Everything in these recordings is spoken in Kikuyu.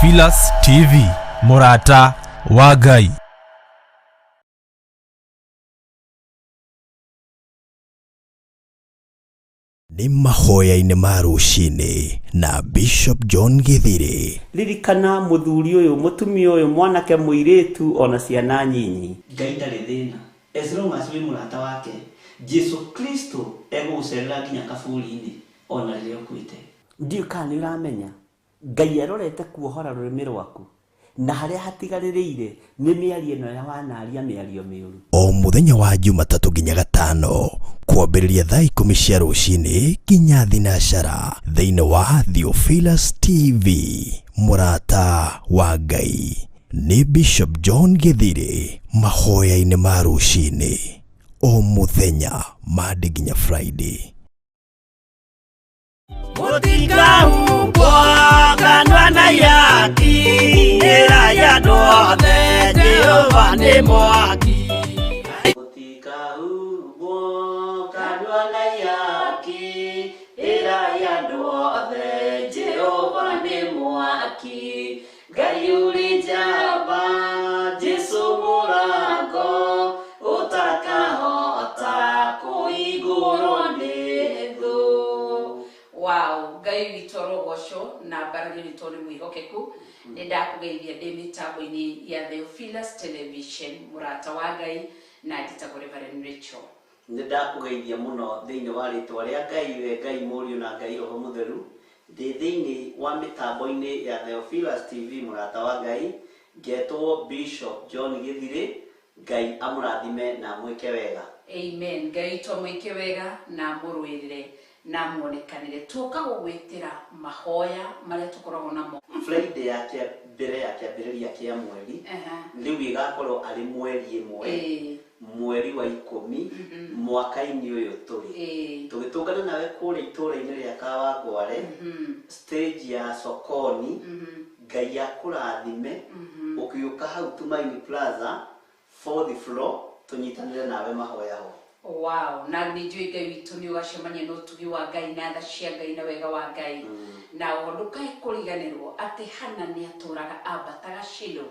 Theophilus TV, mũrata wa Ngai. Nĩ mahoya-inĩ ma rũcinĩ na Bishop John Githiri. Ririkana mũthuri ũyũ, mũtumia ũyũ, mwanake, mũirĩtu ona ciana nyinyi. Ngai ndarĩ thĩna as long as wĩ mũrata wake. Jesu Kristo egũgũcerera nginya kaburi-inĩ ona rĩrĩa ũkuĩte. Ndiũĩ kana nĩ ũramenya Ngai arorete kuohora rũrĩmĩ rwaku, na harĩa hatigarĩrĩire nĩ mĩario ĩno ya wanaria mĩario mĩũru. O mũthenya wa Jumatatũ nginya Gatano kwambĩrĩria thaa 10 cia rũcinĩ nginya thinacara thĩinĩ wa Theophilus TV, mũrata wa Ngai. Nĩ Bishop John Githiri mahoya-inĩ ma rũcinĩ o mũthenya Monday nginya Friday. Mũtikahumbwo kanua na ihaki, ĩrai andũ othe Jehova nĩ mwaki. Mũtikahumbwo kanua na ihaki, ĩrai andũ othe Jehova nĩ mwaki. Ngai ũrĩ njamba, Jesu mũrango, ũtakahota kũhingũrwo nĩ thũ. Wow, Ngai witũ arogocwo na mbarario nĩ tondũ nĩ mwĩhokeku. Nĩ ndakũgeithia ndĩ mĩtambo-inĩ ya Theophilus Television, mũrata wa Ngai, na njĩtagwo Reverend Rachel. Nĩ ndakũgeithia mũno thĩinĩ wa rĩtwa rĩa Ngai, we Ngai Mũriũ na Ngai Roho Mũtheru. Ndĩ thĩinĩ wa mĩtambo-inĩ ya Theophilus TV, mũrata wa Ngai, ngetwo Bishop John Githiri. Ngai amũrathime na amwĩke wega. Amen. Ngai witũ amwĩke wega na amũrũĩrĩre na amuonekanĩre. Tuoka gũgwĩtĩra mahoya marĩa tũkoragwo namo. Friday ya kĩa mbere ya kĩambĩrĩria kĩa mweri, rĩu ĩgakorwo arĩ mweri 1, mweri wa 10, mwaka-inĩ ũyũ tũrĩ. Tũgĩtũngana nawe kũrĩa itũũra-inĩ rĩa Kawangware, stage ya Sokoni. Ngai akũrathime ũgĩũka hau Tumaini Plaza, fourth floor, tũnyitanĩre nawe mahoya ho. Wow, na nĩ njũĩ Ngai witũ nĩ ũgacemania na ũtugi wa Ngai na tha cia Ngai na wega wa Ngai. Na oho ndũkae kũriganĩrwo atĩ Hana nĩ atũraga ambataga Shilo,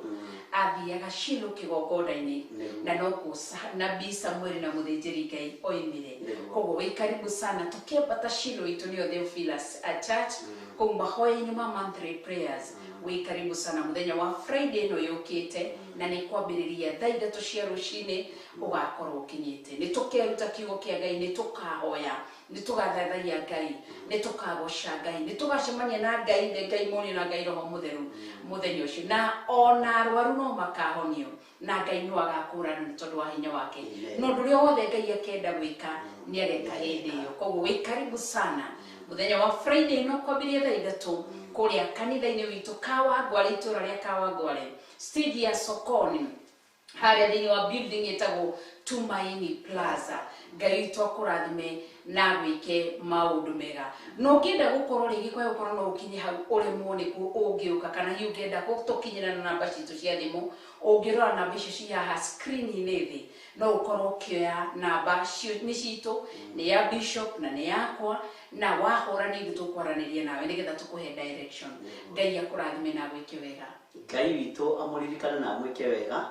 athiaga Shilo kĩgongona-inĩ, na nokuo nabii Samueli na mũthĩnjĩri Ngai oimire. Koguo wĩ karibu sana tũkĩambata Shilo itũ nĩyo Theophilus Church, kũu mahoya-inĩ ma monthly prayers. Wĩ karibu sana mũthenya wa Friday ĩno yũkĩte, na nĩ kwambĩrĩria thaa 3 cia rũcinĩ ũgakorwo ũkinyĩte. Nĩ tũkeruta kiugo kĩa Ngai, nĩ tũkahoya, nĩ tũgathathaiya Ngai, nĩ tũkagoca Ngai, nĩ tũgacemania na Ngai, Ithe Ngai Mũriũ na Ngai Roho Mũtheru mũthenya ũcio. Na ona arwaru no makahonio, na Ngai no agakũrana nĩ tondũ wa hinya wake. Na ũndũ ũrĩa wothe Ngai akenda gwĩka nĩ ageka hĩndĩ ĩyo. Koguo wĩ karibu sana mũthenya wa Friday ĩno kwambĩrĩria thaa 3 kũrĩa kanitha-inĩ witũ Kawangware, itũũra rĩa Kawangware, stage ya Sokoni, harĩa thĩinĩ wa building ĩtagwo Tumaini Plaza. Ngai witũ akũrathime na agwĩke maũndũ mega. Na ũngĩenda gũkorwo rĩngĩ kwaga gũkorwo no ũkinye hau ũremwo nĩkuo ũngĩũka, kana hihi ũngĩenda tũkinyĩra na namba citũ cia thimũ, ũngĩrora namba icio ci haha screen-inĩ thĩ, no ũkorwo ũkĩoya namba nĩ citũ, nĩ ya Bishop na nĩ yakwa, na wahũra nĩ ithuĩ tũkwaranĩria nawe nĩgetha tũkũhe direction. Ngai akũrathime na agwĩke wega. Ngai witũ amũririkane na amwĩke wega.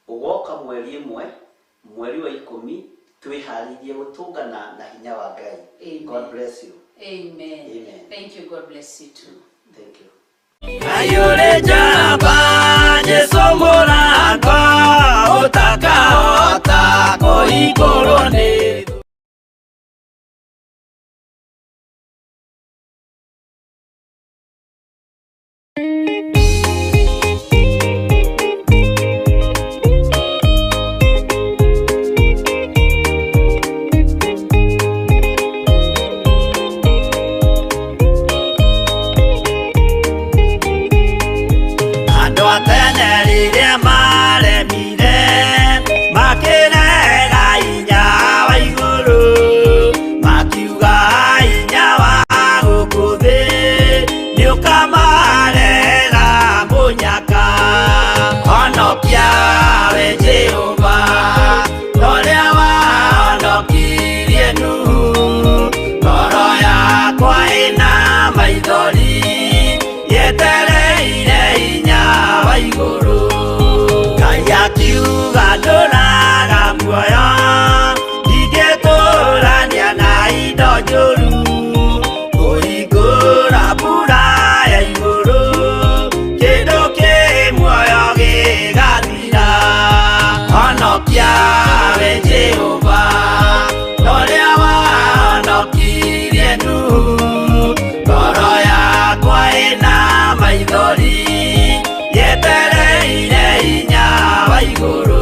Ũgoka mweri 1, mweri wa 10, twĩharĩirie gũtũngana na hinya wa Ngai. Amen. God bless you. Amen. Amen. Thank you. God bless you too. Thank you. Ngai ũrĩ njamba, Jesu mũrango, ũtakahota kũhingũrwo nĩ thũ. Andũ a tene rĩrĩa maremire, makĩrega hinya wa igũrũ, makiuga hinya wa gũkũ thĩ nĩũkamarehera mũnyaka. Honokia we Jehova, ta ũrĩa wahonokirie Nuhu. Ngoro yakwa ĩna maithori, yetereire Hinya wa igũrũ. Ngai akiuga ndũraga muoyo, ndingĩtũrania na indo njũru. Kũhingũra mbura ya igũrũ, kĩndũ kĩ muoyo gĩgathira. Honokia we Jehova, ũrĩa wahonokirie Nuhu. Ngoro yakwa ĩna maithori, yetereire hinya wa igũrũ.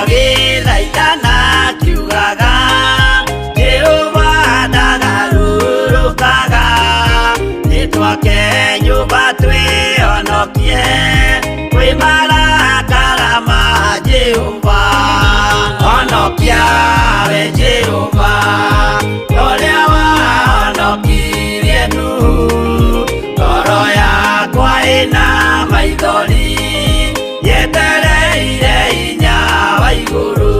Agĩthaithana akiugaga, Jehova ndagarũrũkaga. Nĩtwake nyũmba twĩhonokie kwĩ marakara ma Jehova. Honokia we Jehova, ũrĩa wahonokirie Nuhu. Ngoro yakwa ĩna maithori, yetereire hinya wa igũrũ.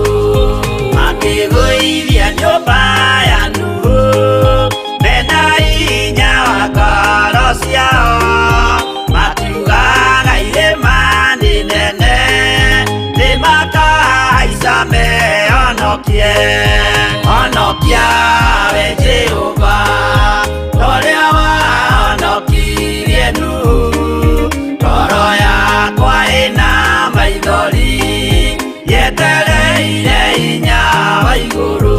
Makĩgũithia nyũmba ya Nuhu, mena hinya wa ngoro ciao. Makiugaga irĩma nĩ nene, nĩmakahaica mehonokie. Honokia we Jehova, ũrĩa wahonokirie Nuhu. Ngoro yakwa ĩna maithori, yetereire hinya wa igũrũ.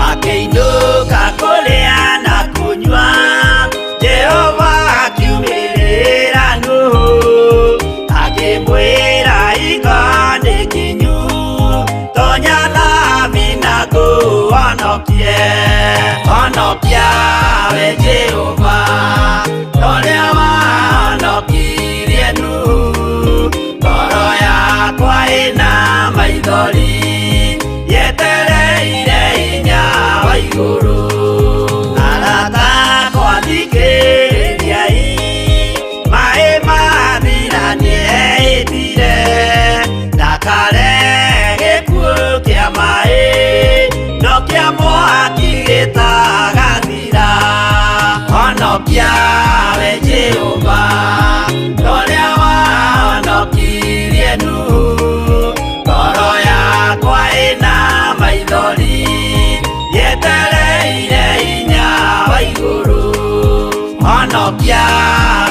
Akĩinũka kũrĩa na kũnyua, Jehova akiumĩrĩra Nuhu. Akĩmwĩra hingo nĩ kinyu, tonya thabina ngũhonokie. Honokia we Jehova, ũrĩa wahonokirie Nuhu. Ngoro yakwa ĩna maithori, yetereire hinya wa igũrũ. Arata akwa thikĩrĩriai, maĩ mathira nĩehĩtire, ndakare gĩkuũ kĩa maĩ, no kĩa mwaki gĩtagathira. Honokia we Jehova, ũrĩa wahonokirie Nuhu. Ngoro yakwa ĩna maithori, yetereire hinya wa igũrũ. Honokia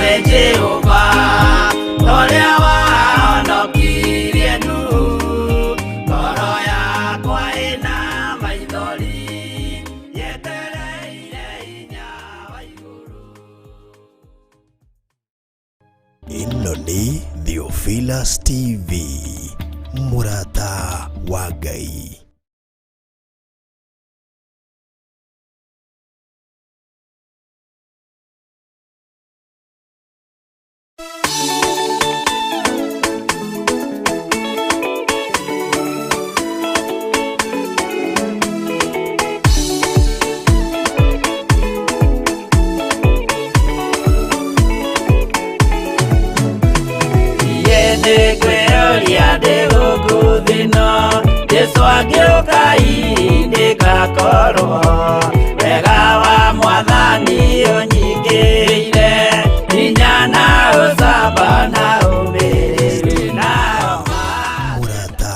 we Jehova, ũrĩa wahonokirie Nuhu. Ngoro yakwa ĩna maithori, yetereire hinya wa igũrũ. Ĩno nĩ Theophilus TV, mũrata wa Ngai. Nĩngwĩyũria ndĩ gũkũ thĩ ĩno, Jesũ angĩũka hihi nĩngakorwo. Wega wa Mwathani ũnyingĩrĩire, hinya na ũcamba na ũmĩrĩru na homa. Mũrata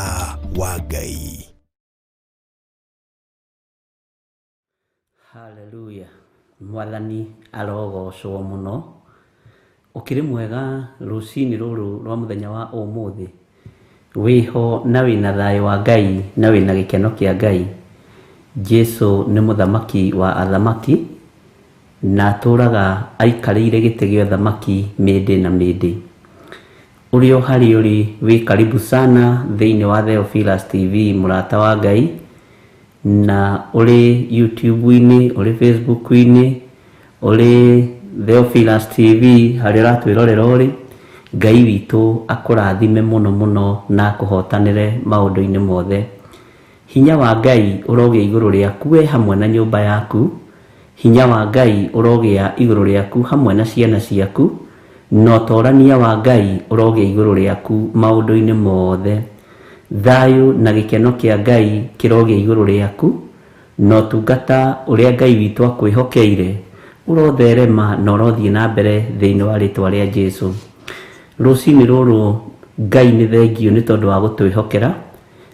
wa Ngai. Haleluya. Mwathani arogocwo mũno. Ũkĩrĩ mwega rũcinĩ rũrũ rwa mũthenya wa ũmũthĩ. Wĩho na wĩna thayũ wa Ngai na wĩna gĩkeno kĩa Ngai. Jesu nĩ mũthamaki wa athamaki na atũraga aikarĩire gĩtĩ gĩa ũthamaki mĩndĩ na mĩndĩ. Ũrĩ o harĩ ũrĩ wĩ karibu sana thĩinĩ wa Theophilus TV mũrata wa Ngai, na ũrĩ YouTube-inĩ, ũrĩ Facebook-inĩ, Ũrĩ Theophilus TV harĩa ũratwĩrorera ũrĩ, Ngai witũ akũrathime mũno mũno na akũhotanĩre maũndũ-inĩ mothe. Hinya wa Ngai ũrogĩa igũrũ rĩaku we hamwe na nyũmba yaku. Hinya wa Ngai ũrogĩa igũrũ rĩaku hamwe na ciana ciaku. Na ũtorania wa Ngai ũrogĩa igũrũ rĩaku maũndũ-inĩ mothe. Thayũ na gĩkeno kĩa Ngai kĩrogĩa igũrũ rĩaku. Na ũtungata ũrĩa Ngai witũ akwĩhokeire ũrotherema na ũrothiĩ na mbere thĩinĩ wa rĩtwa rĩa Jesũ. Rũcinĩ rũrũ Ngai nĩ thengio nĩ tondũ wa gũtwĩhokera,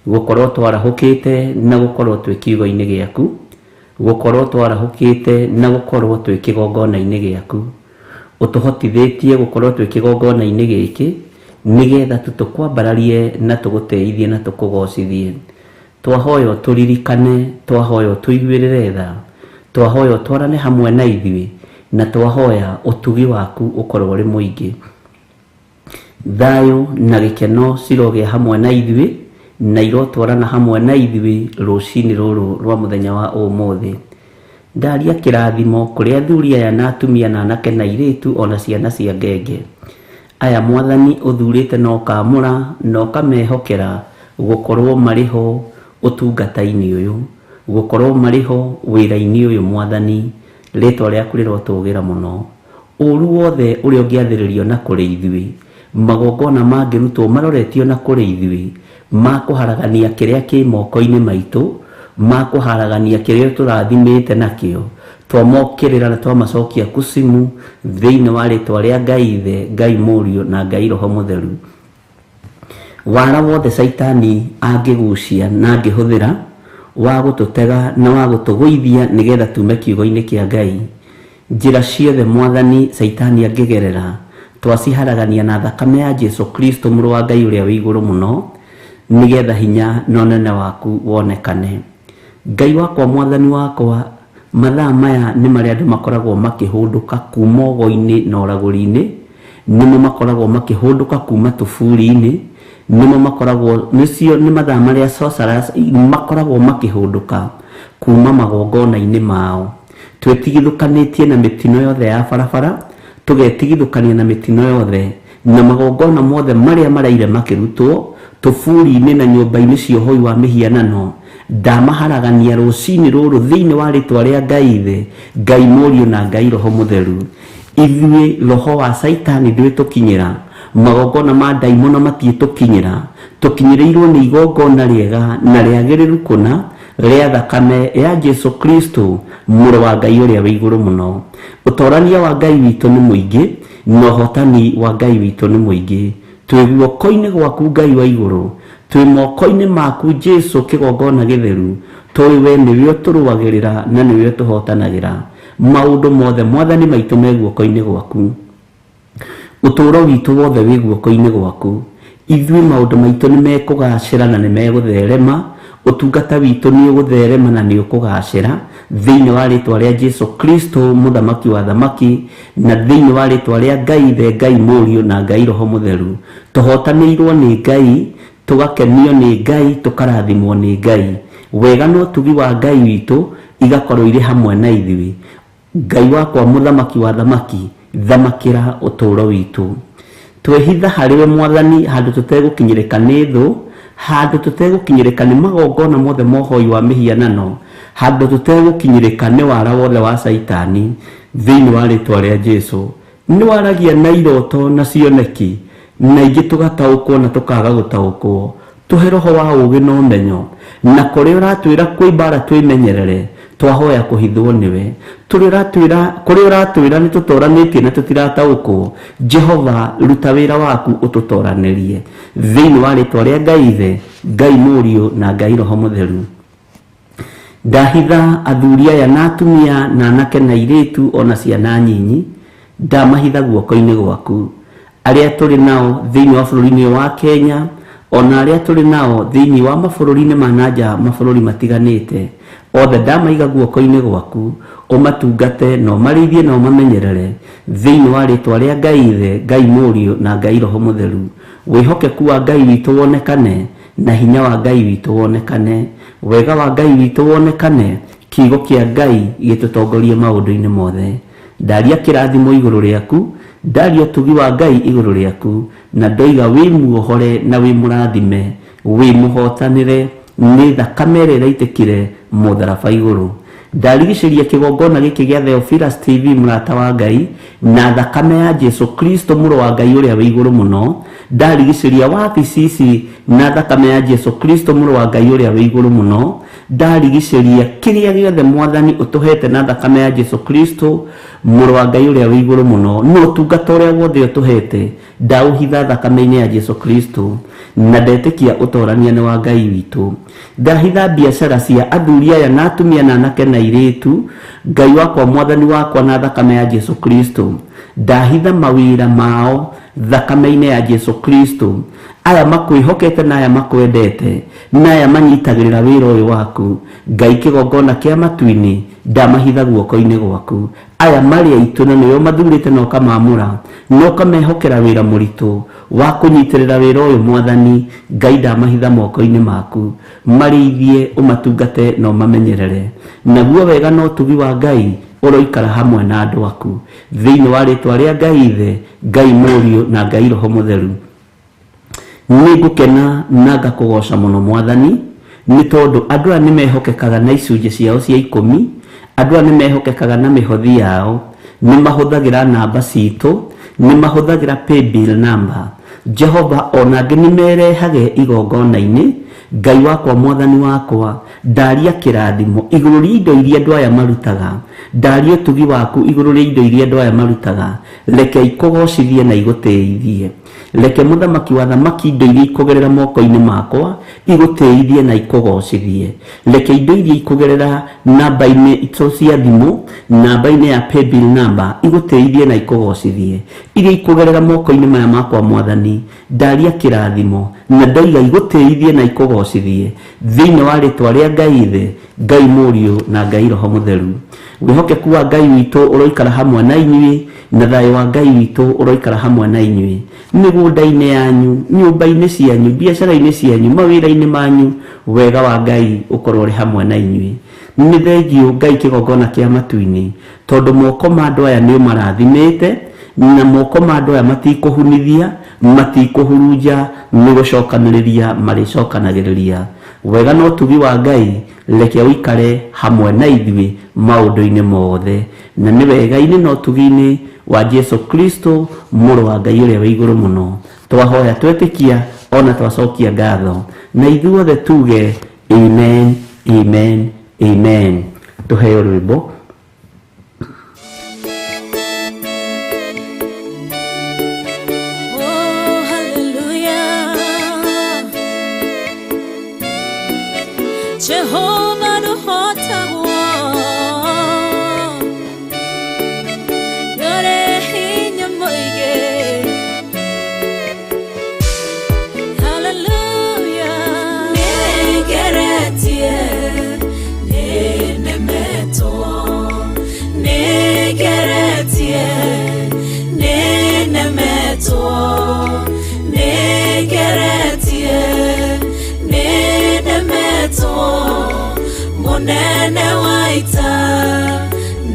gũkorwo twarahũkĩte na gũkorwo twĩ kiugo-inĩ gĩaku, gũkorwo twarahũkĩte na gũkorwo twĩ kĩgongona-inĩ gĩaku. Ũtũhotithĩtie gũkorwo twĩ kĩgongona-inĩ gĩkĩ nĩgetha tu tũkwambararie na tũgũteithie na tũkũgocithie. Twahoya tũririkane, twahoya tũiguĩrĩre tha, twahoya twarane hamwe na ithuĩ, na twahoya ũtugi waku ũkorwo ũrĩ mũingĩ. Thayũ na gĩkeno cirogĩa hamwe na ithuĩ na irotwarana hamwe na ithuĩ rũcinĩ rũrũ rwa mũthenya wa ũmũthĩ. Ndaria kĩrathimo kũrĩ athuri aya na atumia na anake na airĩtu ona ciana cia ngenge. Aya Mwathani ũthurĩte na ũkamũra na ũkamehokera gũkorwo marĩ ho ũtungata-inĩ ũyũ, gũkorwo marĩ ho wĩra-inĩ ũyũ Mwathani, rĩtwa rĩaku rĩrotũgĩra mũno. Ũru wothe ũrĩa ũngĩathĩrĩrio na kũrĩ ithuĩ, magongona mangĩrutwo maroretio na kũrĩ ithuĩ, makũharagania kĩrĩa kĩ moko-inĩ maitũ, makũharagania kĩrĩa tũrathimĩte nakĩo, twamokĩrĩra na twamacokia kusimu thĩinĩ wa rĩtwa rĩa Ngai Ithe, Ngai Mũriũ na Ngai Roho Mũtheru. Wara wothe Caitani angĩgucia na angĩhũthĩra wa gũtũtega na wa gũtũgũithia nĩgetha tume kiugo-inĩ kĩa Ngai, njĩra ciothe Mwathani Caitani angĩgerera twaciharagania na thakame ya Jesu Kristo mũrũ wa Ngai ũrĩa wĩ igũrũ mũno, nĩgetha hinya na ũnene waku wonekane. Ngai wakwa, Mwathani wakwa, mathaa maya nĩ marĩa andũ makoragwo makĩhũndũka kuma ũgo-inĩ na ũragũri-inĩ, nĩmo makoragwo makĩhũndũka kuma tũburi-inĩ, nĩmo makoragwo nĩcio nĩ mathaa marĩa sorcerers makoragwo makĩhũndũka kuma magongona-inĩ mao. Twĩtigithũkanĩtie na mĩtino yothe ya barabara, tũgetigithũkania na mĩtino yothe na magongona mothe marĩa maraire makĩrutwo tũburi-inĩ na nyũmba-inĩ cia ũhoi wa mĩhianano. Ndamaharagania rũcinĩ rũrũ thĩinĩ wa rĩtwa rĩa Ngai Ithe, Ngai Mũriũ na Ngai Roho Mũtheru. Ithuĩ roho wa Caitani ndwĩtũkinyĩra, magongona ma ndaimono matiĩtũkinyĩra, tũkinyĩrĩirwo nĩ igongona rĩega na rĩagĩrĩru kũna rĩa thakame ya Jesu Kristo mũrũ wa Ngai ũrĩa wĩ igũrũ mũno. Ũtorania wa Ngai witũ nĩ mũingĩ na ũhotani wa Ngai witũ nĩ mũingĩ. Twĩ guoko-inĩ gwaku Ngai wa igũrũ, twĩ moko-inĩ maku Jesu kĩgongona gĩtheru, tũĩ we nĩwe ũtũrũagĩrĩra na nĩwe ũtũhotanagĩra. Maũndũ mothe Mwathani maitũ me guoko-inĩ gwaku. Ũtũũro witũ wothe wĩ guoko-inĩ gwaku. Ithuĩ maũndũ maitũ nĩ mekũgacĩra na nĩ megũtherema, ũtungata witũ nĩ ũgũtherema na nĩ ũkũgacĩra thĩinĩ wa rĩtwa rĩa Jesu Kristo mũthamaki wa thamaki, na thĩinĩ wa rĩtwa rĩa Ngai Ithe, Ngai Mũriũ na Ngai Roho Mũtheru. Tũhotanĩirwo nĩ Ngai, tũgakenio nĩ Ngai, tũkarathimwo nĩ Ngai. Wega na ũtugi wa Ngai witũ igakorwo irĩ hamwe na ithuĩ. Ngai wakwa mũthamaki wa thamaki, thamakĩra ũtũũro witũ. Twehitha harĩwe Mwathani handũ tũtegũkinyĩrĩka nĩ thũ, handũ tũtegũkinyĩrĩka nĩ magongona mothe ma ũhoi wa mĩhianano, handũ tũtegũkinyĩrĩka nĩ wara wothe wa Caitani thĩinĩ wa rĩtwa rĩa Jesu. Nĩ waragia na iroto na cioneki, na ingĩ tũgataũkwo na tũkaga gũtaũkwo. Tũhe roho wa ũũgĩ na ũmenyo, na kũrĩa ũratwĩra kwĩ mbara twĩmenyerere, twahoya kũhithwo nĩwe. Kũrĩa ũratwĩra nĩ tũtoranĩtie na tũtirataũkwo, Jehova ruta wĩra waku ũtũtoranĩrie thĩinĩ wa rĩtwa rĩa Ngai Ithe, Ngai Mũriũ na Ngai Roho Mũtheru. Ndahitha athuri aya na atumia na anake na airĩtu ona ciana nyinyi, ndamahitha guoko-inĩ gwaku. Arĩa tũrĩ nao thĩinĩ wa bũrũri-inĩ wa Kenya, ona arĩa tũrĩ nao thĩinĩ wa mabũrũri-inĩ ma nanja mabũrũri matiganĩte, othe ndamaiga guoko-inĩ gwaku, ũmatungate na ũmarĩithie na ũmamenyerere thĩinĩ wa rĩtwa rĩa Ngai Ithe, Ngai Mũriũ na Ngai Roho Mũtheru. Wĩhokeku wa Ngai witũ wonekane, na hinya wa Ngai witũ wonekane, wega wa Ngai witũ wonekane, kiugo kĩa Ngai gĩtũtongorie maũndũ-inĩ mothe. Ndaria kĩrathimo igũrũ rĩaku, ndaria ũtugi wa Ngai igũrũ rĩaku, na ndoiga wĩ muohore na wĩ mũrathime, wĩ mũhotanĩre nĩ thakame ĩrĩa ĩraitĩkire mũtharaba igũrũ. Ndarigicĩria kĩgongona gĩkĩ gĩa Theophilus TV mũrata wa Ngai na thakame ya Jesu Kristo mũrũ wa Ngai ũrĩa wĩ igũrũ mũno. Ndarigicĩria wabici ici na thakame ya Jesu Kristo mũrũ wa Ngai ũrĩa wĩ igũrũ mũno. Ndarigicĩria kĩrĩa gĩothe Mwathani ũtũhete na thakame ya Jesu Kristo mũrũ wa Ngai ũrĩa wĩ igũrũ mũno, na ũtungata ũrĩa wothe ũtũhete ndaũhitha thakame-inĩ ya Jesu Kristo, na ndetĩkia ũtorania nĩ wa Ngai witũ. Ndahitha biacara cia athuri aya na atumia na anake na airĩtu, Ngai wakwa Mwathani wakwa na thakame ya Jesu Kristo. Ndahitha mawĩra mao thakame-inĩ ya Jesu Kristo. Aya makwĩhokete na aya makwendete na aya manyitagĩrĩra wĩra ũyũ waku, Ngai kĩgongona kĩa matu-inĩ ndamahitha guoko-inĩ gwaku. Aya marĩ aitũ na nĩwe mathurĩte na ũkamamũra na ũkamehokera wĩra mũritũ wa kũnyitĩrĩra wĩra ũyũ Mwathani, Ngai ndamahitha moko-inĩ maku. Marĩithie, ũmatungate na ũmamenyerere. Naguo wega na ũtugi wa Ngai ũroikara hamwe na andũ aku, thĩinĩ wa rĩtwa rĩa Ngai Ithe, Ngai Mũriũ na Ngai Roho Mũtheru. Nĩngũkena na ngakũgoca mũno Mwathani, nĩ tondũ andũ aya nĩmehokekaga na icunjĩ ciao cia 10, andũ aya nĩmehokekaga na mĩhothi yao, nĩmahũthagĩra namba citũ, nĩmahũthagĩra paybill number. Jehova ona angĩ nĩmerehage igongona-inĩ. Ngai wakwa Mwathani wakwa, ndaria kĩrathimo igũrũ rĩa indo iria andũ aya marutaga, ndaria ũtugi waku igũrũ rĩa indo iria andũ aya marutaga. Reke ikũgocithie na igũtĩithie. Reke mũthamaki wa thamaki indo iria ikũgerera moko-inĩ makwa igũtĩithie na ikũgocithie. Reke indo iria ikũgerera namba-inĩ itũ cia thimũ, namba-inĩ ya paybill number igũtĩithie na ikũgocithie. Iria ikũgerera moko-inĩ maya makwa Mwathani, ndaria kĩrathimo na ndoiga igũtĩithie na ikũgocithie, thĩinĩ wa rĩtwa rĩa Ngai Ithe, Ngai Mũriũ na Ngai Roho Mũtheru. Wĩhokeku wa Ngai witũ ũroikara hamwe na inyuĩ, na thayũ wa Ngai witũ ũroikara hamwe na inyuĩ, mĩgũnda-inĩ yanyu, nyũmba-inĩ cianyu, biacara-inĩ cianyu, mawĩra-inĩ manyu, wega wa Ngai ũkorwo ũrĩ hamwe na inyuĩ. Nĩ thengiũ Ngai kĩgongona kĩa matu-inĩ, tondũ moko ma andũ aya nĩ ũmarathimĩte, na moko ma andũ aya matikũhunithia, matikũhurunja, nĩ gũcokanĩrĩria marĩcokanagĩrĩria. Wega na ũtugi wa Ngai reke ũikare hamwe na ithuĩ maũndũ-inĩ mothe, na nĩ wega-inĩ na ũtugi-inĩ wa Jesu Kristo mũrũ wa Ngai ũrĩa wĩ igũrũ mũno. Twahoya twetĩkia ona twacokia ngatho, na ithuothe tuge amen, amen, amen. Tũheo rwĩmbo. Oh, hallelujah. Jehovah nũhotagwo, nĩũrĩ hinya mũingĩ. Hallelujah. Nĩngeretie, nĩnemetwo, nĩngeretie, nĩnemetwo, nĩngeretie, nĩnemetwo, mũnene wa ita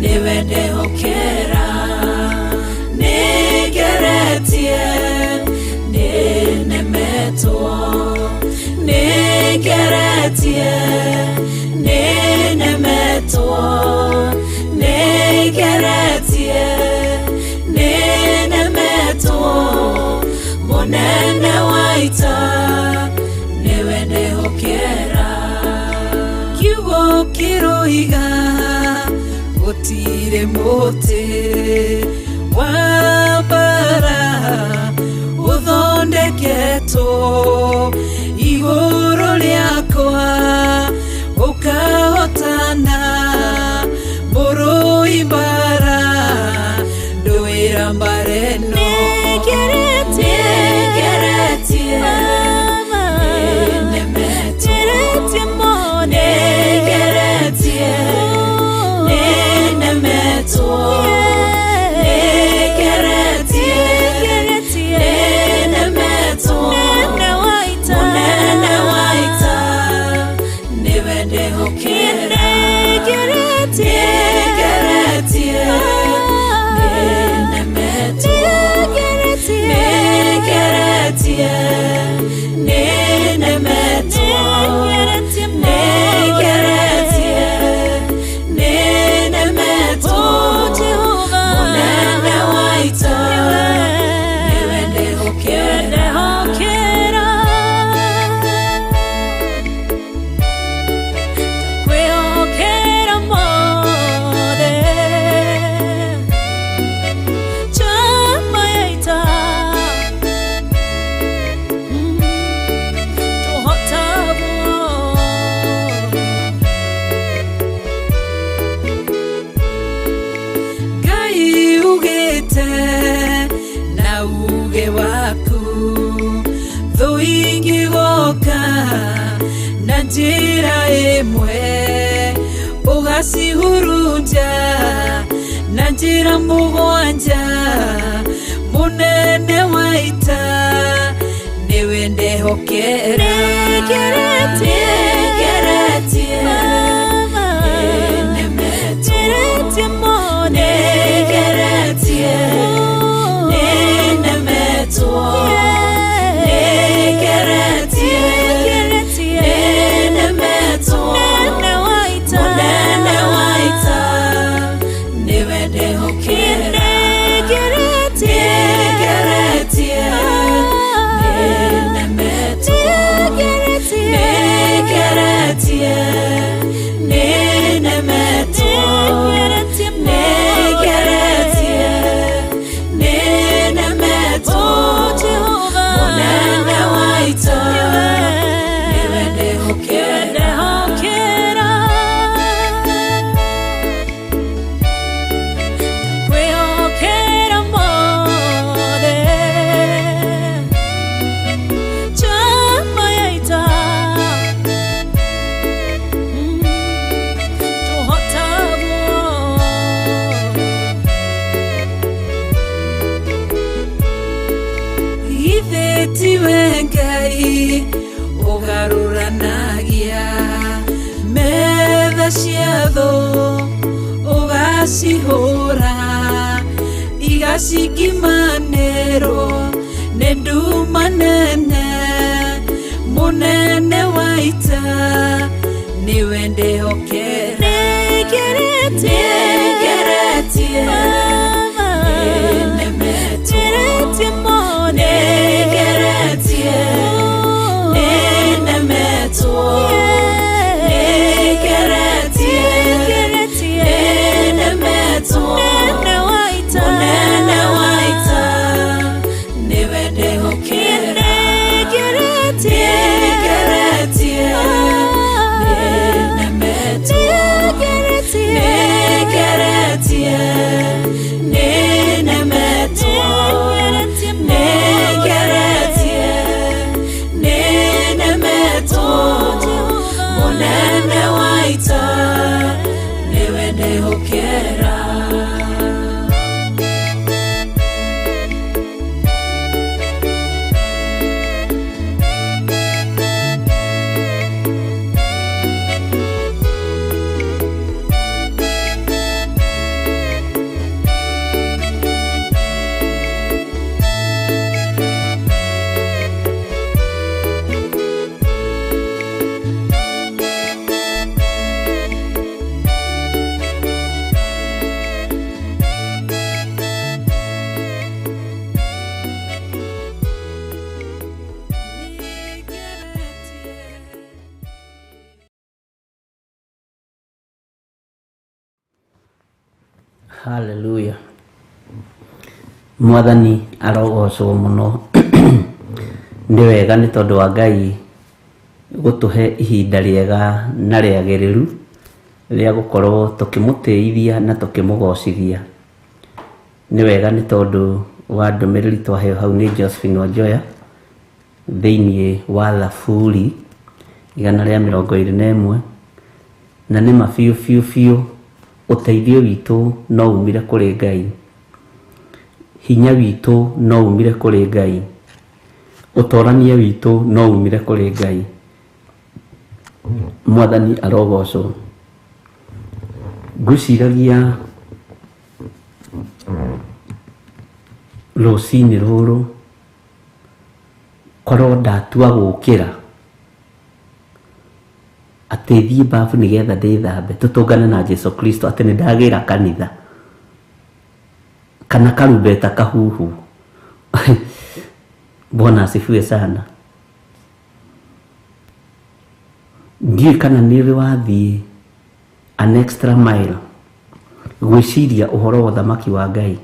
nĩwe ndehokera. Nĩngeretie, nĩnemetwo, nĩngeretie, nĩnemetwo, nĩngeretie, nĩnemetwo, mũnene wa ita nĩwe ndehokera. Kiugo kĩroiga gũtirĩ mũtĩ wa mbara ũthondeketwo igũrũ rĩakwa ũkahotana, mũrũi mbara ndũĩra mbara ĩno. Nĩngeretie, nĩnemetwo, nĩngeretie, nĩnemetwo, nĩngeretie, nĩnemetwo, mũnene wa ita nĩwe ndehokera. Nĩngeretie, Nĩngeretie, nĩnemetwo, nĩngeretie, nĩnemetwo, Mũnene wa ita, nĩwe ndĩhokera. Kwĩhokera mothe njamba ya ita tũhotagwo Ngai ugĩte na uge waku thũ ingĩgoka na njĩra ĩmwe ũgacihurunja na njĩra mũgwanja mũnene wa ita nĩwe ndehokera. Nĩngeretie, Nĩngeretie, nĩnemetwo, ngeretie mothe nĩngeretie, nĩnemetwo, nĩngeretie, ngeretie nĩnemetwo, Mũnene wa ita mũnene wa ita nĩwe ndehokera. Nĩngeretie, Nĩngeretie, nĩnemetwo, ngeretie nĩngeretie, nĩnemetwo, ngeretie nĩngeretie, nĩnemetwo, Jehova mũnene wa ita nĩwe ndehokera. Ndehokera kwĩhokera mothe njamba ya ita tũhotagwo Githĩ tiwe Ngai ũgarũranagia metha cia thũ ũgacihũra igacingimanĩrwo nĩ nduma nene mũnene wa ita nĩwe ndehokera. Nĩngeretie, Nĩngeretie, nĩnemetwo, ngeretie mothe nĩngeretie, nĩnemetwo, nĩngeretie, ngeretie nĩnemetwo, Mũnene wa ita mũnene wa ita nĩwe ndehokera. Nĩngeretie, Nĩngeretie, nĩnemetwo, ngeretie nĩngeretie, nĩnemetwo, nĩngeretie, nĩnemetwo, mũnene wa ita nĩwe ndehokera. Haleluya. Mwathani arogocwo mũno. Nĩ wega nĩ tondũ wa Ngai gũtũhe ihinda rĩega na rĩagĩrĩru rĩa gũkorwo tũkĩmũtĩithia na tũkĩmũgocithia. Nĩ wega nĩ tondũ wa ndũmĩrĩri twaheo hau nĩ Josephine Wanjoya thĩinĩ wa Thaburi 121 na nĩ ma biũ biũ biũ ũteithio witũ no umire kũrĩ Ngai, hinya witũ no umire kũrĩ Ngai, ũtorania witũ no umire kũrĩ Ngai. Mwathani arogocwo. Ngwĩciragia rũcinĩ rũrũ Korwo ndatua gũkĩra atĩ thiĩ babu nĩgetha ndĩthambe tũtũngane na Jesu Kristo atĩ nĩ ndagĩra kanitha kana karumbeta kahuhu. Bwana asifiwe sana. Ndiũĩ kana nĩ ũrĩ wathiĩ an extra mile gwĩciria ũhoro wa ũthamaki wa Ngai.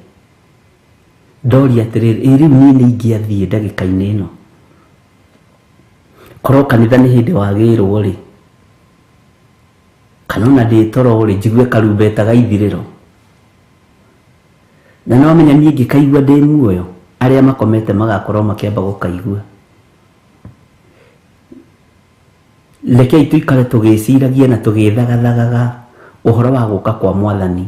Ndoria atĩrĩrĩ, ĩ rĩu niĩ nĩ ingĩathiĩ ndagĩka-inĩ ĩno korwo kanitha nĩ hĩndĩ wagĩrwo rĩ, kana ona ndĩ toro rĩ, njigue karumbeta ga ithirĩro. Na no menya niĩ ngĩkaigua ndĩ muoyo, arĩa makomete magakorwo makĩamba gũkaigua. Rekei tũikare tũgĩciragia na tũgĩthagathagaga ũhoro wa gũka kwa Mwathani.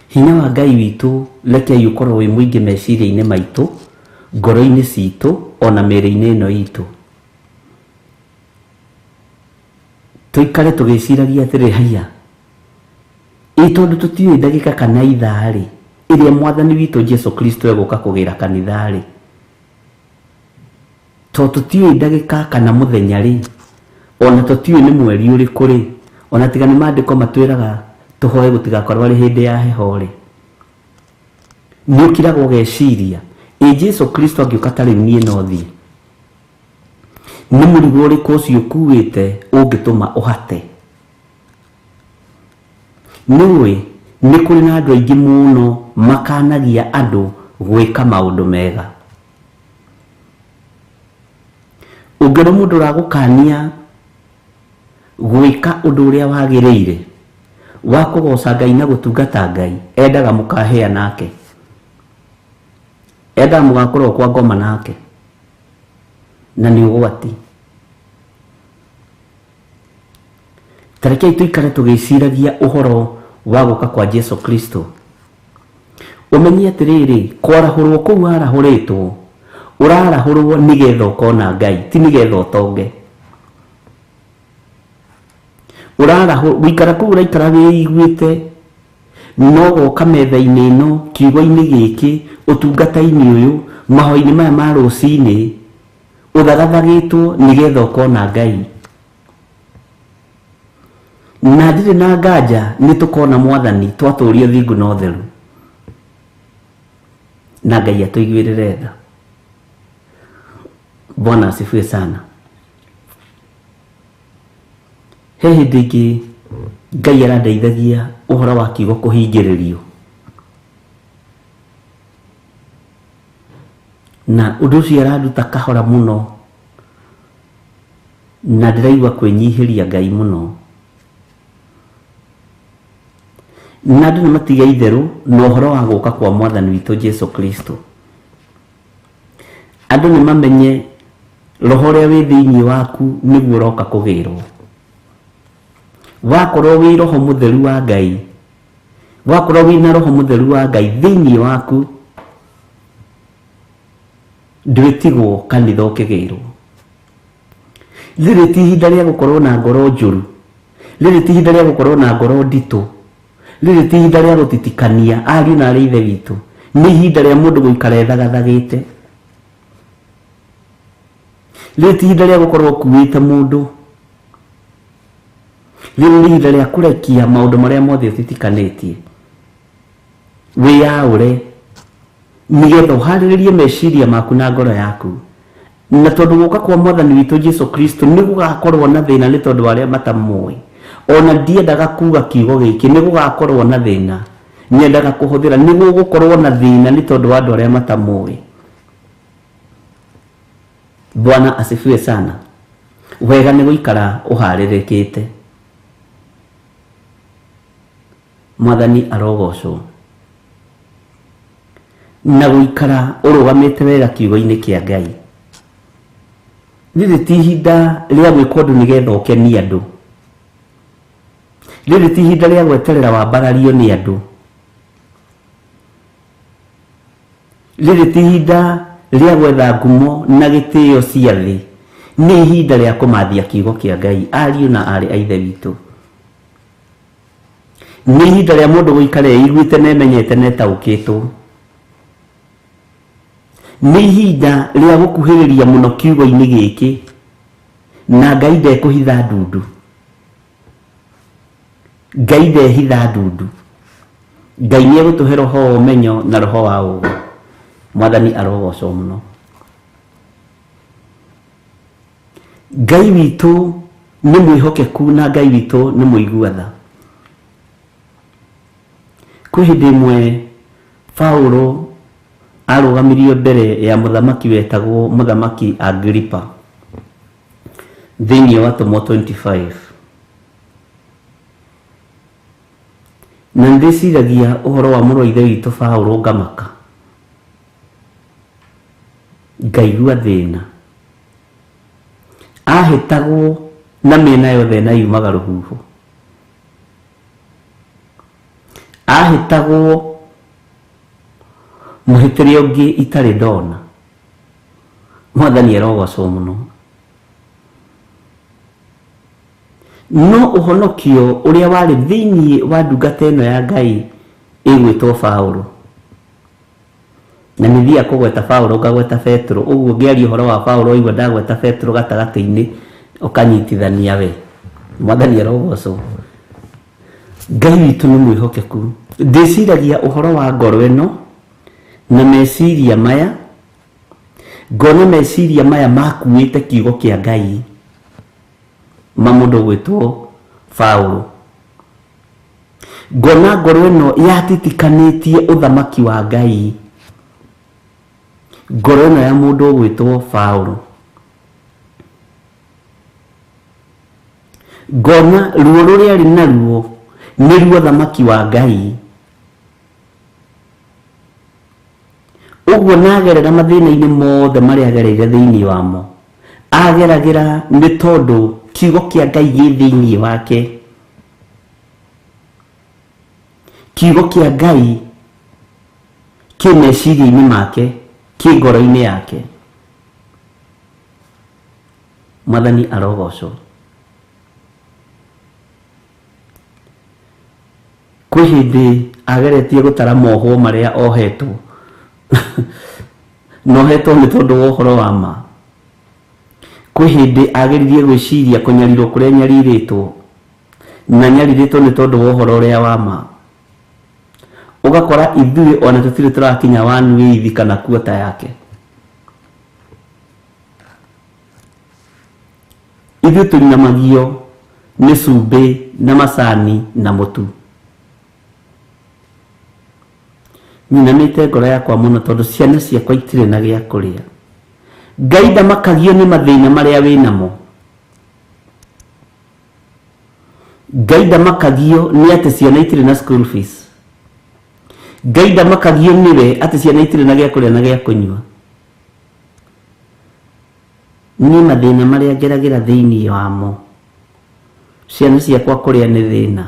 Hinya wa Ngai witũ rekei ũkorwo wĩ mũingĩ meciria-inĩ maitũ, ngoro-inĩ citũ, ona mĩĩrĩ-inĩ ĩno itũ. Tũikare tũgĩciragia atĩrĩ, haiya, ĩ tondũ tũtiũĩ ndagĩka kana ithaa rĩ, ĩrĩa Mwathani witũ Jesu Kristo egũka kũgĩra kanitha rĩ, tondũ tũtiũĩ ndagĩka kana mũthenya rĩ, ona tũtiũĩ nĩ mweri ũrĩkũ rĩ, ona tiga nĩ maandĩko matwĩraga tũhoe gũtigakorwo arĩ hĩndĩ ya heho rĩ, nĩ ũkiraga ũgeciria, ĩ Jesu Kristo angĩũka ta rĩu niĩ no thiĩ. Nĩ mũrigo ũrĩkũ ũcio ũkuĩte ũngĩtũma ũhate? Nĩũĩ nĩ kũrĩ na andũ aingĩ mũno makanagia andũ gwĩka maũndũ mega. Ũngĩona mũndũ ũragũkania gwĩka ũndũ ũrĩa wagĩrĩire wa kũgoca Ngai na gũtungata Ngai, endaga mũkahĩa nake, endaga mũgakorwo kwa ngoma nake, na nĩ ũgwati. Ta rekei tũikare tũgĩciragia ũhoro wa gũka kwa Jesu Kristo. Ũmenye atĩrĩrĩ, kwarahũrwo kũu warahũrĩtwo, ũrarahũrwo nĩgetha ũkona Ngai, ti nĩgetha ũtonge. Gũikara kũu ũraikara wĩiguĩte, no goka metha-inĩ ĩno, kiugo-inĩ gĩkĩ, ũtungata-inĩ ũyũ, mahoya-inĩ maya ma rũcinĩ, ũthagathagĩtwo nĩgetha ũkona Ngai. Na ndirĩ na nganja nĩ tũkona Mwathani twatũria thingu na ũtheru, na Ngai atũiguĩrĩre tha. Bwana asifiwe sana. He hĩndĩ ĩngĩ Ngai arandeithagia ũhoro wa kiugo kũhingĩrĩrio, na ũndũ ũcio aranduta kahora mũno, na ndĩraigua kwĩnyihĩria Ngai mũno. Na andũ nĩ matiga itherũ na ũhoro wa gũka kwa Mwathani witũ Jesu Kristo. Andũ nĩ mamenye roho ũrĩa wĩ thĩinĩ waku nĩguo ũroka kũgĩrwo. Wakorwo wĩ roho mũtheru wa Ngai, wakorwo wĩna roho mũtheru wa Ngai thĩinĩ waku, ndwĩtigwo kanitha ũkĩgĩrwo. Rĩrĩ ti ihinda rĩa gũkorwo na ngoro njũru, rĩrĩ ti ihinda rĩa gũkorwo na ngoro nditũ, rĩrĩ ti ihinda rĩa gũtitikania ariũ na arĩ ithe witũ. Nĩ ihinda rĩa mũndũ gũikara ethagathagĩte. Rĩrĩ ti ihinda rĩa gũkorwo ũkuĩte mũndũ. Rĩrĩ nĩ ihinda rĩa kũrekia maũndũ marĩa mothe ũtitikanĩtie, wĩyaũre nĩgetha ũharĩrĩrie meciria maku na ngoro yaku. Na tondũ gũka kwa Mwathani witũ Jesu Kristo nĩ gũgakorwo na thĩna nĩ tondũ wa arĩa matamũĩ. Ona ndiendaga kuga kiugo gĩkĩ, nĩ gũgakorwo na thĩna. Nyendaga kũhũthĩra nĩ gũgũkorwo na thĩna nĩ tondũ wa andũ arĩa matamũĩ. Bwana asifiwe sana. Wega nĩ gũikara ũharĩrĩkĩte. Mwathani arogocwo. Na gũikara ũrũgamĩte wega kiugo-inĩ kĩa Ngai. Rĩrĩ ti ihinda rĩa gwĩka ũndũ nĩgetha ũkenie andũ. Rĩrĩ ti ihinda rĩa gweterera wambarario nĩ andũ. Rĩrĩ ti ihinda rĩa gwetha ngumo na gĩtĩo cia thĩ. Nĩ ihinda rĩa kũmathia kiugo kĩa Ngai, ariũ na aarĩ a Ithe witũ. Nĩ ihinda rĩa mũndũ gũikara eiguĩte na emenyete na etaũkĩtwo. Nĩ ihinda rĩa gũkuhĩrĩria mũno kiugo-inĩ gĩkĩ, na Ngai ndekũhitha ndundu. Ngai ndehitha ndundu. Ngai nĩ egũtũhe roho wa ũmenyo na roho wa ũũgĩ. Mwathani arogocwo mũno. Ngai witũ nĩ mwĩhokeku na Ngai witũ nĩ mũigua tha. Kwĩ hĩndĩ ĩmwe Paulo arũgamirio mbere ya mũthamaki wetagwo Mũthamaki Agripa thĩinĩ wa Atũmwo 25. Na nĩndĩciragia ũhoro wa mũrũ wa ithe witũ Paulo ngamaka, ngaigua thĩna. Ahĩtagwo na mĩena yothe na yumaga rũhuho. Ahĩtagwo mũhĩtĩre ũngĩ itarĩ ndona. Mwathani arogocwo mũno. No ũhonokio ũrĩa warĩ thĩinĩ wa ndungata ĩno ya Ngai ĩgwĩtwo Paulo. Na nĩ thiaga kũgweta Paulo ngagweta Petro, ũguo ngĩaria ũhoro wa Paulo waigua ndagweta Petro gatagatĩ-inĩ ũkanyitithania we. Mwathani arogocwo. Ngai witũ nĩ mwĩhokeku. Ndĩciragia ũhoro wa ngoro ĩno na meciria maya, ngona meciria maya makuĩte kiugo kĩa Ngai ma mũndũ ũgwĩtwo Paulo. Ngona ngoro ĩno yatitikanĩtie ũthamaki wa Ngai, ngoro ĩno ya mũndũ ũgwĩtwo Paulo. Ngona ruo rũrĩa arĩ naruo nĩ ruo thamaki wa Ngai. Ũguo nagerera mathĩna-inĩ mothe marĩa agereire thĩinĩ wamo, ageragĩra nĩ tondũ kiugo kĩa Ngai gĩ thĩinĩ wake. Kiugo kĩa Ngai kĩ meciria-inĩ make, kĩ ngoro-inĩ yake. Mwathani arogocwo. Kwĩ hĩndĩ ageretie gũtara mohwo marĩa ohetwo. Na ohetwo nĩ tondũ wa ũhoro wa ma. Kwĩ hĩndĩ ageririe gwĩciria kũnyarirwo kũrĩa nyarirĩtwo, na nyarirĩtwo nĩ tondũ wa ũhoro ũrĩa wa ma. Ũgakora ithuĩ ona tũtirĩ tũrakinya one eighth kana quarter yake. Ithuĩ tũinamagio nĩ cumbĩ na macani na mũtu. Nyinamĩte ngoro yakwa mũno tondũ ciana ciakwa itirĩ na gĩa kũrĩa. Ngai ndamakagio nĩ mathĩna marĩa wĩnamo. Ngai ndamakagio nĩ atĩ ciana itirĩ na school fees. Ngai ndamakagio nĩwe atĩ ciana itirĩ na gĩa kũrĩa na gĩa kũnyua. Niĩ mathĩna marĩa ngeragĩra thĩinĩ wamo, ciana ciakwa kũrĩa nĩ thĩna.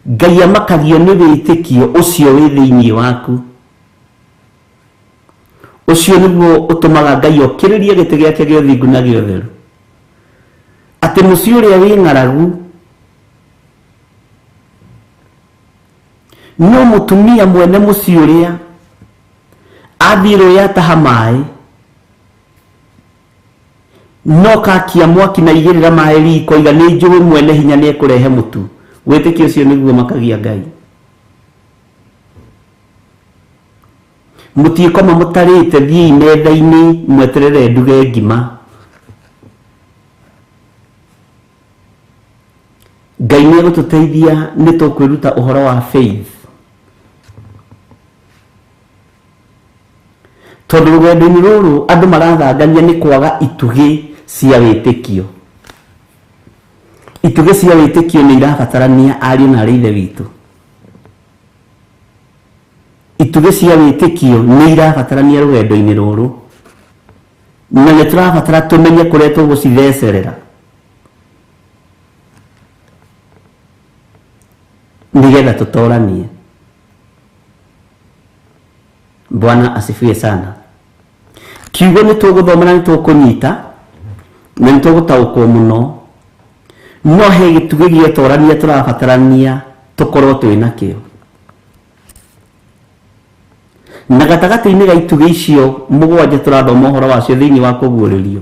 Ngai amakagio nĩ wĩtĩkio ũcio wĩ thĩinĩ waku. Ũcio nĩguo ũtũmaga Ngai okĩrĩrie gĩtĩ gĩake gĩa ũthingu na gĩa ũtheru. Atĩ mũciĩ ũrĩa wĩ ng'aragu, no mũtumia mwene mũciĩ ũrĩa athiĩ rũĩ ataha maĩ, no kakia mwaki na igĩrĩra maĩ riko, iga nĩ njũĩ mwene hinya nĩ ekũrehe mũtu. Wĩtĩkio ũcio nĩguo makagia Ngai. Mũtiĩkoma mũtarĩte, thiĩi metha-inĩ mweterere nduge ngima. Ngai nĩ egũtũteithia nĩ tũkwĩruta ũhoro wa faith. Tondũ rũgendo-inĩ rũrũ andũ marathangania nĩ kwaga itugĩ cia wĩtĩkio. Itugĩ cia wĩtĩkio nĩ irabatarania ariũ na arĩ ithe witũ. Itugĩ cia wĩtĩkio nĩ irabatarania rũgendo-inĩ rũrũ. Na nĩ tũrabatara tũmenye kũrĩa tũgũcithecerera. Nĩgetha tũtoranie. Bwana asifiwe sana. Kiugo nĩ tũgũthoma na nĩ tũkũnyita na nĩ tũgũtaũkwo mũno, no he gĩtugĩ gĩetorania tũrabatarania tũkorwo twĩ nakĩo. Na gatagatĩ-inĩ ga itugĩ icio mũgwanja tũrathoma ũhoro wacio thĩinĩ wa kũguũrĩrio,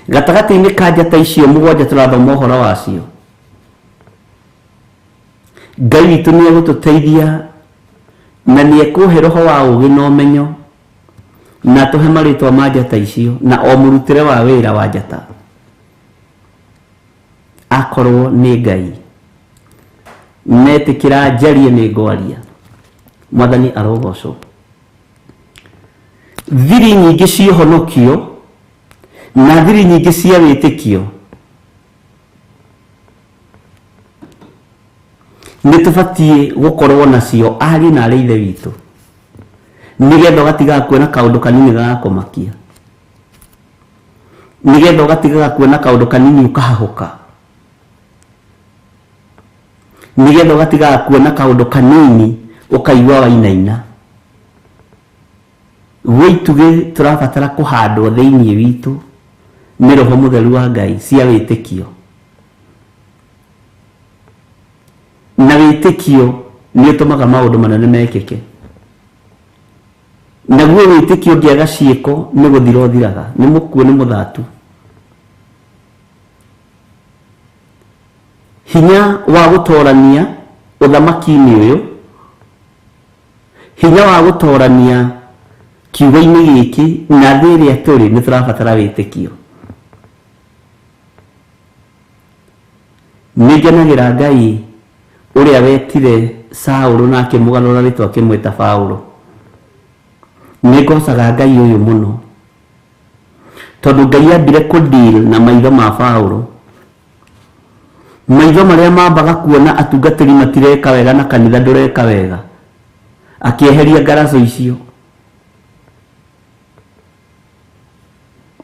gatagatĩ-inĩ ka njata icio mũgwanja tũrathoma ũhoro wacio, Ngai witũ nĩ egũtũteithia na nĩ ekũhe roho wa ũũgĩ na ũmenyo, na atũhe marĩtwa ma njata icio na o mũrutĩre wa wĩra wa njata. Akorwo nĩ Ngai metĩkĩra njarie nĩ ngwaria. Mwathani arogocwo. Thiri nyingĩ cia ũhonokio na thiri nyingĩ cia wĩtĩkio nĩ tũbatiĩ gũkorwo nacio ariũ na arĩ ithe witũ, nĩgetha ũgatigaga kuona kaũndũ kanini gagakũmakia, nĩgetha ũgatigaga kuona kaũndũ kanini ũkahahũka, nĩgetha ũgatigaga kuona kaũndũ kanini ũkaigua wainaina. Gwĩ itugĩ tũrabatara kũhandwo thĩinĩ witũ nĩ roho mũtheru wa Ngai cia wĩtĩkio, na wĩtĩkio nĩ ũtũmaga maũndũ manene mekĩke. Naguo wĩtĩkio ũngĩaga ciĩko nĩ gũthira ũthiraga, nĩ mũkuũ, nĩ mũthatu. Hinya wa gũtorania ũthamaki-inĩ ũyũ, hinya wa gũtorania kiugo-inĩ gĩkĩ na thĩ ĩrĩa tũrĩ, nĩ tũrabatara wĩtĩkio. Nĩ ngenagĩra Ngai ũrĩa wetire Saũlũ na akĩmũgarũra rĩtwa akĩmwĩta Paũlũ. Nĩ ngocaga Ngai ũyũ mũno, tondũ Ngai ambire kũ-deal na maitho ma Paũlũ. Maitho marĩa mambaga kuona atungatĩri matireka wega na kanitha ndũreka wega, akĩeheria ngaraco icio.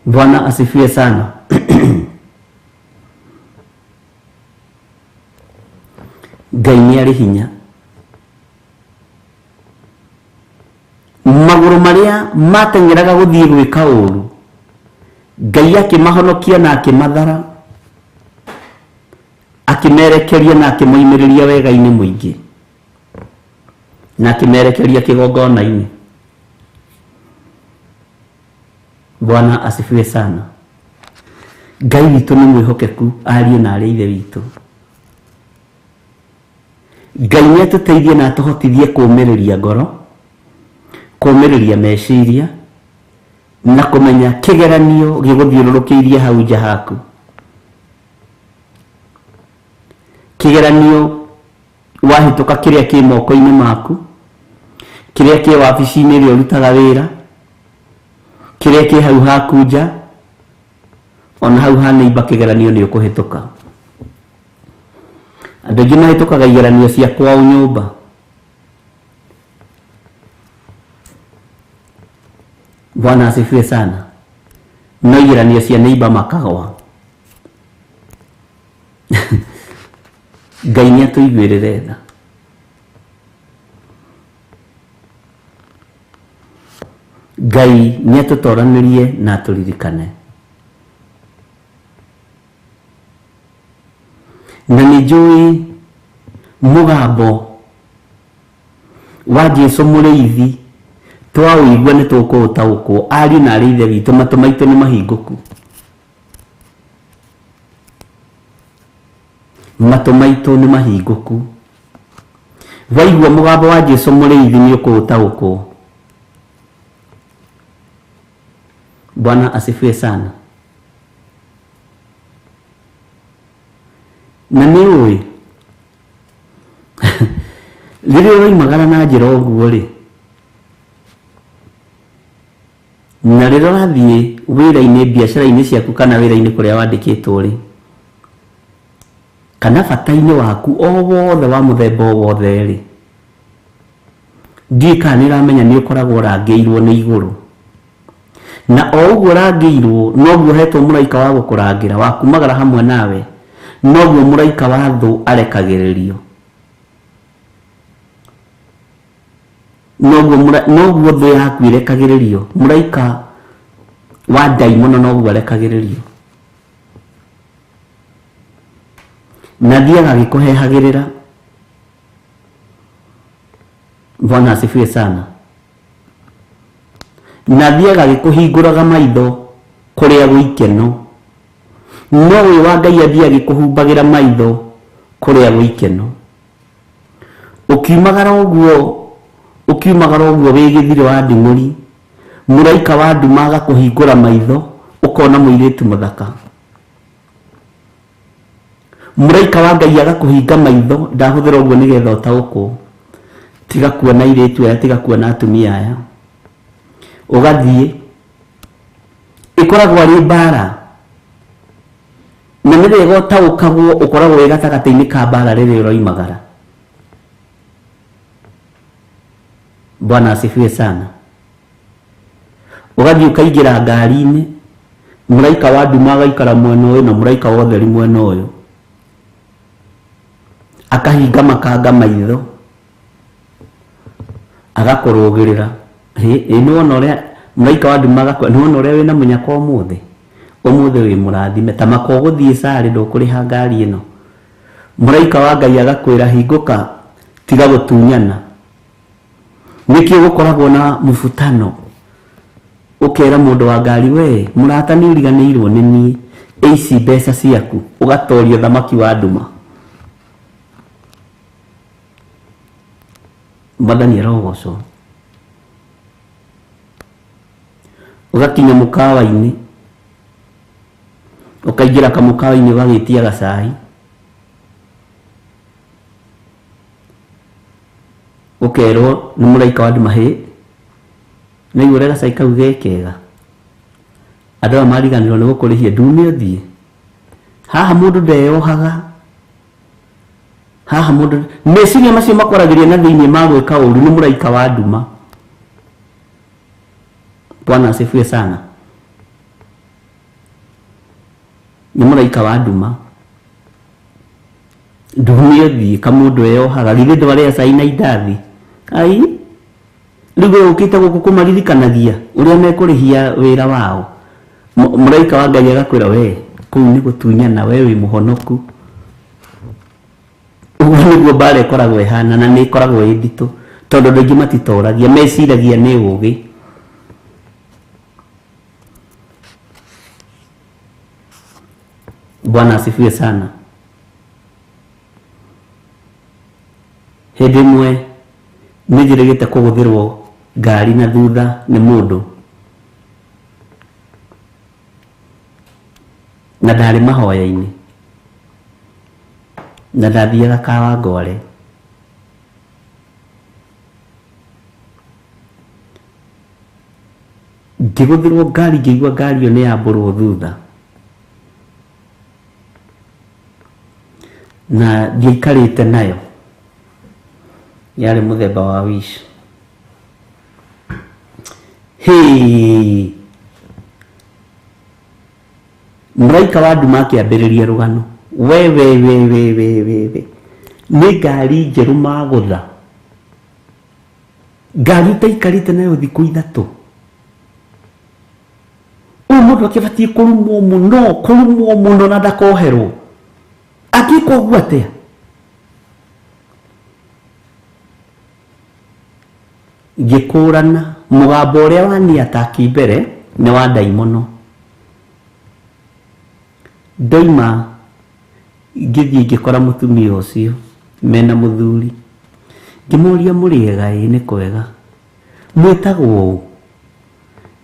Bwana asifiwe sana. Ngai nĩ arĩ hinya. Magũrũ marĩa mateng'eraga gũthiĩ gwĩka ũũru, Ngai akĩmahonokia na akĩmathara, akĩmerekeria na akĩmoimĩrĩria wega-inĩ mũingĩ, na akĩmerekeria kĩgongona-inĩ. Bwana asifiwe sana. Ngai witũ nĩ mwĩhokeku, ariũ na arĩ ithe witũ. Ngai nĩ atũteithie na atũhotithie kũũmĩrĩria ngoro, kũũmĩrĩria meciria, na kũmenya kĩgeranio gĩgũthiũrũrũkĩirie hau nja haku. Kĩgeranio wahĩtũka kĩrĩa kĩ moko-inĩ maku, kĩrĩa kĩ wabici-inĩ ĩrĩa ũrutaga wĩra, kĩrĩa kĩ hau haku nja, ona hau ha neighbor kĩgeranio nĩ ũkũhĩtũka. Andũ aingĩ mahĩtũkaga igeranio cia kwao nyũmba. Bwana asifiwe sana. No igeranio cia neighbor makagwa. Ngai nĩ atũiguĩrĩre tha. Ngai nĩ atũtoranĩrie na atũririkane. Na nĩ njũĩ mũgambo wa Jesũ mũrĩithi twaũigua nĩ tũkũũtaũkwo. Ariũ na arĩ ithe witũ, matũ maitũ nĩ mahingũku. Matũ maitũ nĩ mahingũku. Waigua mũgambo wa Jesũ mũrĩithi nĩ ũkũũtaũkwo. Bwana asifiwe sana. Na nĩ ũĩ rĩrĩa ũroimagara na njĩra ũguo rĩ, na rĩrĩa ũrathiĩ wĩra-inĩ, biacara-inĩ ciaku kana wĩra-inĩ kũrĩa wandĩkĩtwo rĩ, kana bata-inĩ waku o wothe wa mũthemba o wothe rĩ, ndiũĩ kana nĩ ũramenya nĩ ũkoragwo ũrangĩirwo nĩ igũrũ. Na o ũguo ũrangĩirwo, noguo ũhetwo mũraika wa gũkũrangĩra, wa kumagara hamwe nawe, noguo mũraika wa thũ arekagĩrĩrio. Noguo thũ yaku ĩrekagĩrĩrio, mũraika wa ndaimono noguo arekagĩrĩrio. Na thiaga agĩkũhehagĩrĩra. Bwana asifiwe sana. Na thiaga agĩkũhingũraga maitho kũrĩa gwĩ ikeno, no wĩ wa Ngai athiĩ agĩkũhumbagĩra maitho kũrĩa gwĩ ikeno. Ũkiumagara ũguo, ũkiumagara ũguo wĩ gĩthirĩ wa nding'ũri, mũraika wa nduma agakũhingũra maitho, ũkona mũirĩtu mũthaka. Mũraika wa Ngai agakũhinga maitho, ndahũthĩra ũguo nĩgetha ũtaũkwo. Tiga kuona airĩtu aya, tiga kuona atumia aya. Ũgathiĩ, ĩkoragwo arĩ mbara. Na nĩ wega ũtaũkagwo ũkoragwo wĩ gatagatĩ-inĩ ka mbara rĩrĩa ũroimagara. Bwana asifiwe sana. Ũgathiĩ ũkaingĩra ngari-inĩ, mũraika wa nduma agaikara mwena ũyũ na mũraika wa ũtheri mwena ũyũ. Akahinga makanga maitho, agakũrũgĩrĩra. Ĩ nĩ wona ũrĩa mũraika wa nduma agakũra, nĩ wona ũrĩa wĩna mũnyaka ũmũthĩ? Ũmũthĩ wĩ mũrathime, ta maka ũgũthiĩ carĩ ndũkũrĩha ngari ĩno. Mũraika wa Ngai agakwĩra hingũka, tiga gũtunyana. Nĩkĩo gũkoragwo na mũbutano. Ũkera mũndũ wa ngari, we mũrata nĩ ũriganĩirwo nĩ niĩ, ici mbeca ciaku, ũgatoria thamaki wa nduma. Mwathani arogocwo. Ũgakinya mũkawa-inĩ, ũkaingĩra kamũkawa-inĩ ũgagĩtia gacai, ũkerwo nĩ mũraika wa nduma, hĩ, nĩ ũrĩa gacai kau ge kega. Andũ aya mariganĩrwo nĩ gũkũrĩhia, ndume ũthiĩ. Haha mũndũ ndeyohaga. Haha mũndũ meciria macio makwaragĩria na thĩinĩ ma gwĩka ũru nĩ mũraika wa nduma. Bwana asifiwe sana. Nĩ mũraika wa nduma. Ndume ũthiĩ kamũndũ eyohaga, githĩ ndwarĩa cai na indathi? Ai, rĩu we ũkĩte gũkũ kũmaririkanagia ũrĩa mekũrĩhia wĩra wao. Mũraika wa Ngai agakwĩra we kũu nĩ gũtunyana, we wĩ mũhonoku. Ũguo nĩguo mbara ĩkoragwo ĩhana, na nĩ ĩkoragwo ĩ nditũ, tondũ andũ aingĩ matitoragia, meciragia nĩ ũgĩ. Bwana asifiwe sana. Hĩndĩ ĩmwe nĩ njĩrĩgĩte kũgũthĩrwo ngari na thutha nĩ mũndũ, na ndarĩ mahoya-inĩ, na ndathiaga Kawangware. Ngĩgũthĩrwo ngari, ngĩigua ngari ĩyo nĩ yambũrwo thutha, na ndiaikarĩte nayo, yarĩ mũthemba wa Wish. Hĩ, mũraika wa nduma akĩambĩrĩria rũgano, we we we we we we we, nĩ ngari njerũ magũtha, ngari ũtaikarĩte nayo thikũ ithatũ. Ũyũ mũndũ akĩbatiĩ kũrumwo mũno, kũrumwo mũno na ndakoherwo. Angĩka ũguo atĩa? Ngĩkũrana mũgambo ũrĩa waniataki mbere nĩ wa ndaimono. Ndoima ngĩthiĩ ngĩkora mũtumia ũcio mena mũthuri, ngĩmũria mũrĩega? Ĩ nĩ kwega. Mwĩtagwo ũũ?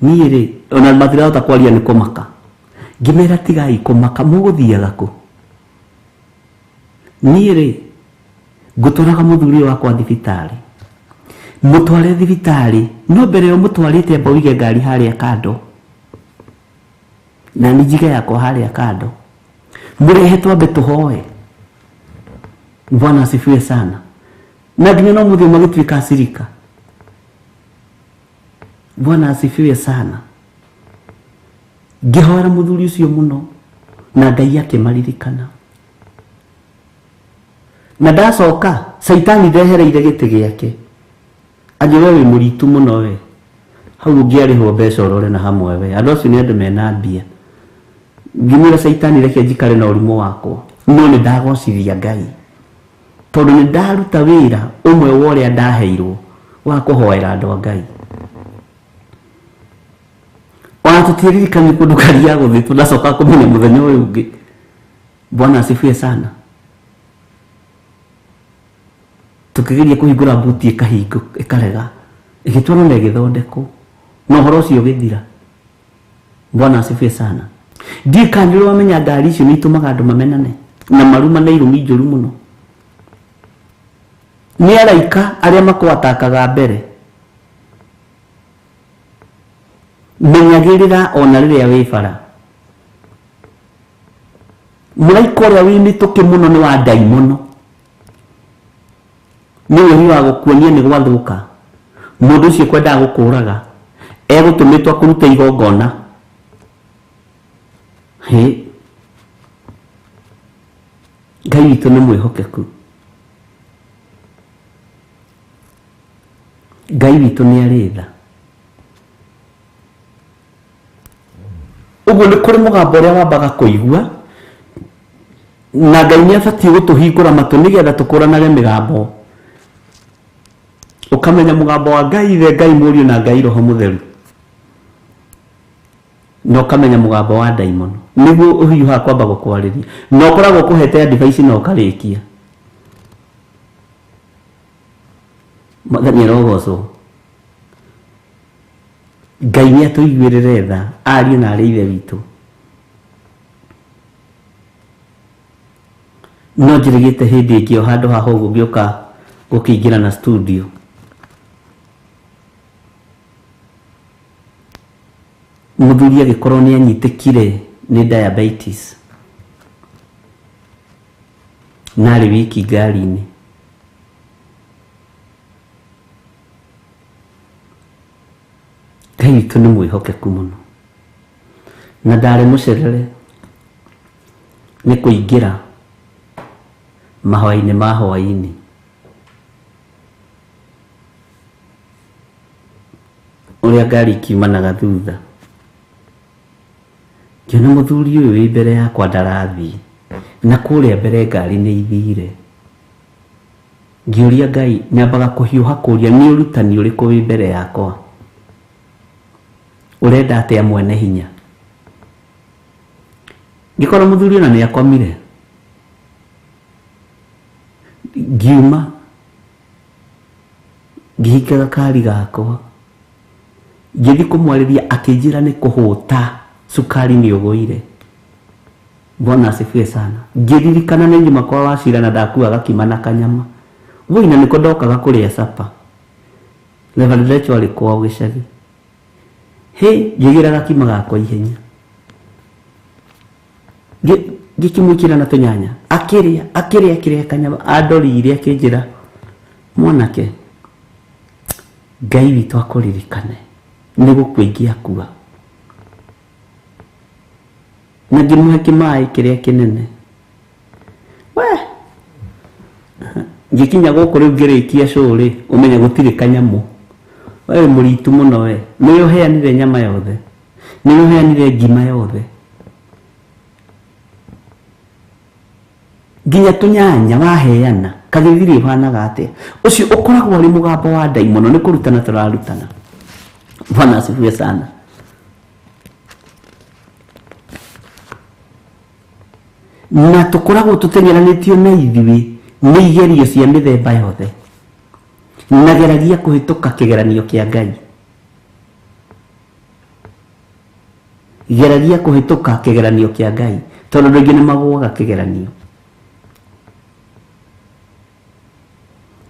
Niĩ rĩ, ona matirahota kwaria nĩ kũmaka. Ngĩmera tigai kũmaka, mũgũthiaga kũ? Niĩ rĩ, ngũtwaraga mũthuri wakwa thibitarĩ. Mũtware thibitarĩ, no mbere yo mũtwarĩte amba ũige ngari harĩa kando, na niĩ njige yakwa harĩa kando, mũrehe twambe tũhoe. Bwana asifiwe sana. Na nginya no mũthĩ magĩtuĩka acirika. Bwana asifiwe sana. Ngĩhoera mũthuri ũcio mũno, na Ngai akĩmaririkana. Na ndacoka Caitani ndehereire gĩtĩ gĩake, anjĩra wĩ mũritu mũno we, hau ũngĩarĩhwo mbeca ũrore na hamwe we, andũ acio nĩ andũ mena mbia. Ngĩmwĩra Caitani reke njikare na ũrimũ wakwa, no nĩ ndagocithia Ngai, tondũ nĩ ndaruta wĩra ũmwe wa ũrĩa ndaheirwo Wa kũhoera andũ a Ngai. Ona tũtiririkani kũndũ karia gũthiĩ, tũnacoka kũmenya mũthenya ũyũ ũngĩ. Bwana asifiwe sana. Tũkĩgeria kũhingũra buti ĩkahingo ĩkarega, ĩgĩtwarwo na ĩgĩthondekwo, na ũhoro ũcio ũgĩthira. Bwana asifiwe sana. Ndiĩ kana nĩ wamenya ngari icio nĩ itũmaga andũ mamenane na marumane irumi njũru mũno. Nĩ araika arĩa makwatakaga mbere. Menyagĩrĩra ona rĩrĩa wĩ bara. Mũraika ũrĩa wĩ mĩtũkĩ mũno nĩ wa ndaimono. Nĩ ũhiũ wa gũkuonia nĩ gwathũka. Mũndũ ũcio kwendaga gũkũraga egũtũmĩtwo akũrute igongona. Hĩ, Ngai witũ nĩ mwĩhokeku. Ngai witũ nĩ arĩ tha. Ũguo nĩ kũrĩ mũgambo ũrĩa wambaga kũigua, na Ngai nĩ abatiĩ gũtũhingũra matũ nĩgetha tũkũranage mĩgambo. Ũkamenya mũgambo wa Ngai Ithe, Ngai Mũriũ na Ngai Roho Mũtheru, na ũkamenya mũgambo wa ndaimono. Nĩguo ũhiũhaga kwamba gũkwarĩria, na ũkoragwo ũkũhete advice na ũkarĩkia. Mwathani arogocwo. Ngai nĩ atũiguĩrĩre tha, ariũ na arĩ ithe witũ. No njĩrĩgĩte hĩndĩ ĩngĩ o handũ haha ũguo ngĩũka gũkĩingĩra na studio. Mũthuri agĩkorwo nĩ anyitĩkire nĩ diabetes na arĩ wiki ngari-inĩ. Ngai witũ nĩ mwĩhokeku mũno, na ndarĩ mũcerere nĩ kũingĩra mahoya-inĩ ma hwaĩ-inĩ. Ũrĩa ngari ikiumanaga thutha, ngĩona mũthuri ũyũ wĩ mbere yakwa ndarathiĩ, na kũrĩa mbere ngari nĩ ithire. Ngĩũria Ngai, nyambaga kũhiũha kũria nĩ ũrutani ũrĩkũ wĩ mbere yakwa, ũrenda atĩa mwene hinya. Ngĩkora mũthuri ona nĩ akomire. Ngiuma ngĩhinga gakari gakwa, ngĩthiĩ kũmwarĩria, akĩnjĩra nĩ kũhũta, cukari nĩ ũgũire. Bwana asifiwe sana. Ngĩririkana nĩ nyuma kwa Wacira na ndakuaga gakima na kanyama. Woi, na nĩko ndokaga kũrĩa sapa. Reverend Rachel arĩ kwao gĩcagi. Hĩ, ngĩgĩra gakima gakwa ihenya. Ngĩkĩmwĩkĩra na tũnyanya. Akĩrĩa, akĩrĩa, akĩrĩa kanyama. Andorire akĩnjĩra, mwanake, Ngai witũ akũririkane, nĩ gũkua ingĩakua. Na ngĩmũhe kĩmaĩ kĩrĩa kĩnene. We, ngĩkinya gũkũ rĩu ngĩrĩkia show rĩ, ũmenye gũtirĩ kanyamũ. We wĩ mũritu mũno we, nĩwe ũheanire nyama yothe, nĩwe ũheanire ngima yothe, nginya tũnyanya waheana, kagĩthiri ũhanaga atĩa? Ũcio ũkoragwo arĩ mũgambo wa ndaimono, nĩ kũrutana tũrarutana. Bwana asifiwe sana. Na tũkoragwo tũteng'eranĩtio na ithuĩ nĩ igerio cia mĩthemba yothe, na geragia kũhĩtũka kĩgeranio kĩa Ngai. Geragia kũhĩtũka kĩgeranio kĩa Ngai, tondũ andũ aingĩ nĩ magũaga kĩgeranio.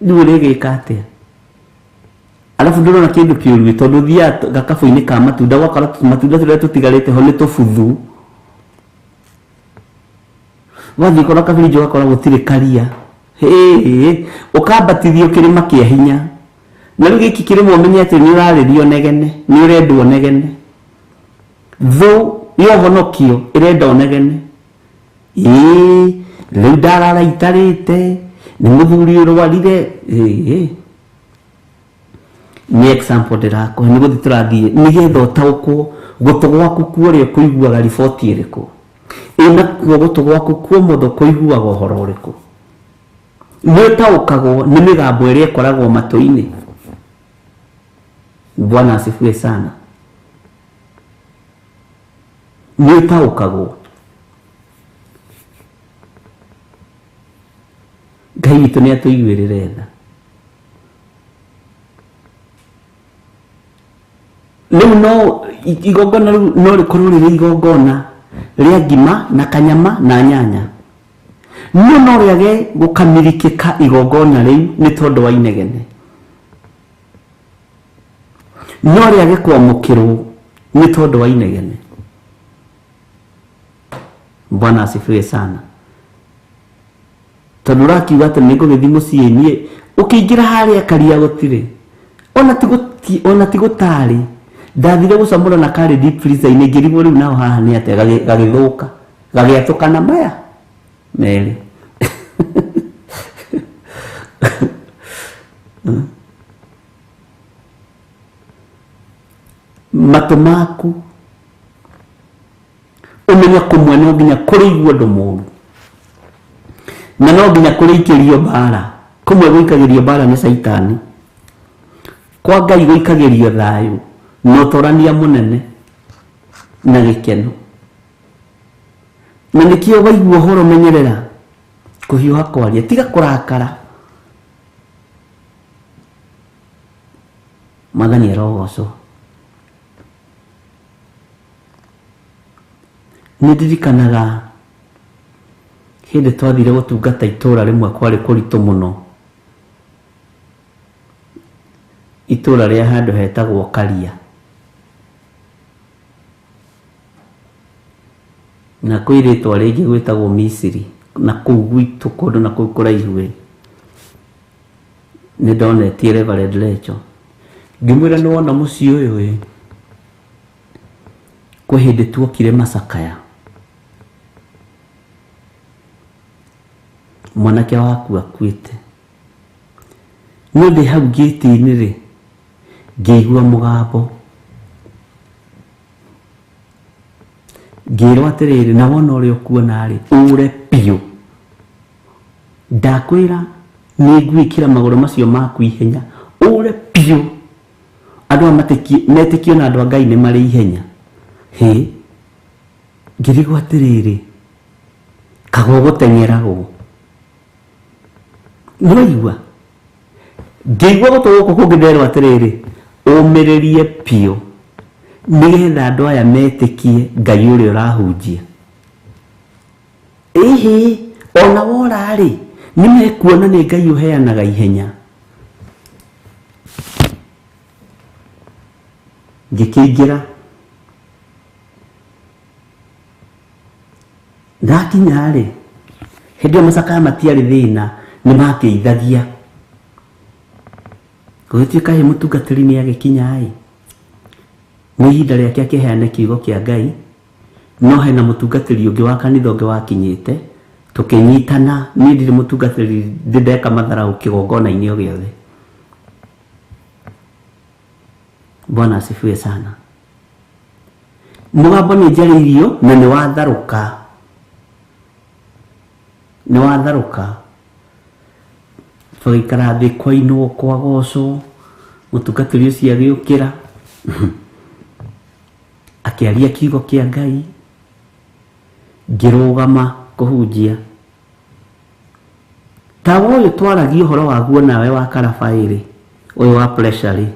Rĩu ũrĩgĩka atĩa? Arabu ndũrona kĩndũ kĩũru, tondũ ũthiaga gakabũ-inĩ ka matunda, ũgakora matunda tũrĩa tũtigarĩte ho nĩ tũbuthu. Wathiĩ kora kabiriji ũgakora gũtirĩ karia. Hĩ, ũkambatithio kĩrĩma kĩa hinya. Na rĩu gĩkĩ kĩrĩma ũmenye atĩ nĩ ũrarĩrio negene, nĩ ũrendwo negene. Thũ ya ũhonokio ĩrenda ũnegene. Ĩĩ, rĩu ndarara itarĩte, nĩ mũthuri ũrwarire. Ĩĩ, nĩ example ndĩrakũhe, nĩ gũthiĩ tũrathiĩ nĩgetha ũtaũkwo gũtũ gwaku kuo ũrĩa kũiguaga riboti ĩrĩkũ, ĩ nakuo gũtũ gwaku kuo mũtho kũiguaga ũhoro ũrĩkũ. Nĩ ũtaũkagwo nĩ mĩgambo ĩrĩa ĩkoragwo matũ-inĩ. Bwana asifiwe sana. Nĩ ũtaũkagwo. Ngai witũ nĩ atũiguĩrĩre tha. Rĩu no igongona rĩu no rĩkorwo rĩrĩ igongona rĩa ngima na kanyama na nyanya, no no rĩage gũkamirikĩka igongona rĩu nĩ tondũ wa inegene, no rĩage kwamũkĩrwo nĩ tondũ wa inegene. Bwana asifiwe sana. Tondũ ũrakiuga atĩ nĩ ngũgĩthiĩ mũciĩ niĩ, ũkĩingĩra harĩa karia gũtirĩ ona ti gũtarĩ. Ndathire gũcamũra na karĩ deep freezer-inĩ, ngĩrigwo rĩu naho haha nĩ atĩa, gagĩthũka, gagĩatũkana maya merĩ. Matũ maku ũmenye kũmwe no nginya kũrĩiguo ũndũ mũũru, na no nginya kũrĩikĩrio mbara. Kũmwe gũikagĩrio mbara nĩ Caitani, kwa Ngai gũikagĩrio thayũ na ũtorania mũnene na gĩkeno. Na nĩkĩo waigua ũhoro menyerera kũhiũha kwaria, tiga kũrakara. Mwathani arogocwo. Nĩ ndirikanaga hĩndĩ twathire gũtungata itũra rĩmwe kwarĩ kũritũ mũno, itũra rĩa handũ hetagwo Karia, na kwĩ rĩtwa rĩngĩ gwĩtagwo Misiri, na kũu gwitũ kũndũ na kũu kũraihu ĩ, nĩ ndonetie Reverend Lecho, ngĩmwĩra nĩ wona mũciĩ ũyũ ĩ, kwĩ hĩndĩ tuokire macakaya, mwanake waku akuĩte, no ndĩ hau ngĩti-inĩ rĩ, ngĩigua mũgambo, ngĩrwo atĩrĩrĩ, na wona ũrĩa ũkuona rĩ, ũre biũ, ndakwĩra nĩ ngwĩkĩra magũrũ macio maku ihenya, ũre biũ. Andũ aya metĩkio na andũ a Ngai nĩ marĩ ihenya. Hĩ, ngĩrigwo atĩrĩrĩ, kaga ũgũteng'eragwo. Nĩwaigua? Ngĩigua gũtũ gũkũ kũngĩ nderwo atĩrĩrĩ, ũmĩrĩrie biũ nĩgetha andũ aya metĩkie Ngai ũrĩa ũrahunjia. Ĩhĩ, ona wora rĩ, nĩ mekuona nĩ Ngai ũheanaga ihenya. Ngĩkĩingĩra, ndakinya rĩ, hĩndĩ ĩyo macakaya matiarĩ thĩna, nĩ makĩithagia. Gũgĩtuĩka hĩ mũtungatĩri nĩ agĩkinya ĩ, nĩ ihinda rĩake akĩheane kiugo kĩa Ngai, no hena mũtungatĩri ũngĩ wa kanitha ũngĩ wakinyĩte, tũkĩnyitana, niĩ ndirĩ mũtungatĩri, ndĩ ndeka matharaũ kĩgongona-inĩ o gĩothe. Bwana asifiwe sana. Mũgambo nĩ njarĩirio na nĩ watharũka, nĩ watharũka. Tũgĩikara thĩ kwainwo kwagocwo, mũtungatĩri ũcio agĩũkĩra akĩaria kiugo kĩa Ngai, ngĩrũgama kũhunjia. Tawa ũyũ twaragia ũhoro waguo nawe wa karabaĩ rĩ, ũyũ wa pressure rĩ,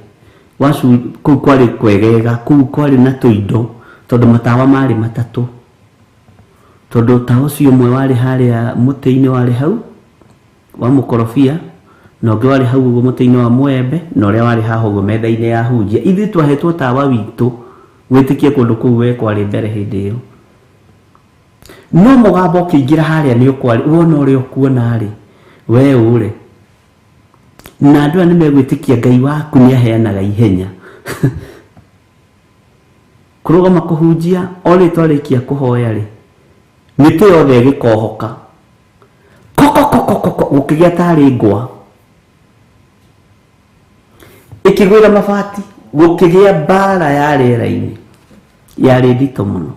kũu kwarĩ kwegega, kũu kwarĩ na tũindo, tondũ matawa marĩ matatũ. Tondũ tawa ũcio ũmwe warĩ harĩa mũtĩ-inĩ warĩ hau wa mũkorobia, na ũngĩ warĩ hau ũguo mũtĩ-inĩ wa mũembe, na ũrĩa warĩ haha ũguo metha-inĩ ya hunjia. Ithuĩ twahetwo tawa witũ wĩtĩkie kũndũ kũu we kwarĩ mbere hĩndĩ ĩyo. No mũgambo ũkĩingĩra harĩa nĩ ũkwarĩ, wona ũrĩa ũkuona rĩ, we ũre. Na andũ aya nĩ megwĩtĩkia Ngai waku nĩ aheanaga ihenya. Kũrũgama kũhunjia, o rĩ twarĩkia kũhoya rĩ, mĩtĩ yothe ĩgĩkohoka. Koko, koko, koko, gũkĩgĩa tarĩ ngwa. Ĩkĩgwĩra mabati, gũkĩgĩa mbara ya rĩera-inĩ, yarĩ nditũ mũno.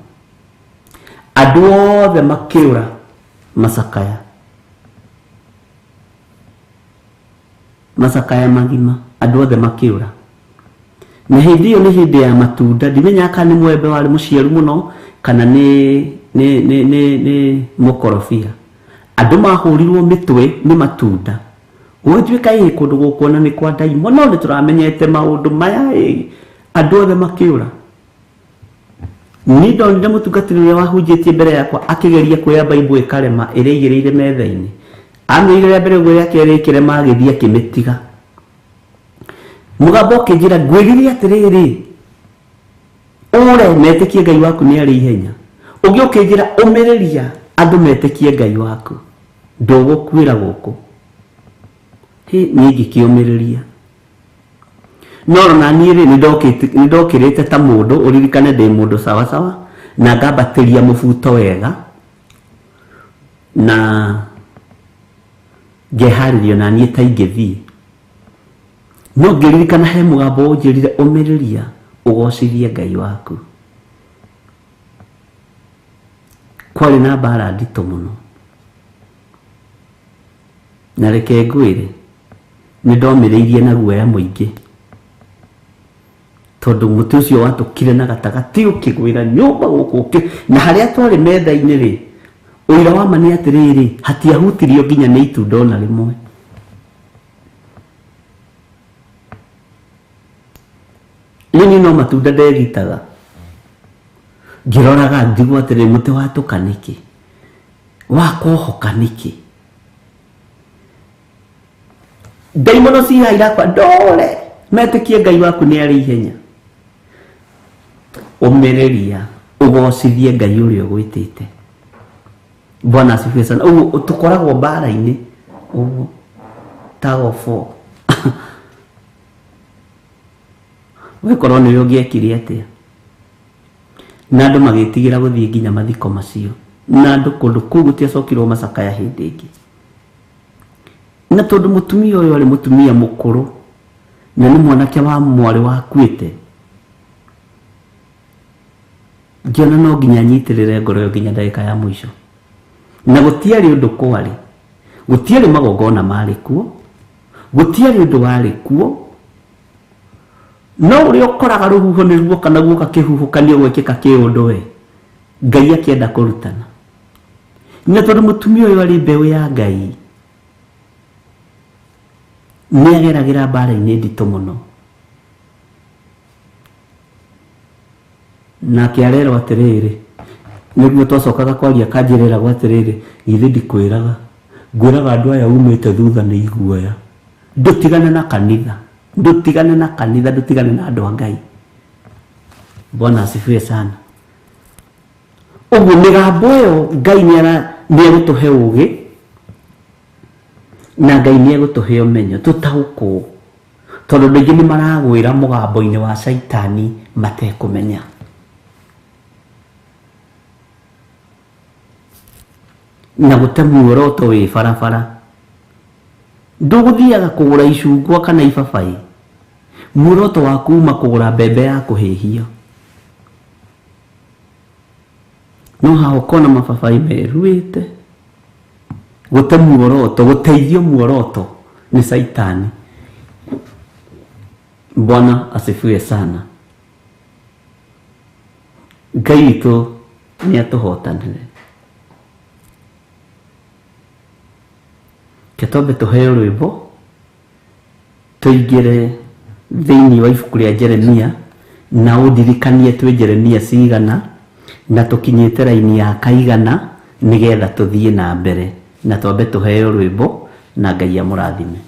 Andũ othe makĩũra macakaya. Macakaya magima, andũ othe makĩũra. Na hĩndĩ ĩyo nĩ hĩndĩ ya matunda, ndimenyaga kana nĩ mwembe warĩ mũciaru mũno kana nĩ mũkorobia. Andũ mahũrirwo mĩtwe nĩ matunda. Gũgĩtuĩka ĩ kũndũ gũkũ ona nĩ kwa ndaimono, no nĩ tũramenyete maũndũ maya ĩ, andũ othe makĩũra. Niĩ ndonire mũtungatĩri ũrĩa wahunjĩtie mbere yakwa akĩgeria kuoya Bible ĩkarema ĩrĩa ĩigĩrĩire metha-inĩ. Amĩigĩrĩra rĩa mbere ũguo rĩa kerĩ ĩkĩrema agĩthiĩ akĩmĩtiga. Mũgambo ũkĩnjĩra ngwĩrire atĩrĩrĩ, ũre metĩkie Ngai waku nĩ arĩ ihenya. Ũngĩ ũkĩnjĩra ũmĩrĩria andũ metĩkie Ngai waku, ndũgũkuĩra gũkũ. Hĩ, niĩ ngĩkĩũmĩrĩria. No ona niĩ rĩ, nĩ ndokĩrĩte ta mũndũ, ũririkane ndĩ mũndũ sawasawa, na ngambatĩria mũbuto wega, na ngeharĩria ona niĩ ta ingĩthiĩ. No ngĩririkana he mũgambo ũnjĩrire ũmĩrĩria ũgocithie Ngai waku. Kwarĩ na mbara nditũ mũno. Na reke ngwĩre, nĩ ndomĩrĩirie na guoya mũingĩ, tondũ mũtĩ ũcio watũkire na gatagatĩ ũkĩgwĩra nyũmba gũkũ, na harĩa twarĩ metha-inĩ rĩ, ũira wa ma nĩ atĩrĩrĩ, hatiahutirio nginya nĩ itunda ona rĩmwe. Niĩ no matunda ndegitaga. Ngĩroraga ndigwo atĩrĩrĩ, mũtĩ watũka nĩkĩ? Wakohoka nĩkĩ? Ndaimono ciha irakwa ndore metĩkie Ngai waku nĩ arĩ ihenya. Ũmĩrĩria ũgocithie Ngai ũrĩa ũgwĩtĩte. Bwana asifiwe sana. Ũguo tũkoragwo mbara-inĩ ũguo tag of war. Wĩkorwo nĩwe ũngĩekire atĩa? Na andũ magĩtigĩra gũthiĩ nginya mathiko macio. Na andũ kũndũ kũu gũtiacokirwo macakaya hĩndĩ ĩngĩ. Na tondũ mũtumia ũyũ arĩ mũtumia mũkũrũ na nĩ mwanake wa mwarĩ wakuĩte, ngĩona no nginya nyitĩrĩre ngoro ĩyo nginya ndagĩka ya mũico. Na gũtiarĩ ũndũ kwarĩ, gũtiarĩ magongona marĩ kuo, gũtiarĩ ũndũ warĩ kuo, no ũrĩa ũkoraga rũhuho nĩ ruoka na guoka kĩhuhũkanio gwĩkĩka kĩũndũ we, Ngai akĩenda kũrutana. Na tondũ mũtumia ũyũ arĩ mbeũ ya Ngai, nĩ ageragĩra mbara-inĩ nditũ mũno. Nake arerwo atĩrĩrĩ, nĩguo twacokaga kwaria kanjĩrĩragwo atĩrĩrĩ, githĩ ndikwĩraga, ngwĩraga andũ aya umĩte thutha nĩ iguoya. Ndũtigane na kanitha, ndũtigane na kanitha, ndũtigane na andũ a Ngai. Bwana asifiwe sana. Ũguo mĩgambo ĩyo Ngai nĩ egũtũhe ũgĩ, na Ngai nĩ egũtũhe ũmenyo tũtaũkwo, tondũ andũ aingĩ nĩ maragwĩra mũgambo-inĩ wa Caitani matekũmenya. Na gũte muoroto wĩ barabara. Ndũgũthiaga kũgũra icungwa kana ibabaĩ, muoroto waku uma kũgũra mbembe ya kũhĩhio. No haha ũkona mababaĩ meruĩte. Gũte muoroto, gũteithio muoroto nĩ Caitani. Bwana asifiwe sana. Ngai witũ nĩ atũhotanĩre. Ke twambe tũheo rwĩmbo tũingĩre thĩinĩ wa ibuku rĩa Jeremia, na ũndirikanie twĩ Jeremia cigana na tũkinyĩte raini ya kaigana nĩgetha tũthiĩ na mbere, na twambe tũheo rwĩmbo na Ngai amũrathime.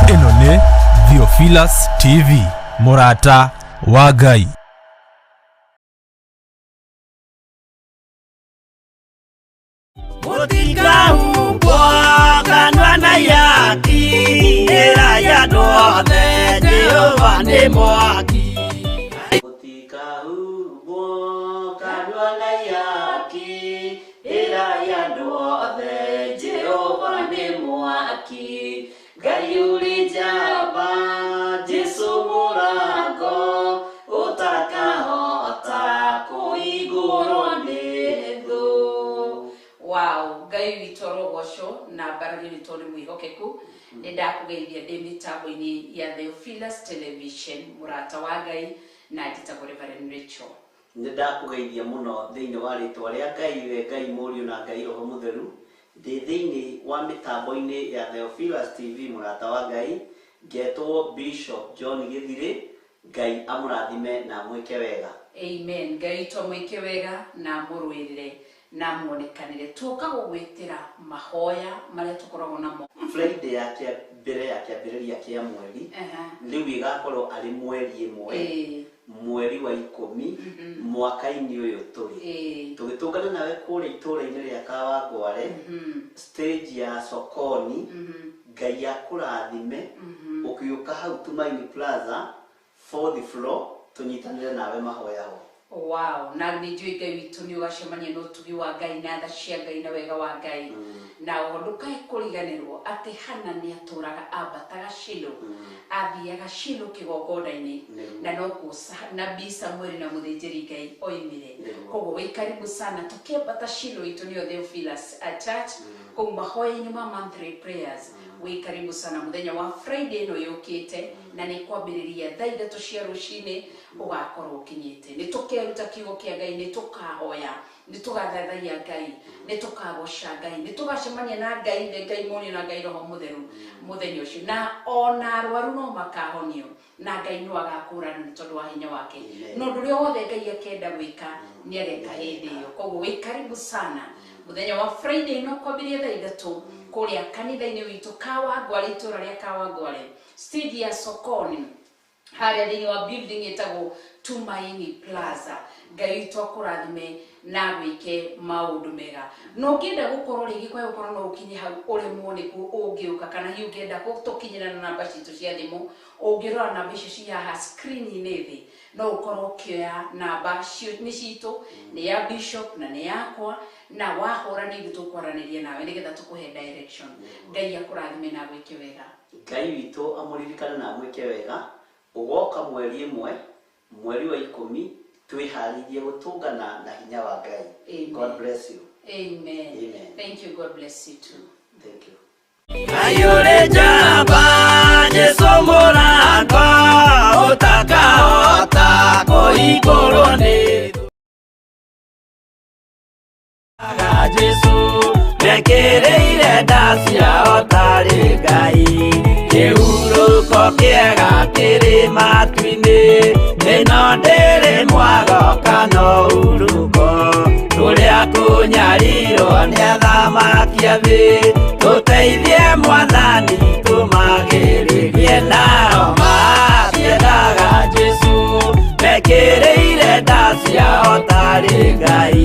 Ĩno nĩ Theophilus TV, mũrata wa Ngai. Mũtikahumbwo kanua na ihaki, ĩra ya andũ othe Jehova nĩ mwaki. Mũtikahumbwo kanua na ihaki, ĩra ya andũ othe Jehova nĩ mwaki. Ngai ũrĩ njamba, Jesũ mũrango, ũtakahota kũhingũrwo nĩ Ndũkũgarario nĩ tondũ nĩ mwĩhokeku. Nĩ ndakũgeithia ndĩ mĩtambo-inĩ ya Theophilus Television, mũrata wa Ngai, na njĩtagwo Reverend Rachel. Nĩ ndakũgeithia mũno thĩinĩ wa rĩtwa rĩa Ngai, we Ngai Mũriũ na Ngai Roho Mũtheru. Ndĩ thĩinĩ wa mĩtambo-inĩ ya Theophilus TV, mũrata wa Ngai, ngetwo Bishop John Gĩthirĩ. Ngai amũrathime na amwĩke wega. Amen. Ngai witũ amwĩke wega na amũrũĩrĩre na amuonekanĩre. Tuoka gũgwĩtĩra mahoya marĩa tũkoragwo namo. Friday ya kĩa mbere ya kĩambĩrĩria kĩa mweri, rĩu ĩgakorwo arĩ mweri ĩmwe, mweri wa 10 mwaka-inĩ ũyũ tũrĩ, tũgĩtũngana nawe kũrĩa itũũra-inĩ rĩa Kawangware, stage ya Sokoni. Ngai akũrathime ũkĩũka hau Tumaini Plaza, fourth floor, tũnyitanĩre nawe mahoya ho. Wow, na nĩ njũĩ Ngai witũ nĩ ũgacemania na ũtugi wa Ngai na tha cia Ngai na wega wa Ngai. Na oho ndũkae kũriganĩrwo atĩ Hana nĩ atũraga ambataga Shilo, athiaga Shilo kĩgongona-inĩ, na nokuo nabii Samueli na mũthĩnjĩri Ngai oimire. Koguo wĩ karibu sana tũkĩambata Shilo itũ nĩyo Theophilus Church, kũu mahoya-inĩ ma monthly prayers. Wĩ karibu sana mũthenya wa Friday ĩno yũkĩte, na nĩ kwambĩrĩria thaa 3 cia rũcinĩ ũgakorwo ũkinyĩte. Nĩ tũkeruta kiugo kĩa Ngai, nĩ tũkahoya, nĩ tũgathathaiya Ngai, nĩ tũkagoca Ngai, nĩ tũgacemania na Ngai, nĩ Ngai Mũriũ na Ngai Roho Mũtheru mũthenya ũcio, na ona arwaru no makahonio, na Ngai no agakũrana nĩ tondũ wa hinya wake. Amen. Na ũndũ ũrĩa wothe Ngai akenda gwĩka nĩ ageka hĩndĩ ĩyo. Koguo wĩ karibu sana mũthenya wa Friday no kwambĩrĩria thaa 3 kũrĩa kanitha-inĩ witũ Kawangware, itũra rĩa Kawangware, stage ya Sokoni, harĩa thĩinĩ wa building ĩtagwo Tumaini Plaza. Ngai witũ akũrathime na agwĩke maũndũ mega. Na ũngĩenda gũkorwo rĩngĩ kwa gũkorwo no ũkinye hau ũremwo nĩkuo ũngĩũka, kana hihi ũngĩenda tũkinyĩra na namba citũ cia thimũ, ũngĩrora namba icio ci haha screen-inĩ thĩ, no ũkorwo ũkĩoya namba nĩ citũ, nĩ ya Bishop na nĩ yakwa, na wahũra nĩ ithuĩ tũkwaranĩria nawe nĩgetha tũkũhe direction. Ngai akũrathime na agwĩke wega. Ngai witũ amũririkane na amwĩke wega. Ũgoka mweri 1 mweri wa 10 twĩharĩirie gũtũngana na hinya wa Ngai. Amen. God bless you. Amen. Amen. Thank you. God bless you too. Thank you. Ayure njamba Jesu mũrangwa ũtakahota kũhingũrwo nĩ thũ. Jesu mekĩrĩire nda ciao tarĩ Ngai, kĩhurũko kĩega kĩrĩ matu-inĩ, ĩno ndĩrĩ mwago kana ũhurũko, tũrĩa kũnyarirwo nĩ athamaki a thĩ, tũteithie Mwathani tũmagĩrĩrie nao matiendaga Jesu, mekĩrĩire nda ciao tarĩ Ngai.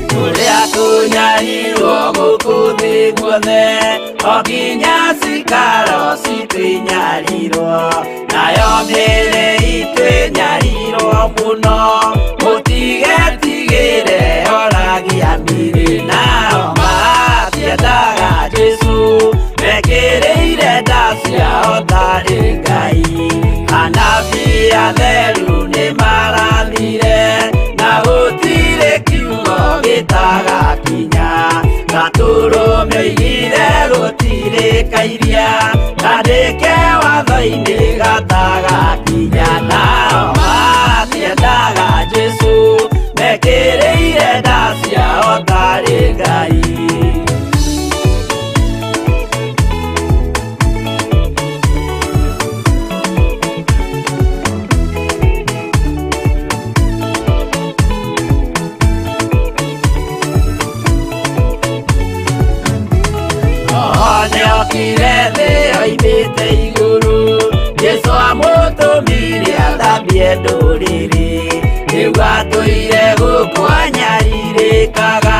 Tũrĩa tũnyarirwo gũkũ thĩ guothe, o nginya cikaro citũ inyarirwo, nayo mĩĩrĩ itũ ĩnyarirwo mũno, mũtigetigĩre oragia mĩĩrĩ, nao matiendaga Jesu, mekĩrĩire nda ciao tarĩ Ngai. Anabii atheru nĩmarathire, na gũtirĩ kiugo gĩtagakinya, gatũrũme oigire gũtirĩ kairia, kandĩke watho-inĩ gatagakinya, nao matiendaga Jesu, mekĩrĩire nda ciao tarĩ Ngai. Nĩokire thĩ oimĩte igũrũ, Jesũ amũtũmire athambie ndũrĩrĩ, rĩu atũire gũkũ anyarirĩkaga,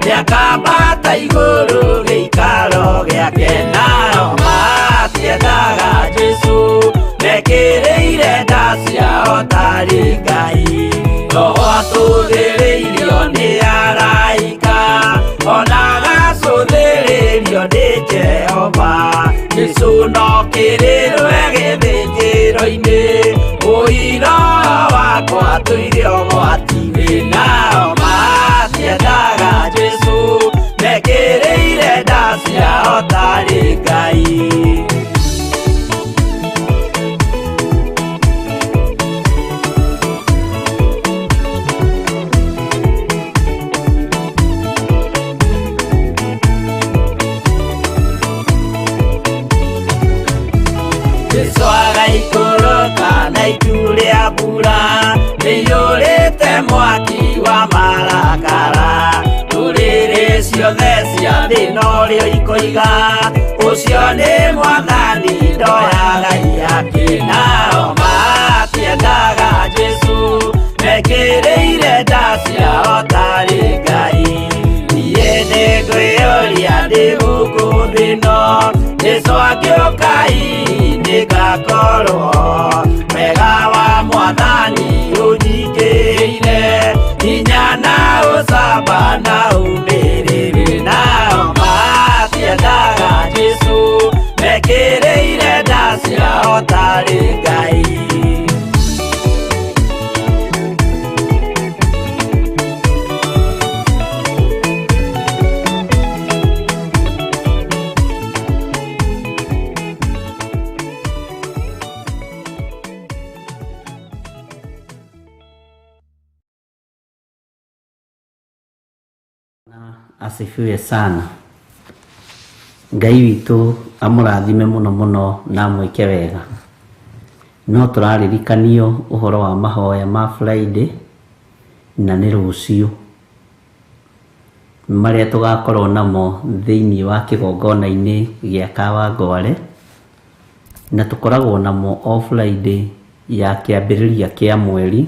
nĩakambata igũrũ gĩikaro gĩake, nao matiendaga Jesũ, mekĩrĩire nda ciao tarĩ Ngai. Roho atũthĩrĩirio nĩ araika, ona agacũthĩrĩrio Ũcio nĩ Jehova Jesũ no kĩrĩrwe gĩthĩnjĩro-inĩ ũira wakwa tũire ũgwati-inĩ nao matiendaga Jesũ mekĩrĩire nda ciao tarĩ Ngai. Jesu agaikũrũka na itu rĩa mbura rĩiyũrĩte mwaki wa marakara ndũrĩrĩ ciothe cia thĩ norĩo ikoiga ũcio nĩ mwathani ndoyaga iyake nao matiendaga Jesũ mekĩrĩire nda ciao tarĩ Ngai. Niĩ nĩngwĩyũria ndĩ gũkũ thĩ ĩno Jesũ angĩũka hihi nĩngakorwo wega wa mwathani ũnyingĩrĩire hinya na ũcamba na ũmĩrĩru nao matiendaga Jesũ mekĩrĩire nda ciao tarĩ Ngai. Asifiwe sana. Ngai witũ amũrathime mũno mũno na amwĩke wega. No tũraririkanio ũhoro wa mahoya ma Friday na nĩ rũciũ marĩa tũgakorwo namo thĩinĩ wa kĩgongona-inĩ gĩa Kawangware, na tũkoragwo namo o Friday ya kĩambĩrĩria kĩa mweri,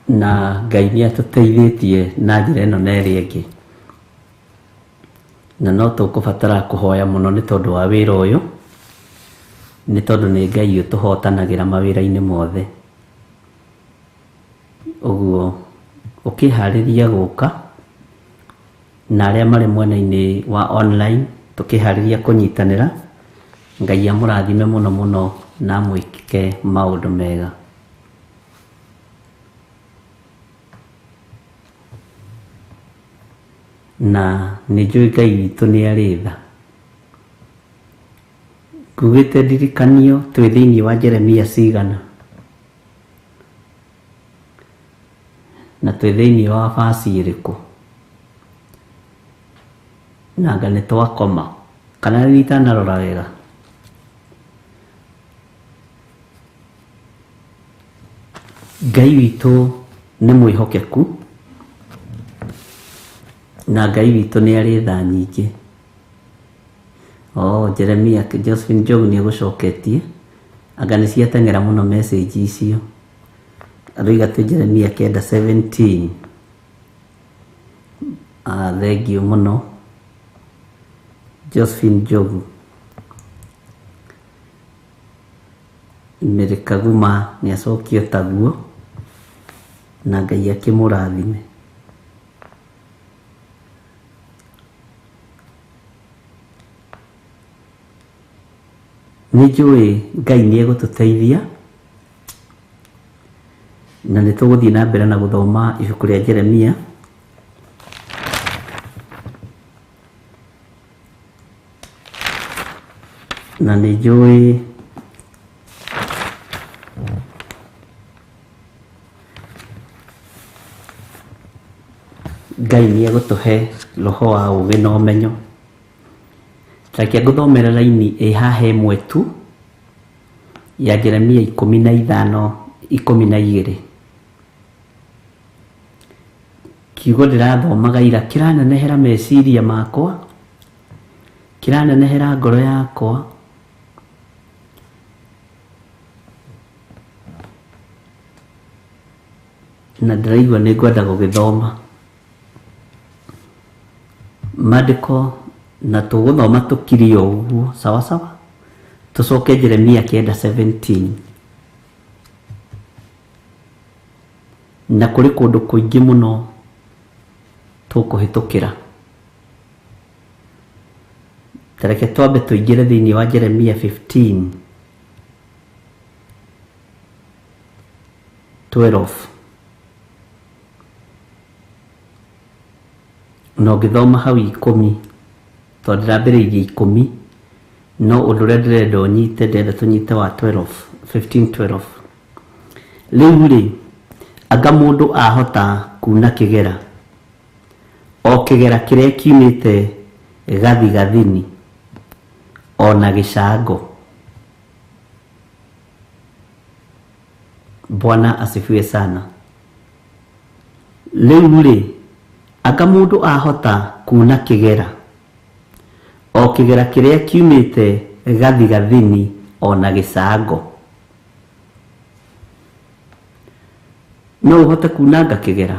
na Ngai nĩ atũteithĩtie na njĩra ĩno na ĩrĩa ĩngĩ, na no tũkũbatara kũhoya mũno nĩ tondũ wa wĩra ũyũ, nĩ tondũ nĩ Ngai ũtũhotanagĩra mawĩra-inĩ mothe. Ũguo ũkĩharĩria gũka na arĩa marĩ mwena-inĩ wa online tũkĩharĩria kũnyitanĩra, Ngai amũrathime mũno mũno na amwĩke maũndũ mega. Na nĩ njũĩ Ngai witũ nĩ arĩ tha. Ngugĩte ndirikanio twĩ thĩinĩ wa Jeremia cigana na twĩ thĩinĩ wa basi ĩrĩkũ, na anga nĩ twakoma kana nĩ itanarora wega. Ngai witũ nĩ mwĩhokeku na Ngai witũ nĩ arĩ tha nyingĩ. Oh, Jeremia Josephine Njogu nĩ egũcoketie, anga nĩ ciateng'era mũno message icio. Aroiga twĩ Jeremia 9:17. Thengiũ mũno Josephine Njogu. Mary Kaguma nĩ acokio taguo na Ngai akĩmũrathime. Nĩ njũĩ Ngai nĩ egũtũteithia na nĩ tũgũthiĩ na mbere na gũthoma ibuku rĩa Jeremia. Na nĩ njũĩ Ngai nĩ egũtũhe roho wa ũũgĩ na ũmenyo. Reke ngũthomere raini ĩ haha ĩmwe tu ya Jeremia 15:12. Kiugo ndĩrathomaga ira kĩranenehera meciria makwa, kĩranenehera ngoro yakwa, na ndĩraigua nĩ ngwenda gũgĩthoma maandĩko, na tũgũthoma tũkirie o ũguo sawa sawa. Tũcoke Jeremia 9:17. Na kũrĩ kũndũ kũingĩ mũno tũkũhĩtũkĩra. Tareke twambe tũingĩre thĩinĩ wa Jeremia 15:12. Na ũngĩthoma hau 10, tondũ ndĩrambĩrĩirie 10, no ũndũ ũrĩa ndĩrenda ũnyite, ndĩrenda tũnyite wa 12, 15:12. Rĩu rĩ, anga mũndũ ahota kuna kĩgera, o kĩgera kĩrĩa kiumĩte gathigathini ona gĩcango. Bwana asifiwe sana. Rĩu rĩ, anga mũndũ ahota kuna kĩgera, o kĩgera kĩrĩa kiumĩte gathigathini ona gĩcango. No ũhote kunanga kĩgera?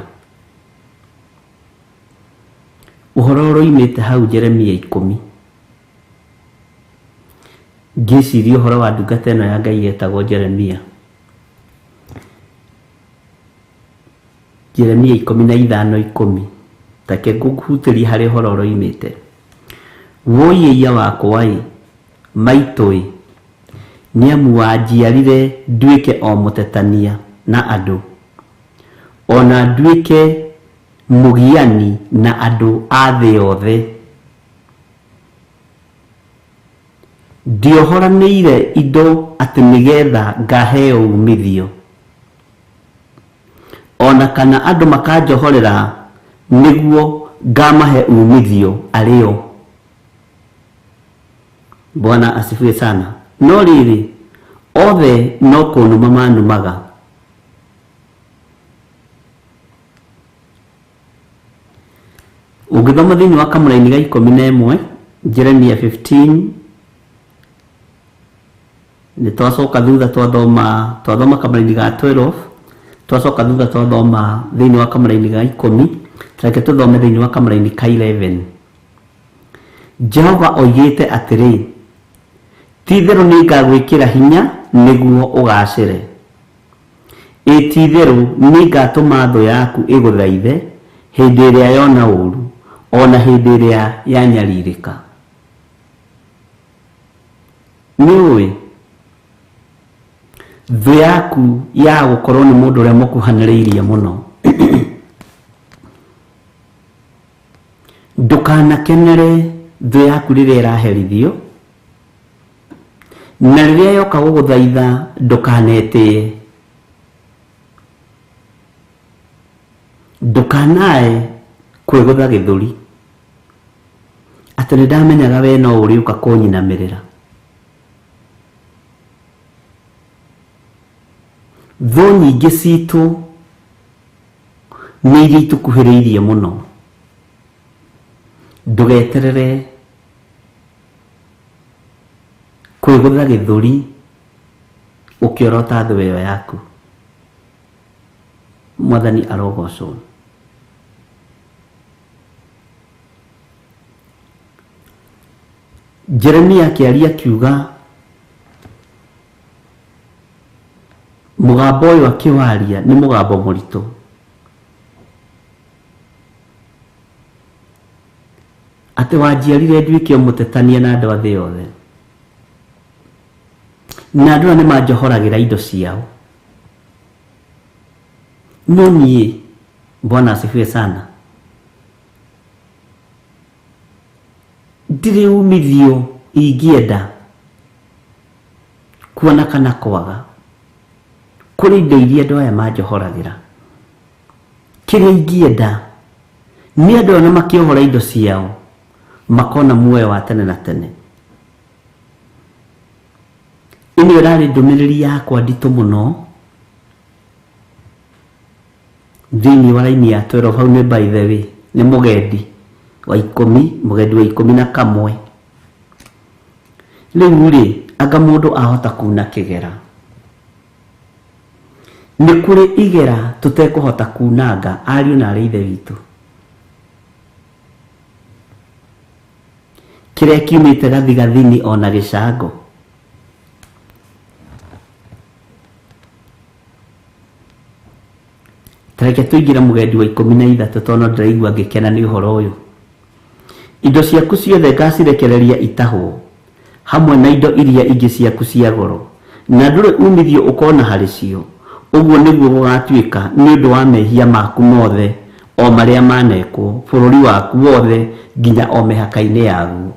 Ũhoro ũroimĩte hau Jeremia 10. Ngĩciria ũhoro wa ndungata ĩno ya Ngai yetagwo Jeremia. Jeremia 15:10. Take ngũhutĩrie harĩ ũhoro ũroimĩte. Wũi wakwa ĩ, maitũ ĩ, nĩamu wanjiarire nduĩke o mũtetania na andũ, ona nduĩke mũgiani na andũ a thĩ yothe. Ndiohoranĩire indo atĩ nĩgetha ngaheo umithio, ona kana andũ makanjohorera nĩguo ngamahe umithio arĩo. Bwana asifiwe sana. No rĩrĩ, othe no kũnuma manumaga. Ũngĩthoma thĩinĩ wa kamũraini ga 11, Jeremia 15, nĩ twacoka thutha twathoma kamũraini ga 12, twacoka thutha twathoma thĩinĩ wa kamũraini ga 10, reke tũthome thĩinĩ wa kamũraini ka 11. Jehova oigĩte atĩrĩ, ti-itherũ nĩngagwĩkĩra hinya nĩguo ũgacĩre. Ĩ ti-itherũ nĩngatũma thũ yaku ĩgũthaithe hĩndĩ ĩrĩa yona ũũru, ona hĩndĩ ĩrĩa yanyarirĩka. Nĩũĩ thũ yaku ya gũkorwo nĩ mũndũ ũrĩa mũkuhanĩrĩirie mũno. Ndũkanakenere thũ yaku rĩrĩa ĩraherithio, na rĩrĩa yoka gũgũthaitha ndũkanetĩe. Ndũkanae kwĩgũtha gĩthũri atĩ nĩndamenyaga we no ũrĩũka kũnyinamĩrĩra. Thũ nyingĩ citũ nĩ iria itũkuhĩrĩirie mũno. Ndũgeterere kwĩgũtha gĩthũri ũkĩorota thũ ĩyo yaku. Mwathani arogocwo. Jeremia akĩaria akiuga, mũgambo ũyũ akĩwaria nĩ mũgambo mũritũ. Atĩ wanjiarire nduĩke mũtetania na andũ a thĩ yothe, na andũ aya nĩmanjohoragĩra indo ciao. No niĩ, Bwana asifiwe sana, ndirĩ umithio ingĩenda kuona kana kwaga kũrĩ indo iria andũ aya manjohoragĩra. Kĩrĩa ingĩenda nĩ andũ aya makĩohora indo ciao makona muoyo wa tene na tene. Ĩno ĩrarĩ ndũmĩrĩri yakwa nditũ mũno thĩinĩ wa raini ya 12. Hau nĩ by the way nĩ mũgendi wa 10, mũgendi wa 11. Rĩu rĩ, anga mũndũ ahota kuna kĩgera? Nĩ kũrĩ igera tũtekũhota kunanga, ariũ na arĩ ithe witũ. Kĩrĩa kiumĩte gathigathini ona gĩcango. Tareke tũingĩre mũgendi wa 13, tondũ no ndĩraigua ngĩkena nĩ ũhoro ũyũ. Indo ciaku ciothe ngacirekereria itahwo hamwe na indo iria ingĩ ciaku cia goro, na ndũrĩ umithio ũkona harĩ cio. Ũguo nĩguo gũgatuĩka nĩ ũndũ wa mehia maku mothe o marĩa manekwo bũrũri waku wothe nginya o mĩhaka-inĩ yaguo.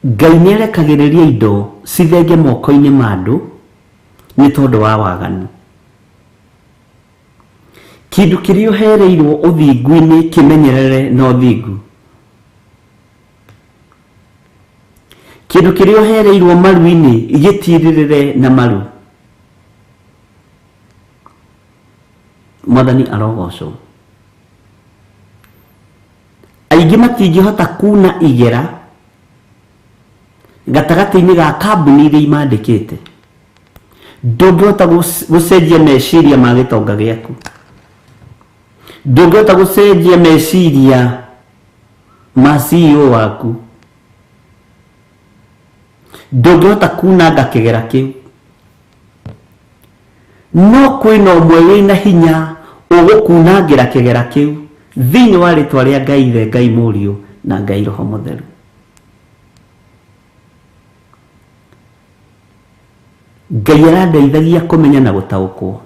Ngai nĩarekagĩrĩria indo cithenge moko-inĩ ma andũ nĩ tondũ wa waganu. Kĩndũ kĩrĩa ũhereirwo ũthingu-inĩ kĩmenyerere na ũthingu. Kĩndũ kĩrĩa ũhereirwo maru-inĩ gĩtirĩrĩre na maru. Mwathani arogocwo. Aingĩ matingĩhota kuna igera gatagatĩ-inĩ ga kambuni iria imandĩkĩte. Ndũngĩhota gũcenjia meciria ma gĩtonga gĩaku. Ndũngĩhota gũcenjia meciria ma CEO waku. Ndũngĩhota kunanga kĩgera kĩu. No kwĩna ũmwe wĩna hinya ũgũkunangĩra kĩgera kĩu thĩinĩ wa rĩtwa rĩa Ngai Ithe, Ngai Mũriũ na Ngai Roho Mũtheru. Ngai arandeithagia kũmenya na gũtaũkwo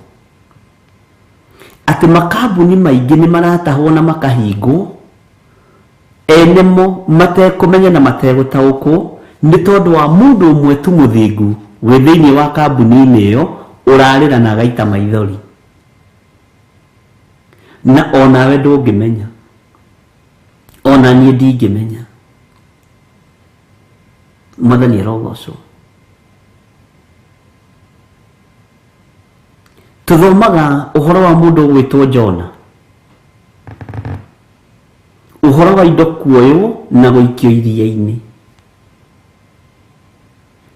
atĩ makambuni maingĩ nĩ maratahwo na makahingwo, ene mo matekũmenya na mategũtaũkwo nĩ tondũ wa mũndũ ũmwe tu mũthingu wĩ thĩinĩ wa kambuni-inĩ ĩyo ũrarĩra na agaita maithori, na onawe ndũngĩmenya, ona niĩ ndingĩmenya. Mwathani arogocwo. Tuthomaga ũhoro wa mũndũ ũgwĩtwo Jona, ũhoro wa indo kuoywo na gũikio iria-inĩ.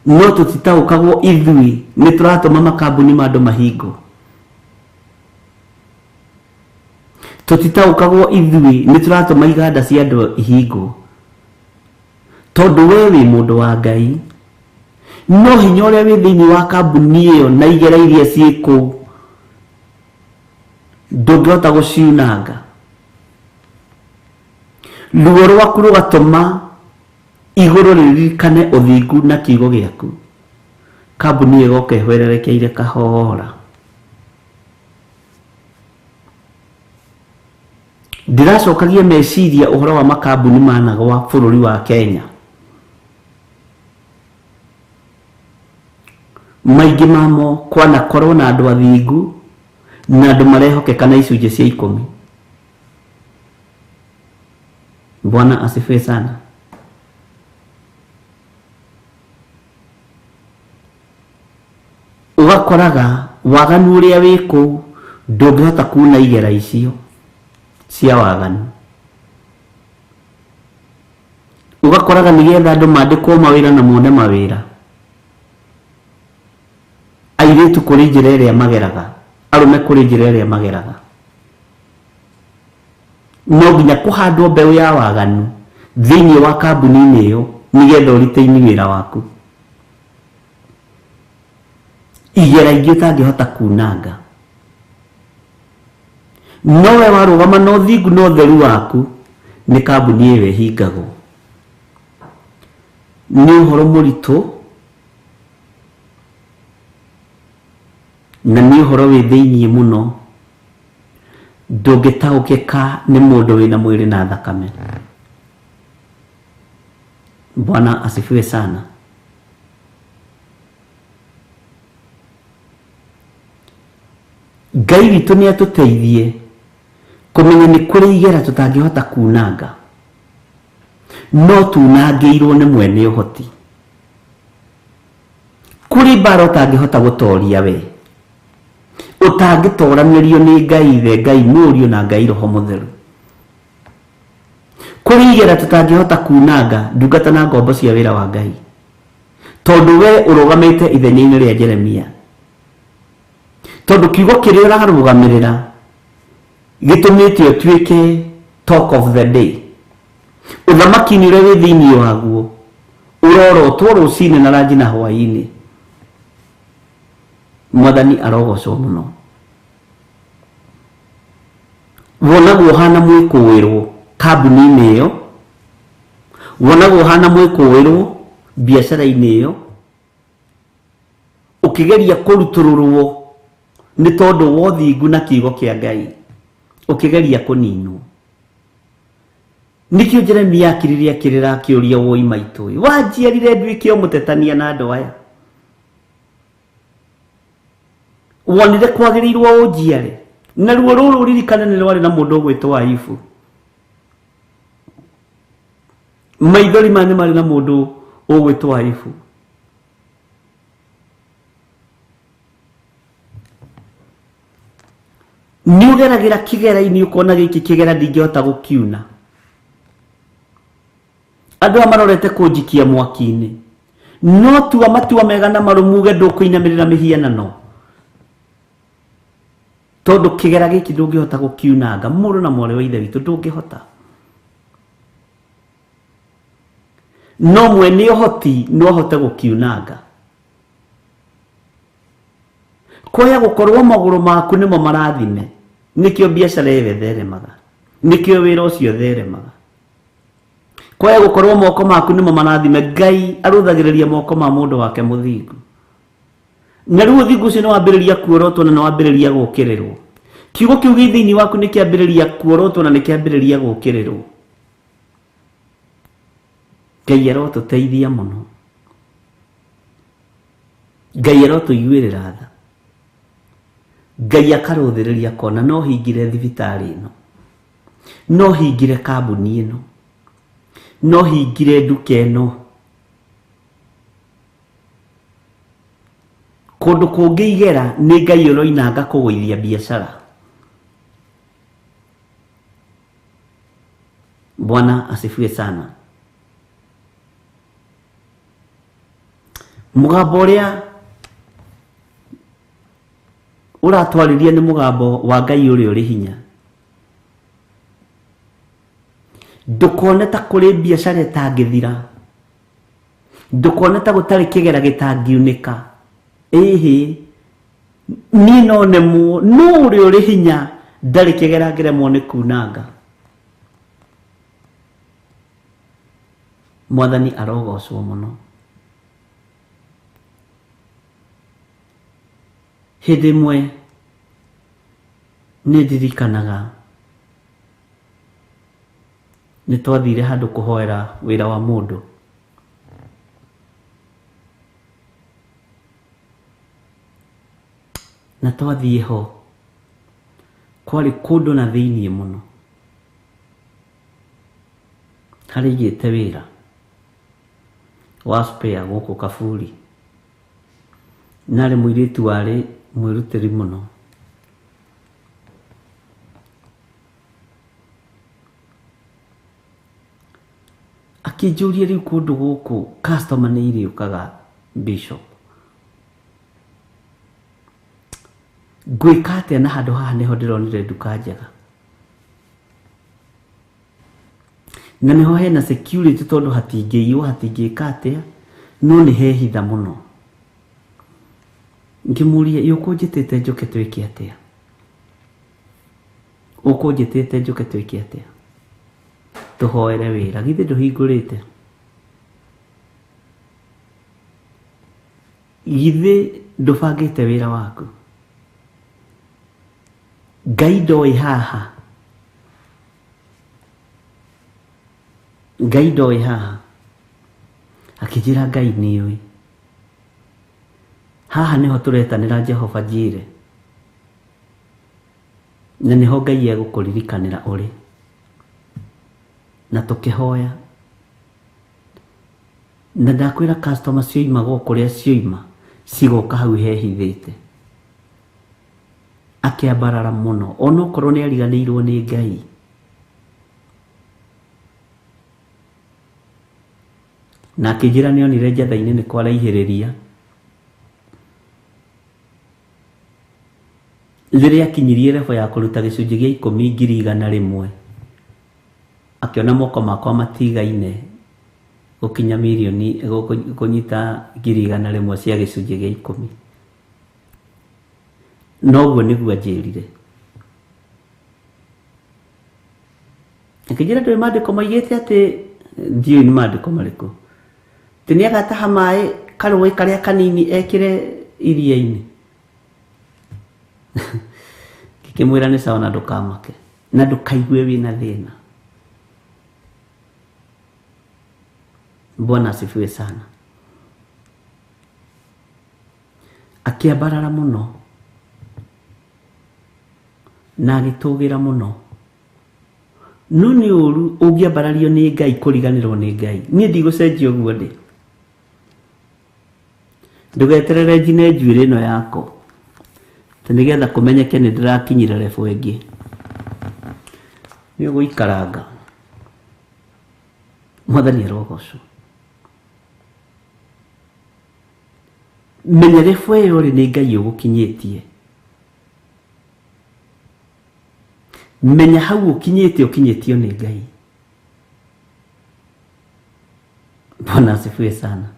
No tũtitaũkagwo ithuĩ nĩ tũratũma makambuni ma andũ mahingwo. Tũtitaũkagwo ithuĩ nĩ tũratũma iganda cia andũ ihingwo. Tondũ we wĩ mũndũ wa Ngai, no hinya ũrĩa wĩ thĩinĩ wa kambuni ĩyo na igera iria ciĩ kũu ndũngĩhota gũciunanga. Ruo rwaku rũgatũma igũrũ rĩririkane ũthingu na kiugo gĩaku. Kambuni ĩyo ĩgoka ĩhwererekeire kahora. Ndĩracokagia meciria ũhoro wa makambuni managwa bũrũri wa Kenya. Maingĩ mamo kwanakorwo na andũ athingu na andũ marehokeka na icunjĩ cia 10. Bwana asifiwe sana. Ũgakoraga waganu ũrĩa wĩ kũu ndũngĩhota kuna igera icio cia waganu. Ũgakoraga nĩgetha andũ mandĩkwo mawĩra na mone mawĩra, airĩtu kũrĩ njĩra ĩrĩa mageraga, arũme kũrĩ njĩra ĩrĩa mageraga. No nginya kũhandwo mbeũ ya waganu thĩinĩ wa kambuni-inĩ ĩyo nĩgetha ũritaini wĩra waku. Igera ingĩ ũtangĩhota kunanga. No we warũgama na ũthingu na ũtheru waku, nĩ kambuni ĩyo ĩhingagwo. Nĩ ũhoro mũritũ na nĩ ũhoro wĩ thĩinĩ mũno, ndũngĩtaũkĩka nĩ mũndũ wĩna mwĩrĩ na thakame. Bwana asifiwe sana. Ngai witũ nĩ atũteithie kũmenya nĩ kũrĩ igera tũtangĩhota kunanga, no tunangĩirwo nĩ mwene ũhoti. Kũrĩ mbara ũtangĩhota gũtoria we, ũtangĩtoranĩrio nĩ Ngai Ithe, Ngai Mũriũ na Ngai Roho Mũtheru. Kũrĩ igera tũtangĩhota kunanga ndungata na ngombo cia wĩra wa Ngai, tondũ we ũrũgamĩte ithenya-inĩ rĩa Jeremia. Tondũ kiugo kĩrĩa ũrarũgamĩrĩra gĩtũmĩte ũtuĩke talk of the day. Ũthamaki-inĩ ũrĩa wĩ thĩinĩ waguo ũrorotwo rũcinĩ na ranji na hwaĩ-inĩ. Mwathani arogocwo mũno. Wonagwo hana mwĩkũĩrwo kambuni-inĩ ĩyo, wonagwo hana mwĩkũĩrwo biacara-inĩ ĩyo, ũkĩgeria kũrutũrũrwo nĩ tondũ wa ũthingu na kiugo kĩa Ngai, ũkĩgeria kũninwo. Nĩkĩo Jeremia akirire akĩrĩra akĩũria woi maitũ, wanjiarire nduĩke o mũtetania na andũ aya, wonire kwagĩrĩirwo ũnjiare. Na ruo rũrũ ririkane nĩ rwarĩ na mũndũ ũgwĩtwo Ayubu. Maithori maya nĩ marĩ na mũndũ ũgwĩtwo Ayubu. Nĩ ũgeragĩra kĩgera-inĩ ũkona gĩkĩ kĩgera ndingĩhota gũkiuna. Andũ aya marorete kũnjikia mwaki-inĩ, no tua matua mega na marũmu uge ndũkũinamĩrĩra mĩhianano, tondũ kĩgera gĩkĩ ndũngĩhota gũkiunanga. Mũrũ na mwarĩ wa ithe witũ, ndũngĩhota. No mwene ũhoti no ahote gũkiunanga. Kwaya gũkorwo magũrũ maku nĩmo marathime, nĩkĩo biacara ĩyo ĩtheremaga, nĩkĩo wĩra ũcio ũtheremaga. Kwaya gũkorwo moko maku nĩmo marathime, Ngai arũthagĩrĩria moko ma mũndũ wake mũthingu. Na rĩu ũthingu ũcio nĩ wambĩrĩria kuorotwo na nĩ wambĩrĩria gũũkĩrĩrwo. Kiugo kĩu gĩ thĩinĩ waku nĩ kĩambĩrĩria kuorotwo na nĩ kĩambĩrĩria gũũkĩrĩrwo. Ngai arotũteithia mũno, Ngai arotũiguĩrĩra tha, Ngai akarũthĩrĩria kona no hingire thibitarĩ ĩno, no hingire kambuni ĩno, no hingire nduka ĩno. Kũndũ kũngĩ igera nĩ Ngai ũroinanga kũgũithia biacara. Bwana asifiwe sana. Mũgambo ũrĩa ũratwarĩria nĩ mũgambo wa Ngai ũrĩa ũrĩ hinya. Ndũkone ta kũrĩ biacara ĩtangĩthira, ndũkone ta gũtarĩ kĩgera gĩtangiunĩka. Ĩhĩ, niĩ no nemwo, no ũrĩa ũrĩ hinya ndarĩ kĩgera angĩremwo nĩ kunanga. Mwathani arogocwo mũno. Hĩndĩ ĩmwe nĩ ndirikanaga nĩ twathire handũ kũhoera wĩra wa mũndũ. Na twathiĩ ho kwarĩ kũndũ na thĩiniĩ mũno, harĩa aigĩte wĩra wa spare gũkũ Kaburi. Na arĩ mũirĩtu warĩ mwĩrutĩri mũno. Akĩnjũria rĩu kũndũ gũkũ customer nĩ irĩũkaga Bishop, ngwĩka atĩa na handũ haha nĩho ndĩronire nduka njega, na nĩho hena security tondũ hatingĩiywo, hatingĩka atĩa, no nĩ hehitha mũno. Ngĩmũria, ũkũnjĩtĩte njũke twĩke atĩa? Ũkũnjĩtĩte njũke twĩke atĩa? Tũhoere wĩra, githĩ ndũhingũrĩte? Githĩ ndũbangĩte wĩra waku? Ngai ndoĩ haha, Ngai ndoĩ haha. Akĩnjĩra Ngai nĩũĩ. Haha nĩho tũretanĩra Jehova Jire, na nĩho Ngai egũkũririkanĩra ũrĩ. Na tũkĩhoya, na ndakwĩra customer cioimaga o kũrĩa cioima cigoka hau hehithĩte. Akĩambarara mũno onokorwo nĩ ariganĩirwo nĩ Ngai. Na akĩnjĩra nĩ onire njatha-inĩ nĩ kwaraihĩrĩria. Rĩrĩa akinyirie level ya kũruta gĩcunjĩ gĩa 10 ngiri 100, akĩona moko makwa matigaine gũkinya mirioni, kũnyita ngiri 100 cia gĩcunjĩ gĩa 10. Noguo nĩguo anjĩrire. Akĩnjĩra ndũĩ maandĩko maigĩte atĩ ndiũĩ nĩ maandĩko marĩkũ, atĩ nĩ agataha maĩ karũĩ karĩa kanini ekĩre iria-inĩ. Ngĩkĩmwĩra nĩ sawa, na ndũkamake na ndũkaigue wĩna thĩna. Bwana asifiwe sana. Akĩambarara mũno na agĩtũgĩra mũno, no nĩ ũru ũngĩambarario nĩ Ngai kũriganĩrwo nĩ Ngai. Niĩ ndigũcenjia ũguo ndĩ. Ndũgeterere njine njuĩrĩ ĩno yako atĩ nĩgetha kũmenyeke nĩ ndĩrakinyire level ĩngĩ. Nĩ ũgũikaranga. Mwathani arogocwo. Menya level ĩyo rĩ nĩ Ngai ũgũkinyĩtie. Menya hau ũkinyĩte ũkinyĩtio nĩ Ngai. Bwana asifiwe sana.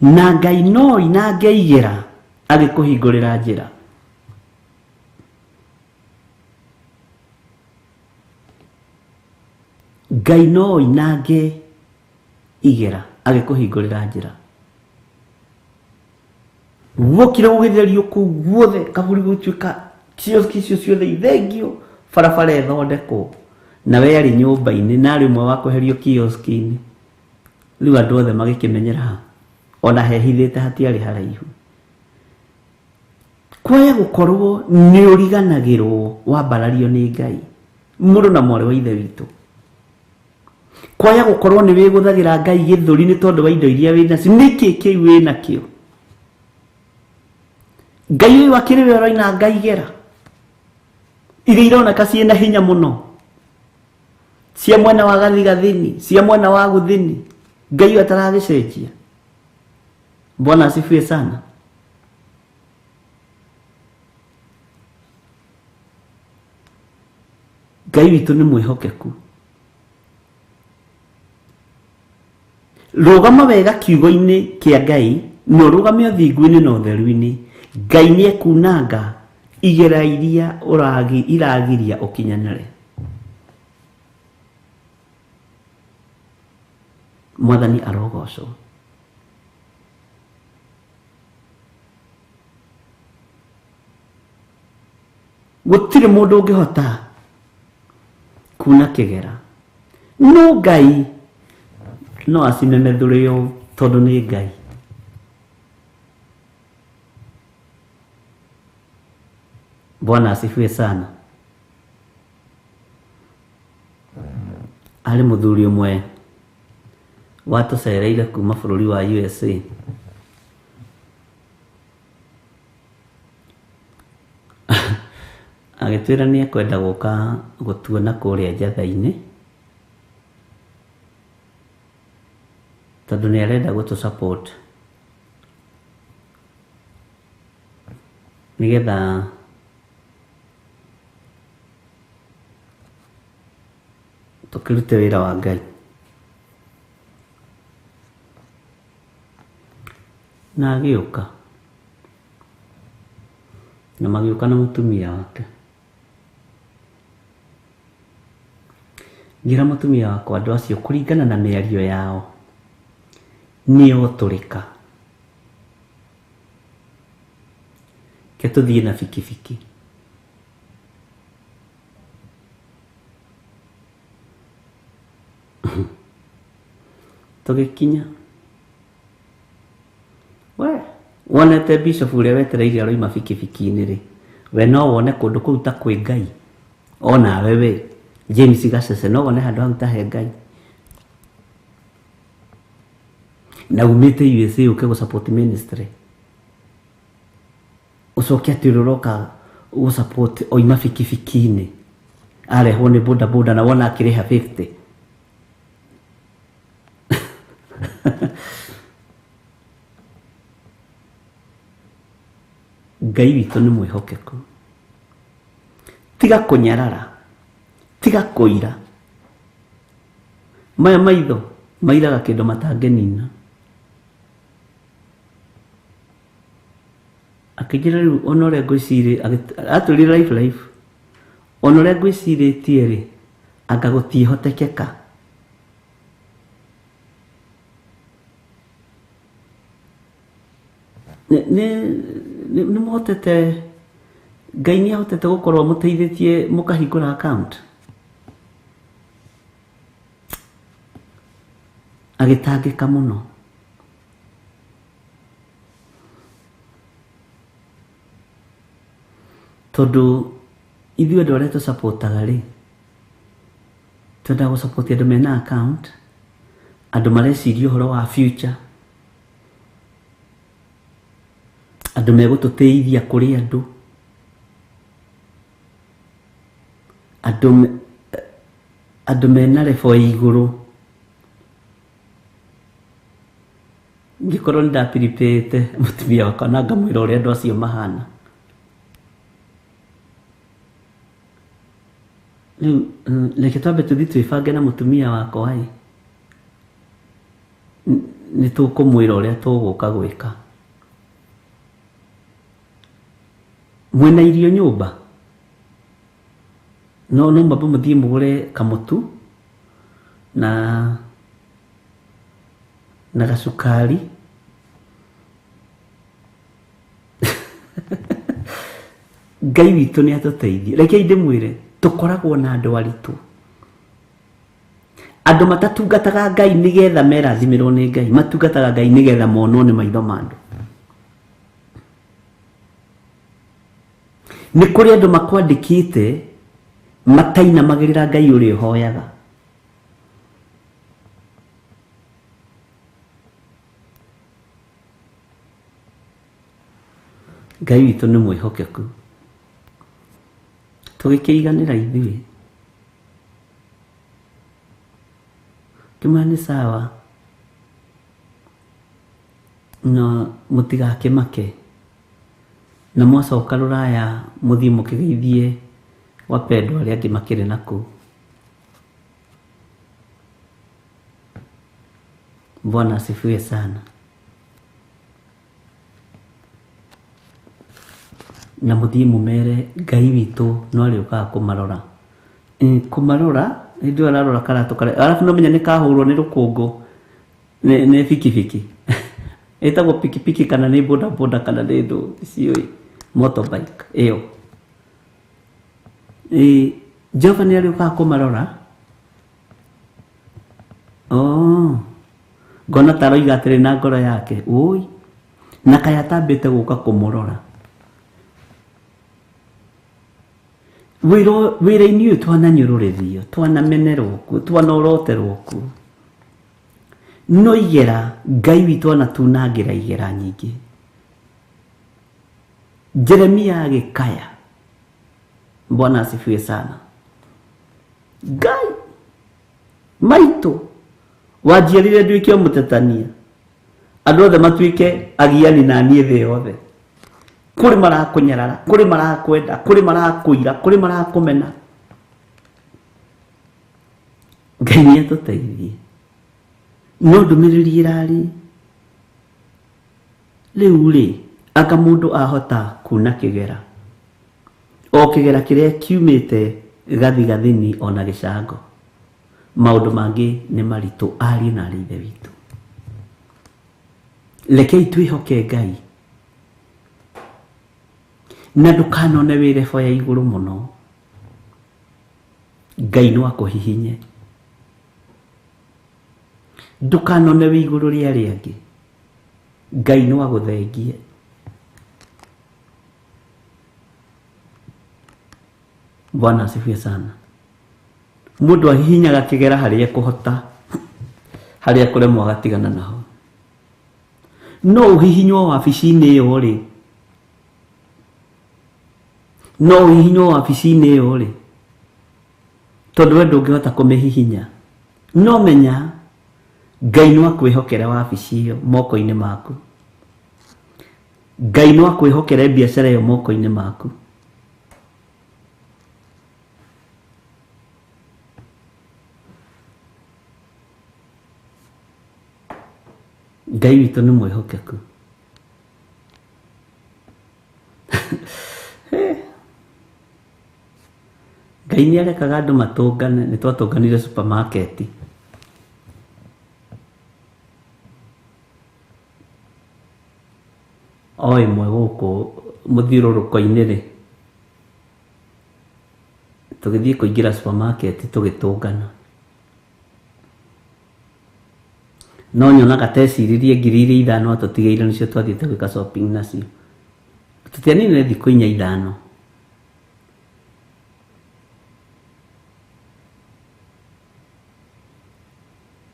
Na Ngai no inange igera agĩkũhingũrĩra njĩra. Ngai no inange igera agĩkũhingũrĩra njĩra. Guokire gũgĩtherio kũu guothe, kaburi gũtuĩka kioski icio ciothe ithengio, barabara ĩthondekwo, na we arĩ nyũmba-inĩ na arĩ ũmwe wa kweherio kioski-inĩ. Rĩu andũ othe magĩkĩmenyera ha, ona hehithĩte hatiarĩ haraihu. Kwaya gũkorwo nĩ ũriganagĩrwo wambarario nĩ Ngai, mũrũ na mwarĩ wa ithe witũ. Kwaya gũkorwo nĩ wĩgũthagĩra Ngai gĩthũri nĩ tondũ wa indo iria wĩ nacio. Nĩkĩ kĩu wĩ nakĩo? Ngai ũyũ akĩrĩ we ũroina Ngai igera iria ironeka ciĩna hinya mũno, cia mwena wa gathigathini, cia mwena wa gũthini, Ngai ũyũ ataragĩcenjia. Bwana asifiwe sana. Ngai witũ nĩ mwĩhokeku. Rũgama wega kiugo-inĩ kĩa Ngai na ũrũgame ũthingu-inĩ na ũtheru-inĩ. Ngai nĩ ekunanga igera iria iragiria ũkinyanĩre. Mwathani arogocwo. Gũtirĩ mũndũ ũngĩhota kuna kĩgera, no Ngai no acimemethũre ũũ tondũ nĩ Ngai. Bwana asifiwe sana. Arĩ mũthuri ũmwe watũcereire kuma bũrũri wa USA. Agĩtwĩra nĩ ekwenda gũka gũtuona kũrĩa njatha-inĩ tondũ nĩ arenda gũtũ support nĩgetha tũkĩrute wĩra wa Ngai. Na agĩũka, na magĩũka na mũtumia wake. Ngĩra mũtumia wakwa andũ acio kũringana na mĩario yao nĩ otũrĩka, ke tũthiĩ na bikibiki. Tũgĩkinya, we wonete bishop ũrĩa wetereire aroima bikibiki-inĩ rĩ, we no wone kũndũ kũu ta kwĩ Ngai. Onawe we James Gacece no wone handũ hau ta he Ngai. Na umĩte USA ũke gũ support ministry, ũcoke atĩ ũrĩa ũroka gũ support oima bikibiki-inĩ arehwo nĩ boda boda na wona akĩrĩha 50. Ngai witũ nĩ mwĩhokeku. Tiga kũnyarara, tiga kũira. Maya maitho mairaga kĩndũ matangĩnina. Akĩnjĩra rĩu ona ũrĩa ngwĩciria, atwĩrire life life. Ona ũrĩa ngwĩcirĩtie rĩ, anga gũtiĩhotekeka. Nĩ mũhotete, Ngai nĩ ahotete gũkorwo mũteithĩtie mũkahingũra account. Agĩtangĩka mũno. Tondũ ithuĩ andũ arĩa tũcapotaga rĩ, twendaga gũcapoti andũ mena account, andũ mareciria ũhoro wa future, andũ megũtũteithia kũrĩ andũ, andũ mena level ya igũrũ. Ngĩkorwo nĩ ndapiripĩte mũtumia wakwa na ngamwĩra ũrĩa andũ acio mahana. Rĩu reke twambe tũthiĩ twĩbange na mũtumia wakwa ĩ, nĩ tũkũmwĩra ũrĩa tũgũka gwĩka. Mwĩna irio nyũmba? No no mwambe mũthiĩ mũgũre kamũtu na gacukari. Ngai witũ nĩ atũteithie. Rekei ndĩmwĩre, tũkoragwo na andũ aritũ, andũ matatungataga Ngai nĩgetha merathimĩrwo nĩ Ngai, matungataga Ngai nĩgetha monwo nĩ maitho ma andũ. Nĩ kũrĩ andũ makwandĩkĩte matainamagĩrĩra Ngai ũrĩa ũhoyaga. Ngai witũ nĩ mwĩhokeku. Tũgĩkĩiganĩra ithuĩ. Ngĩmwĩra nĩ sawa, no mũtigakĩmake. Na mwacoka rũraya mũthiĩ mũkĩgeithie wapendwa arĩa angĩ makĩrĩ na kũu. Bwana asifiwe sana. Na mũthiĩ mũmere Ngai witũ no arĩũkaga kũmarora. Kũmarora, hĩndĩ ĩyo ararora karatũ karĩa, arabu no menya nĩ kahũrwo nĩ rũkũngũ nĩ bikibiki. Ĩtagwo pikipiki kana nĩ boda boda kana nĩ ndũ ciũĩ, motorbike ĩyo. Jehova nĩ arĩũkaga kũmarora. Oh, ngona ta aroiga atĩrĩ na ngoro yake, ũi, na kaĩ atambĩte gũka kũmũrora. Wĩra-inĩ ũyũ twananyũrũrĩrio, twanamenerwo kuo, twanoroterwo kuo. No igera, Ngai witũ anatunangĩra igera nyingĩ. Jeremia agĩkaya. Bwana asifiwe sana. Ngai maitũ wanjiarire nduĩke mũtetania, andũ othe matuĩke agiani na niĩ thĩ yothe. Kũrĩ marakũnyarara, kũrĩ marakwenda, kũrĩ marakũira, kũrĩ marakũmena. Ngai nĩ atũteithie. No ndũmĩrĩri ĩrarĩ rĩu rĩ, anga mũndũ ahota kuna kĩgera, o kĩgera kĩrĩa kiumĩte gathigathini ona gĩcango. Maũndũ mangĩ nĩ maritũ, ariũ na arĩ Ithe witũ. Rekei twĩhoke Ngai. Na ndũkanone wĩ level ya igũrũ mũno, Ngai no akũhihinye. Ndũkanone wĩ igũrũ rĩa arĩa angĩ, Ngai no agũthengie. Bwana asifiwe sana. Mũndũ ahihinyaga kĩgera harĩa ekũhota, harĩa ekũremwo agatigana naho. No ũhihinywo wabici-inĩ ĩyo rĩ, no ũhihinywo wabici-inĩ ĩyo rĩ, tondũ we ndũngĩhota kũmĩhihinya. No menya Ngai no akwĩhokere wabici ĩyo moko-inĩ maku. Ngai no akwĩhokere biacara ĩyo moko-inĩ maku. Ngai witũ nĩ mwĩhokeku. Ngai nĩ arekaga andũ matũngane. Nĩ twatũnganire supermarket. O ĩmwe gũkũ mũthiũrũrũko-inĩ rĩ, tũgĩthiĩ kũingĩra supermarket tũgĩtũngana. No nyonaga teciririe 5,000 atũtigĩire nĩcio twathiĩte gwĩka shopping nacio. Tũtianinire thikũ 4 5.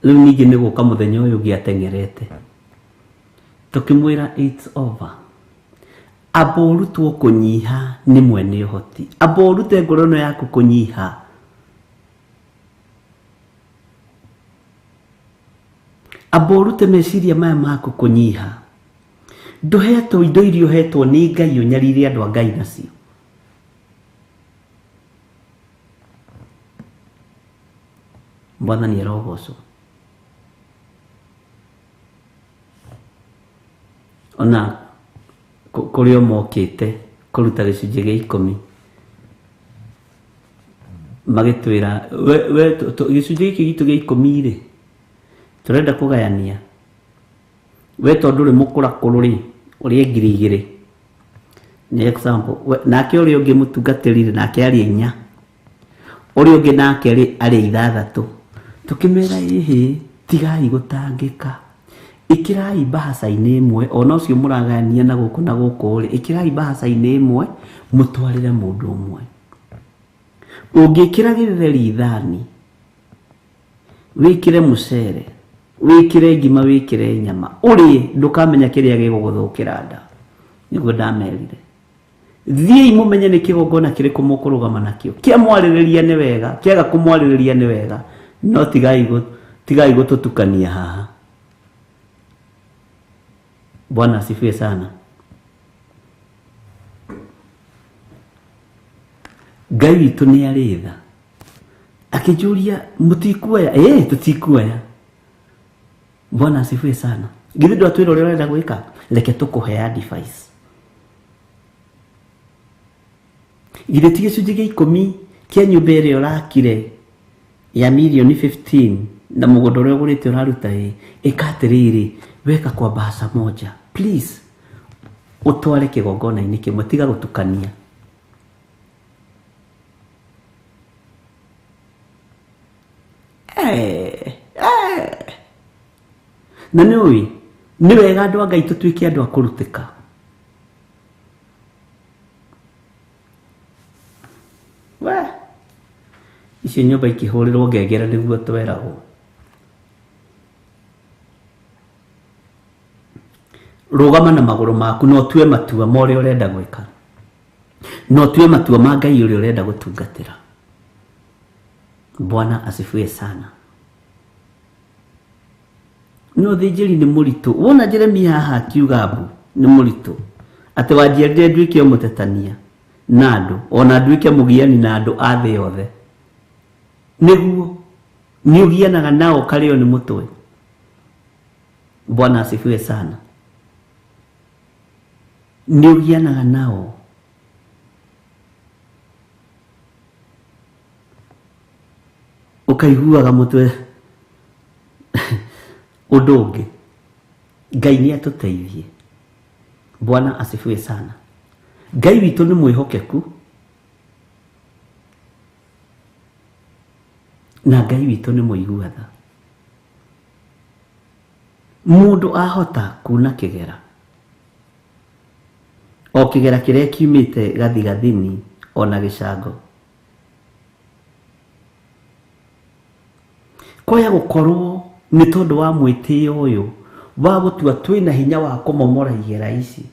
Rĩu ningĩ nĩ gũka mũthenya ũyũ ũngĩ ateng'erete. Tũkĩmwĩra it's over. Amba ũrutwo kũnyiha nĩ mwene ũhoti. Amba ũrute ngoro ĩno yaku kũnyiha. Amba ũrute meciria maya maku kũnyiha. Ndũhetwo indo iria ũhetwo nĩ Ngai ũnyarire andũ a Ngai nacio. Mwathani arogocwo. Ona kũrĩ o mokĩte kũruta gĩcunjĩ gĩa 10 magĩtwĩra we gĩcunjĩ gĩkĩ gitũ gĩa 10 rĩ tũrenda kũgayania. We tondũ ũrĩ mũkũrakũrũ rĩ ũrĩe 2,000. Nĩ example. Nake ũrĩa ũngĩ mũtungatĩri rĩ nake arĩe 4. Ũrĩa ũngĩ nake rĩ arĩe 6. Tũkĩmera ĩhĩ tigai gũtangĩka. Ĩkĩrai mbahaca-inĩ ĩmwe ona ũcio mũragayania na gũkũ na gũkũ rĩ ĩkĩrai mbahaca-inĩ ĩmwe mũtwarĩre mũndũ ũmwe. Ũngĩkĩra gĩtheri ithani wĩkĩre mũcere wĩkĩre ngima wĩkĩre nyama ũrĩe ndũkamenya kĩrĩa gĩgũgũthũkĩra nda. Nĩguo ndamerire. Thiĩi mũmenye nĩ kĩgongona kĩrĩkũ mũkũrũgama nakĩo. Kĩamwarĩrĩria nĩ wega, kĩaga kũmwarĩrĩria nĩ wega, no tigai gũtũtukania haha. Bwana asifiwe sana. Ngai witũ nĩ arĩ tha. Akĩnjũria mũtikuoya? Tũtikuoya. Bwana asifiwe sana. Githĩ ndwatwĩra ũrĩa ũrenda gwĩka? Reke tũkũhe advice. Githĩ ti gĩcunjĩ gĩa 10 kĩa nyũmba ĩrĩa ũrakire ya mirioni 15 na mũgũnda ũrĩa ũgũrĩte ũraruta ĩ, ĩka atĩrĩrĩ, weka kwa mbahaca moja. Please, ũtware kĩgongona-inĩ kĩmwe, tiga gũtukania. Na nĩ ũĩ, nĩ wega andũ a Ngai tũtuĩke andũ a kũrutĩka. We, icio nyũmba ikĩhũrĩrwo ngengere nĩguo tweragwo. Rũgama na magũrũ maku na ũtue matua ma ũrĩa ũrenda gwĩka. Na ũtue matua ma Ngai ũrĩa ũrenda gũtungatĩra. Bwana asifiwe sana. No thĩnjĩri nĩ mũritũ. Wona Jeremia haha akiuga mbu nĩ mũritũ. Atĩ wanjiarire nduĩke mũtetania na andũ, ona nduĩke mũgiani na andũ a thĩ yothe. Nĩguo nĩ ũgianaga nao ũkarĩo nĩ mũtwe. Bwana asifiwe sana. Nĩ ũgianaga nao. Ũkaiguaga mũtwe ũndũ ũngĩ. Ngai nĩ atũteithie. Bwana asifiwe sana. Ngai witũ nĩ mwĩhokeku na Ngai witũ nĩ mũigua tha. Mũndũ ahota kuna kĩgera o kĩgera kĩrĩa kiumĩte gathigathini ona gĩcango. Kwaya gũkorwo nĩ tondũ wa mwĩtĩo ũyũ wa gũtua twĩna hinya wa kũmomora igera ici.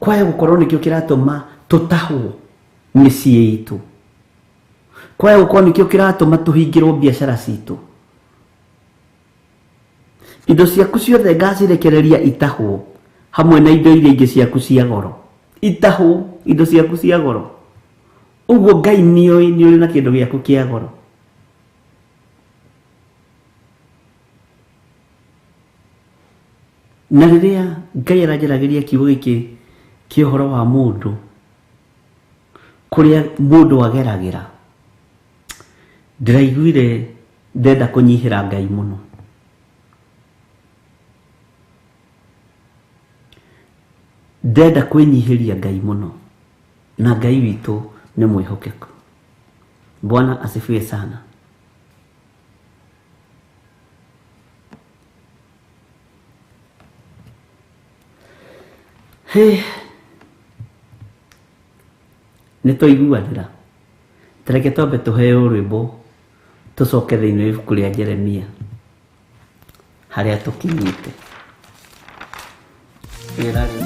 Kwaya gũkorwo nĩkĩo kĩratũma tũtahwo mĩciĩ itũ. Kwaya gũkorwo nĩkĩo kĩratũma tũhingĩrwo biacara citũ. Indo ciaku ciothe ngacirekereria itahwo hamwe na indo iria ingĩ ciaku cia goro. Itahwo indo ciaku cia goro. Ũguo Ngai nĩoĩ nĩ ũrĩ na kĩndũ gĩaku kĩa goro. Na rĩrĩa Ngai aranjaragĩria kiugo gĩkĩ kĩa ũhoro wa mũndũ Kũrĩa mũndũ ageragĩra, ndĩraiguire ndenda kũnyihĩra Ngai mũno. Ndenda kwĩnyihĩria Ngai mũno, na Ngai witũ nĩ mwĩhokeku. Bwana asifiwe sana. Hey. Nĩ twaiguanĩra. Tareke twambe tũheo rwĩmbo tũcoke thĩinĩ wa ibuku rĩa Jeremia harĩa tũkinyĩte. Wĩra rĩu.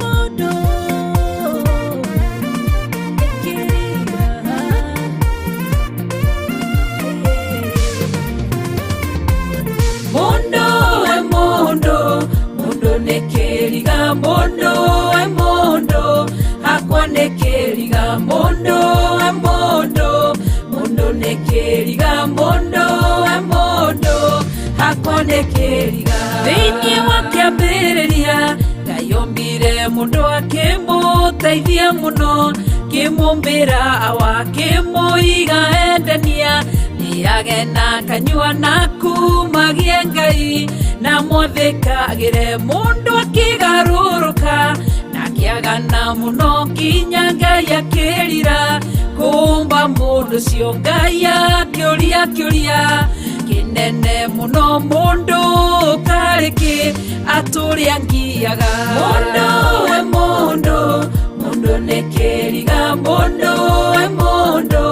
Mũndũ kĩriga Mundu we mundu, mundu nĩ kĩriga, mundu we mundu, hakwa nĩ kĩriga, mundu we mundu, mundu nĩ kĩriga, mundu we mundu, hakwa nĩ kĩriga. Thĩinĩ wa kĩambĩrĩria, Ngai ombire mũndũ akĩmũteithia mũno, kĩmũmbĩra awa kĩmũiga endania, nĩage na kanyua na kumagie Ngai, na mwathĩkagĩre mũndũ akĩgarũrũka, na akĩagana mũno kinya Ngai akĩrira, kũmba mũndũ ũcio Ngai akĩũria kĩũria kĩnene mũno, mũndũ karĩ kĩ atũrĩa ngiaga. Mũndũ we mũndũ, mũndũ nĩ kĩriga, mũndũ we mũndũ,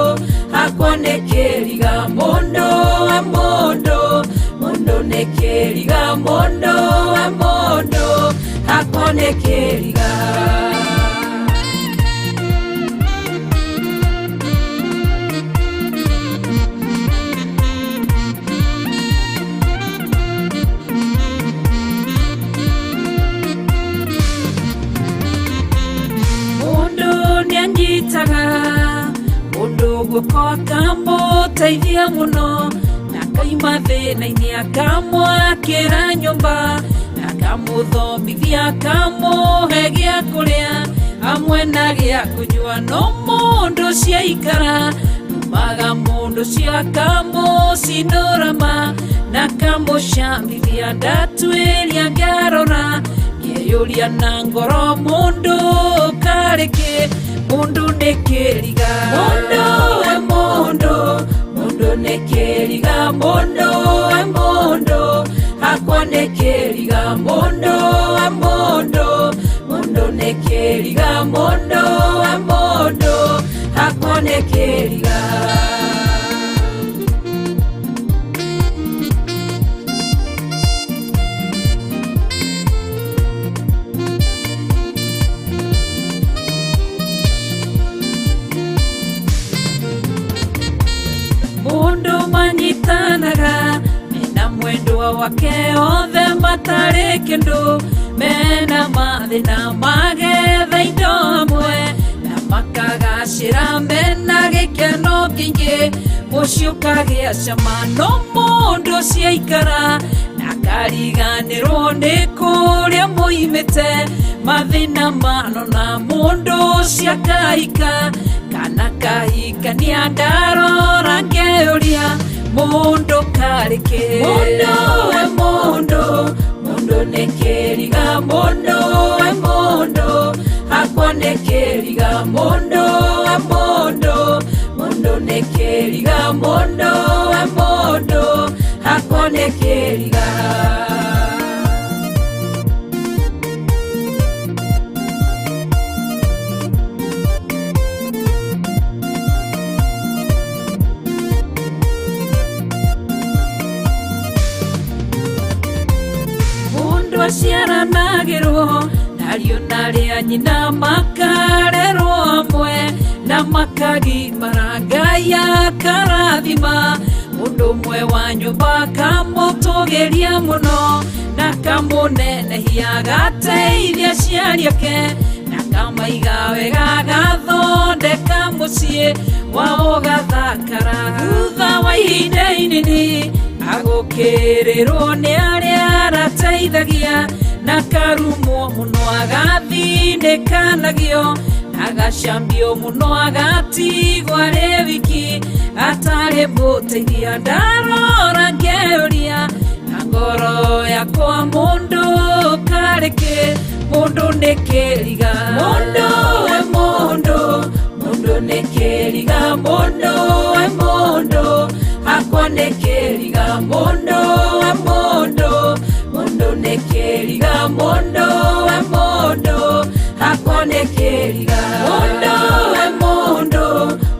hakwa nĩ kĩriga, mũndũ we mũndũ, mũndũ nĩ kĩriga, mũndũ we mũndũ, hakwa nĩ kĩriga. Mundu nĩanyitaga mundu guoko akamũteithia mũno, na akaima thĩna-inĩ akamwakĩra nyũmba, na akamũthomithia akamũhe gĩa kũrĩa hamwe na gĩa kũnyua, no mũndũ ũcio aikara numaga mũndũ ũcio akamũcinũrama na akamũcambithia, ndatuĩria ngarora ngeyũria na ngoro mũndũ karĩ kĩ, mũndũ nĩ kĩriga. Mũndũ we mũndũ, mũndũ nĩ kĩriga, mũndũ we mũndũ, hakwa nĩ kĩriga, mũndũ we mũndũ, mũndũ nĩ kĩriga, mũndũ we mũndũ, hakwa nĩ kĩriga. Mundu manyitanaga mena mwendwa wake othe matarĩ kĩndũ, mena mathĩna magetha indo hamwe, na makagacĩra mena gĩkeno kĩingĩ, mũciĩ ũkagĩa cama, no mũndũ ũcio aikara na akariganĩrwo nĩ kũrĩa moimĩte, mathĩna manona mũndũ ũcio akahika kana kahikania, ndarora ngeyũria mũndũ karĩ kĩ. Mũndũ we mũndũ, mũndũ nĩ kĩriga, mũndũ we mũndũ, hakwa nĩ kĩriga, mũndũ we mũndũ, mũndũ nĩ kĩriga, mũndũ we mũndũ, hakwa nĩ kĩriga. Mundu aciaranagĩrwo nariũ narĩa nyina makarerwo hamwe, na makagimara Ngai akarathima, mũndũ ũmwe wa nyũmba akamũtũgĩria mũno, na akamũnenehia agateithia aciari ake, na akamaiga wega agathondeka mũciĩ wao ũgathakara. Thutha wa ihinda inini Agũkĩrĩrwo nĩ arĩa arateithagia na karumwo mũno agathinĩkanagio agacambio mũno agatigwo arĩ wiki atarĩ mũteithia ndarora ngeuria na ngoro yakwa mũndũ karĩ kĩ mũndũ nĩ kĩriga mũndũ we mũndũ mũndũ nĩ kĩriga mũndũ we mũndũ hakwa nĩ kĩriga mũndũ we mũndũ mũndũ nĩ kĩriga mũndũ we mũndũ hakwa nĩ kĩriga mũndũ we mũndũ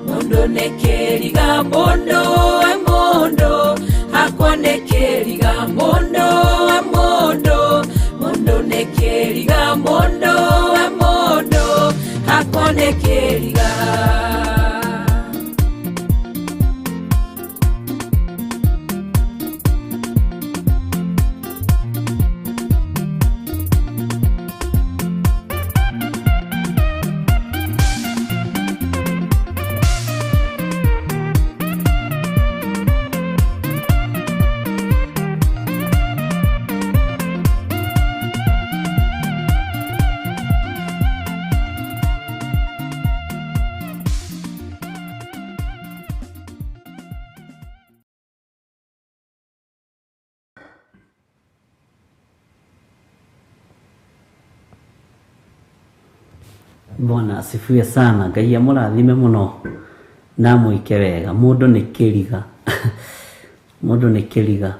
mũndũ nĩ kĩriga mũndũ we mũndũ hakwa nĩ kĩriga mũndũ we mũndũ mũndũ nĩ kĩriga mũndũ we mũndũ hakwa nĩ kĩriga. Bwana asifiwe sana. Ngai amũrathime mũno na amwĩke wega. Mũndũ nĩ kĩriga. Mũndũ nĩ kĩriga.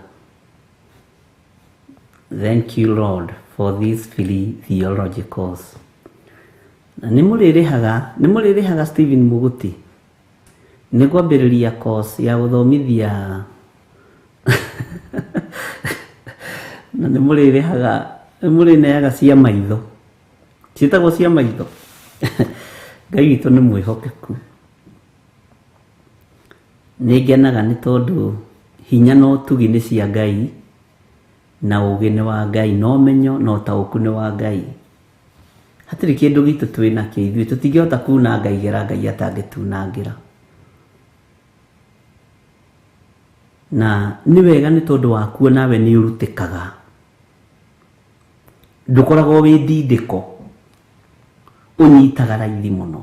Thank you Lord for these three theologicals. Na nĩ mũrĩrĩhaga Stephen Muguti. Nĩ kwambĩrĩria course ya gũthomithia na nĩ mũrĩrĩhaga, nĩ mũrĩneaga cia maitho. Ciĩtagwo cia maitho. Ngai witũ nĩ mwĩhokeku. Nĩ ngenaga nĩ tondũ hinya na ũtugi nĩ cia Ngai na ũũgĩ nĩ wa Ngai na ũmenyo na ũtaũku nĩ wa Ngai. Hatirĩ kĩndũ gitũ twĩ nakĩo ithuĩ, tũtingĩhota kuna Ngai gera Ngai atangĩtunangĩra. Na nĩ wega nĩ tondũ wakuo nawe nĩ ũrutĩkaga. Ndũkoragwo wĩ ndindĩko, ũnyitaga raithi mũno.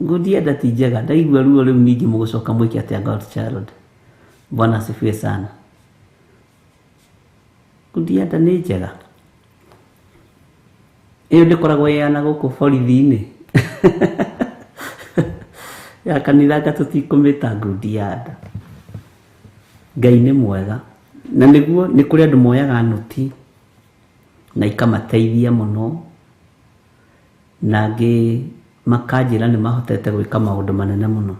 Ngũndienda ti njega, ndaigua ruo rĩu ningĩ mũgũcoka mwĩke atĩa God child. Bwana asifiwe sana. Ngũndienda nĩ njega. Ĩyo ndĩkoragwo ĩ ya na gũkũ borithi-inĩ. Ya kanitha anga tũtikũmĩta ngundianda. Ngai nĩ mwega. Na nĩguo nĩ kũrĩ andũ moyaga nũti na ikamateithia mũno, na angĩ makanjĩra nĩ mahotete gwĩka maũndũ manene mũno.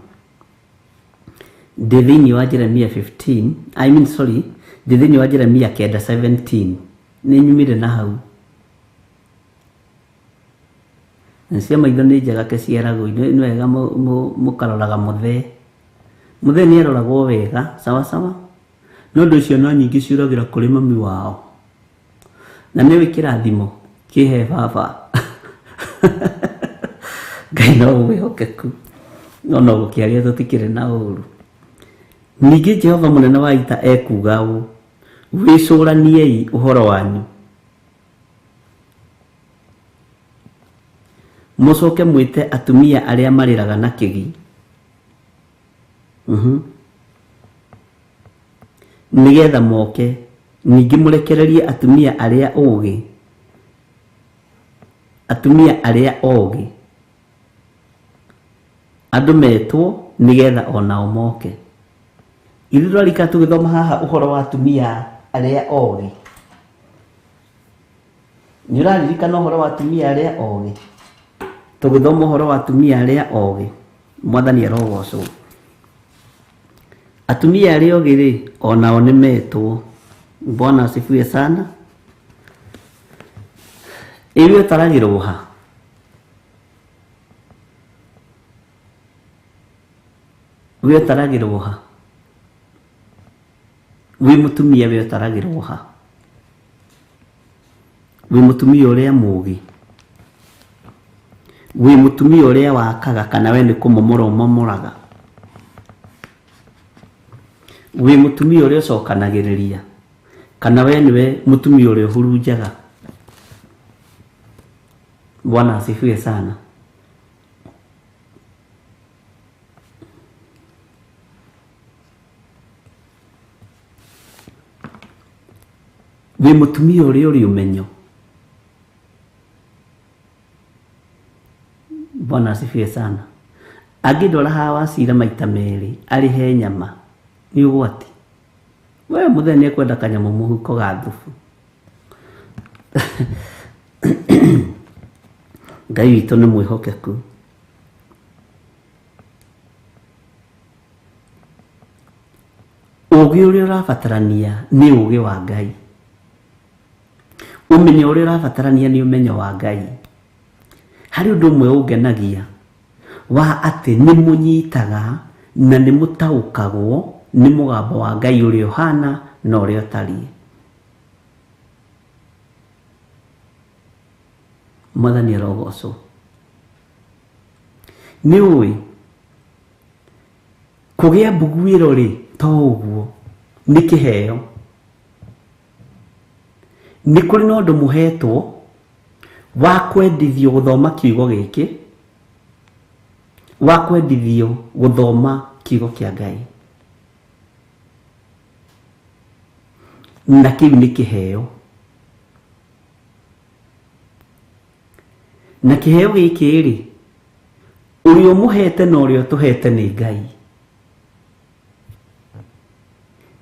Ndĩ thĩinĩ wa Jeremia 15, I mean sorry, ndĩ thĩinĩ wa Jeremia 9:17. Nĩ nyumire na hau. Na cia maitho nĩ njega ke ciaragwo, nĩ wega mũkaroraga mũthee. Mũthee nĩ aroragwo wega, sawa sawa. No ũndũ ũcio no nyingĩ ciũragĩra kũrĩ mami wao. Na nĩ kĩrathimo kĩhe baba. Ngai no mwĩhokeku. No no gũkĩaria tũtikĩrĩ na ũũru. Ningĩ Jehova mũnene wa ita ekuuga ũũ, wĩcũraniei ũhoro wanyu, mũcoke mwĩte atumia arĩa marĩraga na kĩgi, nĩgetha moke. Ningĩ mũrekererie atumia arĩa ogĩ, atumia arĩa ogĩ, andũ metwo nĩgetha onao moke. Ithuĩ twarika tũgĩthoma haha ũhoro wa atumia arĩa ogĩ. Nĩ ũraririkana ũhoro wa atumia arĩa ogĩ? Tũgĩthoma ũhoro wa atumia arĩa ogĩ, Mwathani arogocwo. Atumia arĩa ogĩ rĩ, onao nĩ metwo. Bwana asifiwe sana. Ĩyo ĩtaragĩrwo ha? We ũtaragĩrwo ha? Wĩ mũtumia we ũtaragĩrwo ha? Wĩ mũtumia ũrĩa mũũgĩ? Wĩ mũtumia ũrĩa wakaga kana we nĩ kũmomora ũmomoraga? Wĩ mũtumia ũrĩa ũcokanagĩrĩria kana we nĩwe mũtumia ũrĩa ũhurunjaga? Bwana asifiwe sana. Wĩ mũtumia ũrĩa ũrĩ ũmenyo? Bwana asifiwe sana. Angĩndwara haha wacira maita merĩ arĩhe nyama nĩ ũgwati. We mũthenya nĩ ekwenda kanyamũ mũhuko ga thubu. Ngai witũ nĩ mwĩhokeku. Ũũgĩ ũrĩa ũrabatarania nĩ ũũgĩ wa Ngai. Ũmenyo ũrĩa ũrabatarania nĩ ũmenyo wa Ngai. Harĩ ũndũ ũmwe ũngenagia wa atĩ nĩ mũnyitaga na nĩ mũtaũkagwo nĩ mũgambo wa Ngai ũrĩa ũhana na ũrĩa ũtariĩ. Mwathani arogocwo. Nĩ ũĩ kũgĩa mbuguĩro rĩ to ũguo nĩ kĩheo. Nĩ kũrĩ na ũndũ mũhetwo wa kwendithio gũthoma kiugo gĩkĩ, wa kwendithio gũthoma kiugo kĩa Ngai, na kĩu nĩ kĩheo. Na kĩheo gĩkĩ rĩ, ũrĩa ũmũhete na ũrĩa ũtũhete nĩ Ngai.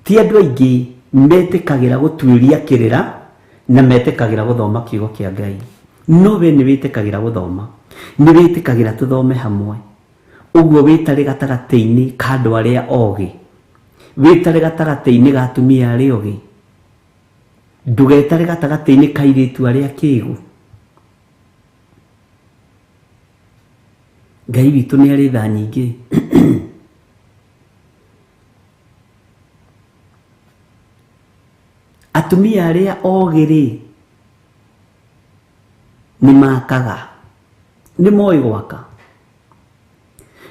Ti andũ aingĩ metĩkagĩra gũtuĩria kĩrĩra na metĩkagĩra gũthoma kiugo kĩa Ngai. No we nĩ wĩtĩkagĩra gũthoma, nĩ wĩtĩkagĩra tũthome hamwe. Ũguo wĩtarĩ gatagatĩ-inĩ ka andũ arĩa ogĩ, wĩtarĩ gatagatĩ-inĩ ga atumia arĩa ogĩ, ndũgetare gatagatĩ-inĩ ka airĩtu arĩa akĩgu. Ngai witũ nĩ arĩ tha nyingĩ. Atumia arĩa ogĩ rĩ nĩ makaga, nĩ moĩ gwaka.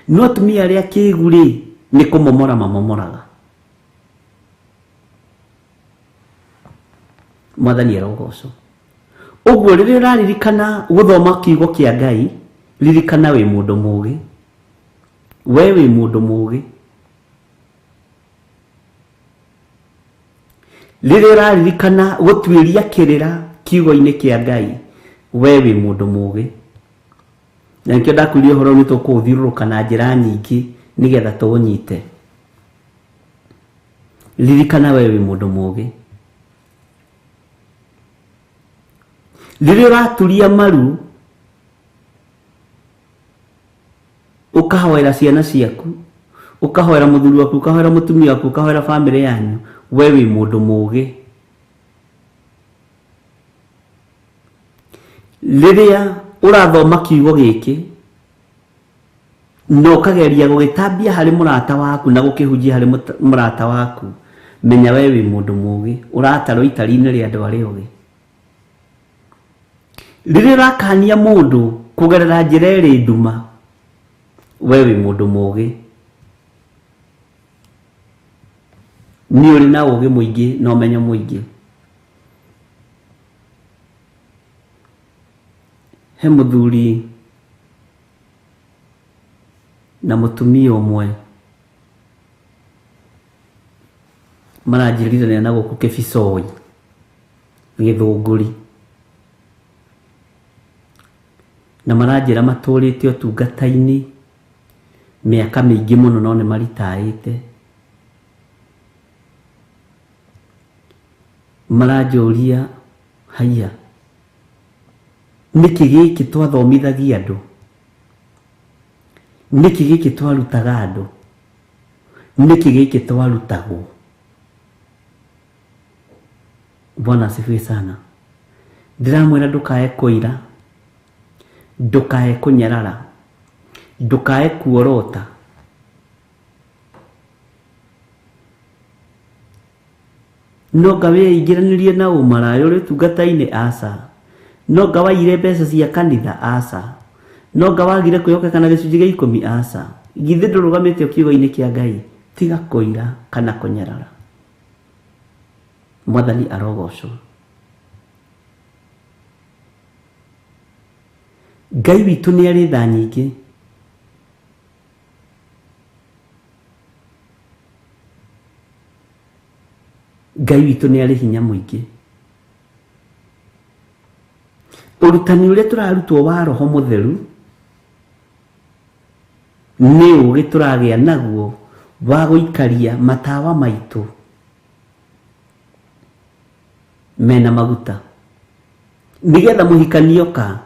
No atumia arĩa akĩgu rĩ nĩ kũmomora mamomoraga. Mwathani arogocwo. Ũguo rĩrĩa ũraririkana gũthoma kiugo kĩa Ngai, ririkana wĩ mũndũ mũũgĩ. We wĩ mũndũ mũũgĩ. Rĩrĩa ũraririkana gũtuĩria kĩrĩra kiugo-inĩ kĩa Ngai, we wĩ mũndũ mũũgĩ. Na nĩkĩo ndakwĩrire ũhoro nĩ tũkũũthiũrũrũka na njĩra nyingĩ nĩgetha tũũnyite. Ririkana we wĩ mũndũ mũũgĩ. Rĩrĩa ũraturia maru ũkahoera ciana ciaku, ũkahoera mũthuri waku, ũkahoera mũtumia waku, ũkahoera bamĩrĩ yanyu, we wĩ mũndũ mũũgĩ. Rĩrĩa ũrathoma kiugo gĩkĩ na ũkageria gũgĩtambia harĩ mũrata waku na gũkĩhunjia harĩ mũrata waku, menya we wĩ mũndũ mũũgĩ, ũratarwo itari-inĩ rĩa andũ arĩa ogĩ. Rĩrĩa ũrakania mũndũ kũgerera njĩra ĩrĩ nduma, we wĩ mũndũ mũũgĩ. Nĩ ũrĩ na ũũgĩ mũingĩ na ũmenyo mũingĩ. He mũthuri na mũtumia ũmwe maranjĩrirania na gũkũ Kĩbicoi Gĩthũngũri, na maranjĩra matũrĩte ũtungata-inĩ mĩaka mĩingĩ mũno no nĩ maritaĩte. Maranjũria, haiya, nĩkĩ gĩkĩ twathomithagia andũ? Nĩkĩ gĩkĩ twarutaga andũ? Nĩkĩ gĩkĩ twarutagwo? Bwana asifiwe sana. Ndĩramwĩra ndũkae kũira, ndũkae kũnyarara, ndũkae kuorota. No nga wĩingĩranĩrie na ũmaraya ũrĩ ũtungata-inĩ? Aca. No nga waiyire mbeca cia kanitha? Aca. No nga wagire kwĩhokeka na gĩcunjĩ gĩa ikũmi? Aca. Githĩ ndũrũgamĩte kiugo-inĩ kĩa Ngai? Tiga kũira kana kũnyarara. Mwathani arogocwo. Ngai witũ nĩ arĩ tha nyingĩ. Ngai witũ nĩ arĩ hinya mũingĩ. Ũrutani ũrĩa tũrarutwo wa Roho Mũtheru nĩ ũgĩ tũragĩa naguo wa gũikaria matawa maitũ mena maguta, nĩgetha mũhikania oka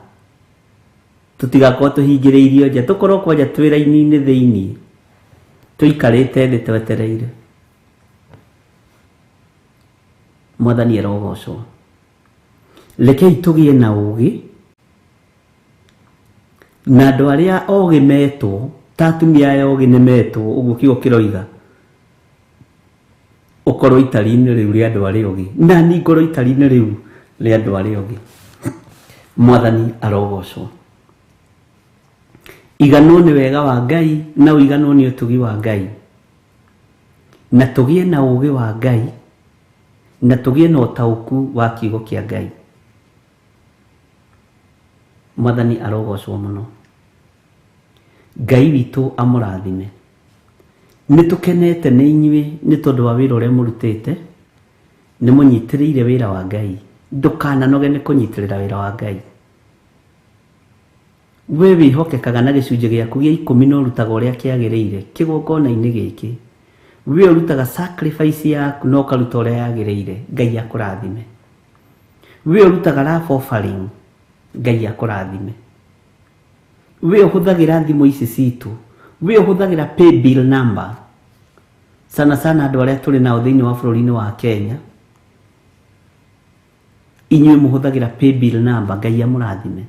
tũtigakorwo tũhingĩrĩirio nja, tũkorwo kwanja twĩ raini-inĩ thĩiniĩ tũikarĩte thĩ twetereire. Mwathani arogocwo. Rekei tũgĩe na ũgĩ, na andũ arĩa ogĩ metwo ta atumia aya ogĩ nĩ metwo, ũguo kiugo kĩroiga, ũkorwo itari-inĩ rĩu rĩa andũ arĩa ogĩ, na niĩ ngorwo itari-inĩ rĩu rĩa andũ arĩa ogĩ. Mwathani arogocwo. Iganwo nĩ wega wa Ngai na ũiganwo nĩ ũtugi wa Ngai, na tũgĩe na ũgĩ wa Ngai, na tũgĩe na ũtaũku wa kiugo kĩa Ngai. Mwathani arogocwo mũno. Ngai witũ amũrathime. Nĩ tũkenete nĩ inyuĩ nĩ tondũ wa wĩra ũrĩa mũrutĩte, nĩ mũnyitĩrĩire wĩra wa Ngai. Ndũkananoge nĩ kũnyitĩrĩra wĩra wa Ngai. We wĩhokekaga na gĩcunjĩ gĩaku gĩa ikũmi na ũrutaga ũrĩa kĩagĩrĩire kĩgongona-inĩ gĩkĩ. We ũrutaga sacrifice yaku na ũkaruta ũrĩa yagĩrĩire, Ngai akũrathime. We ũrutaga love offering, Ngai akũrathime. We ũhũthagĩra thimũ ici citũ, we ũhũthagĩra pay bill number, sana sana andũ arĩa tũrĩ nao thĩinĩ wa bũrũri-inĩ wa Kenya, inyuĩ mũhũthagĩra pay bill number, Ngai amũrathime.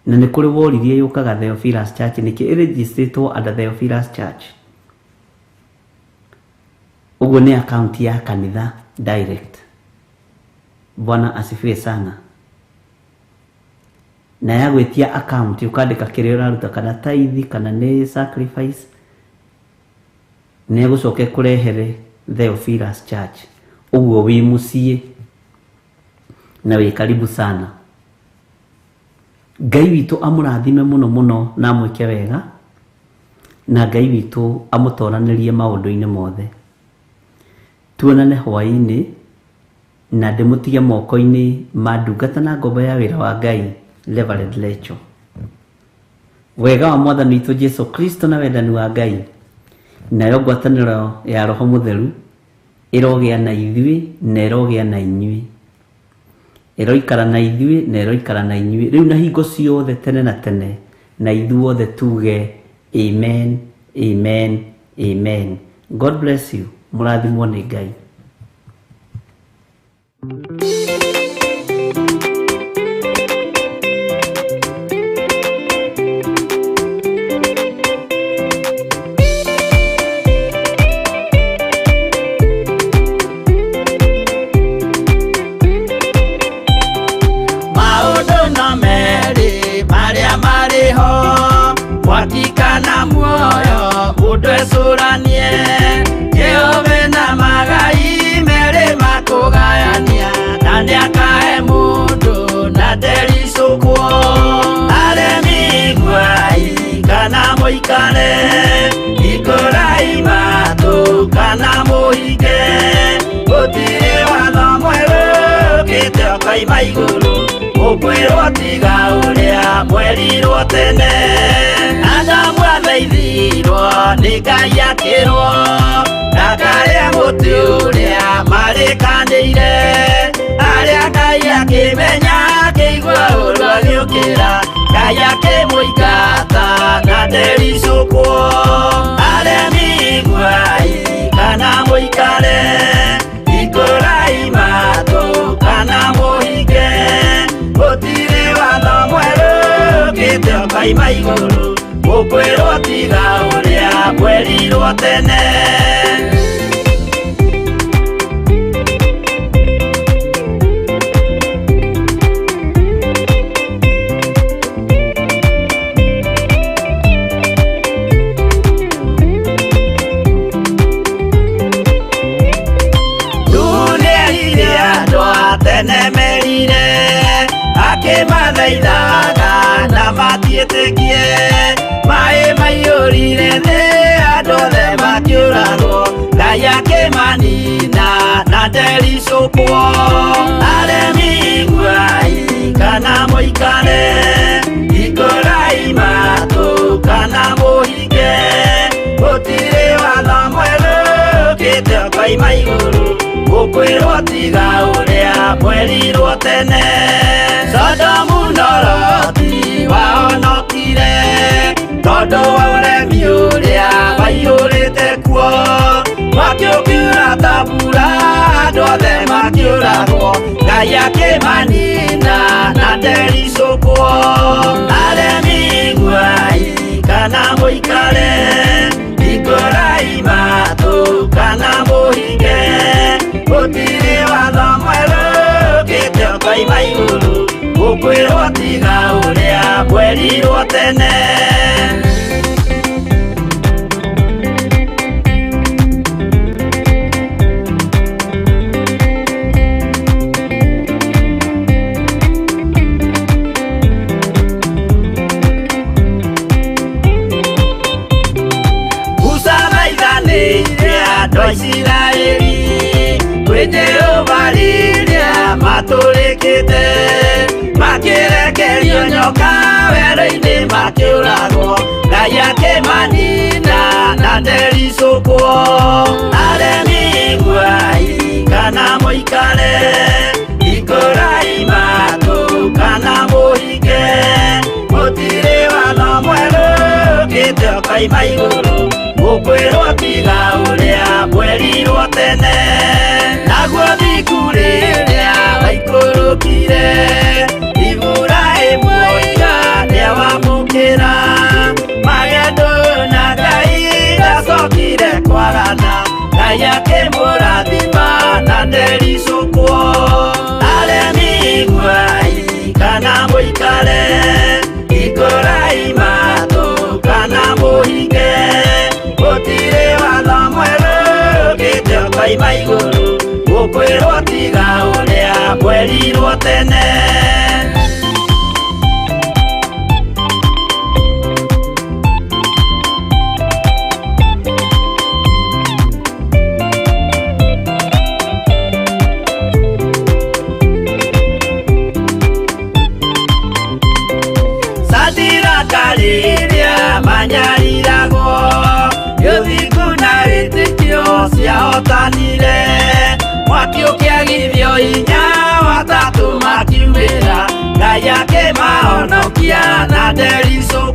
Na nĩ kũrĩ woririe yũkaga Theophilus Church, nĩkĩ ĩregistrĩtwo under Theophilus Church? Ũguo nĩ account ya kanitha direct. Bwana asifiwe sana. Na ya gwĩtia account ũkandĩka kĩrĩa ũraruta, kana tithe kana nĩ sacrifice, nĩ egũcoka ĩkũrehere Theophilus Church. Ũguo wĩ mũciĩ na wĩ karibu sana. Ngai witũ amũrathime mũno mũno na amwĩke wega, na Ngai witũ amũtoranĩrie maũndũ-inĩ mothe. Tuonane hwaĩ-inĩ, na ndĩmũtige moko-inĩ ma ndungata na ngombo ya wĩra wa Ngai, Reverend Rachel. Wega wa Mwathani witũ Jesu Kristo na wendani wa Ngai, nayo ngwatanĩro ya Roho Mũtheru ĩrogĩa na ithuĩ na ĩrogĩa na inyuĩ, ĩroikara na ithuĩ na ĩroikara na inyuĩ rĩu na hingo ciothe tene na tene, na ithuothe tuge amen, amen, amen. God bless you. Mũrathimwo nĩ Ngai. Maũndũ no merĩ marĩa marĩ ho, mwaki kana muoyo, mũndũ ecũranie. Jehova na magai merĩ makũgayania, na nĩakahe mũndũ na ndericũkwo. Aremi iguai kana mũikare, ikũrai matũ kana mũhinge. Gũtirĩ watho mwerũ ũkĩte ũkoima igũrũ, ũkwĩrwo tiga ũrĩa mwerirwo tene. Adamu athaithirwo nĩ Ngai akĩrwo, ndakarĩe mũtĩ ũrĩa marĩkanĩire. Arĩa Ngai akĩmenya akĩigua ũũru agĩũkĩra, Ngai akĩmũingata na ndericũkwo. Aremi iguai kana mũikare, ikũrai matũ kana mũhinge. Gũtirĩ watho mwerũ ũkĩte ũkoima igũrũ, ũkwĩrwo tiga ũrĩa mwerirwo tene. Ndathaithaga na matiĩtĩkie maĩ maiyũrire thĩ andũ othe makĩũragwo Ngai akĩmanina na ndericũkwo aremi iguai kana mũikare hingũrai matũ kana mũhinge gũtirĩ watho mwerũ ũkĩte ũkoima igũrũ gũkwĩrwo tiga ũrĩa mwerirwo tene Sodomu na Loti wahonokire tondũ wa ũremi ũrĩa waiyũrĩte kuo mwaki ũkiura ta mbura andũ othe makĩũragwo Ngai akĩmanina na ndericũkwo aremi iguai kana mũikare hingũrai matũ kana mũhinge gũtirĩ watho mwerũ ũkĩte ũkoima igũrũ gũkwĩrwo tiga ũrĩa mwerirwo tene. Musa thaithanĩire andũ a Isiraeli kwĩ Jehova rĩrĩa matũrĩkĩte makĩrekerio nyoka werũ-inĩ makĩũragwo Ngai akĩmanina na ndericũkwo aremi iguai kana mũikare hingũrai matũ kana mũhinge gũtirĩ watho mwerũ ũkĩte ũkoima igũrũ gũkwĩrwo tiga ũrĩa mwerirwo tene naguo thiku rĩrĩa waikũrũkire Iburahĩmu oiga nĩawamũkĩra magendo na Ngai ndacokire kwarana Ngai akĩmũrathima na ndericũkwo aremi iguai kana mũikare hingũrai matũ kana mũhinge gũtirĩ watho mwerũ ũkĩte ũkoima igũrũ gũkwĩrwo tiga ũrĩa mwerirwo tene. Sadiraka rĩrĩa manyariragwo gĩthingu na wĩtĩkio ciahotanire mwaki ũkĩagithio hinya watatũ makiumĩra Ngai akĩmahonokia na ndericũkwo.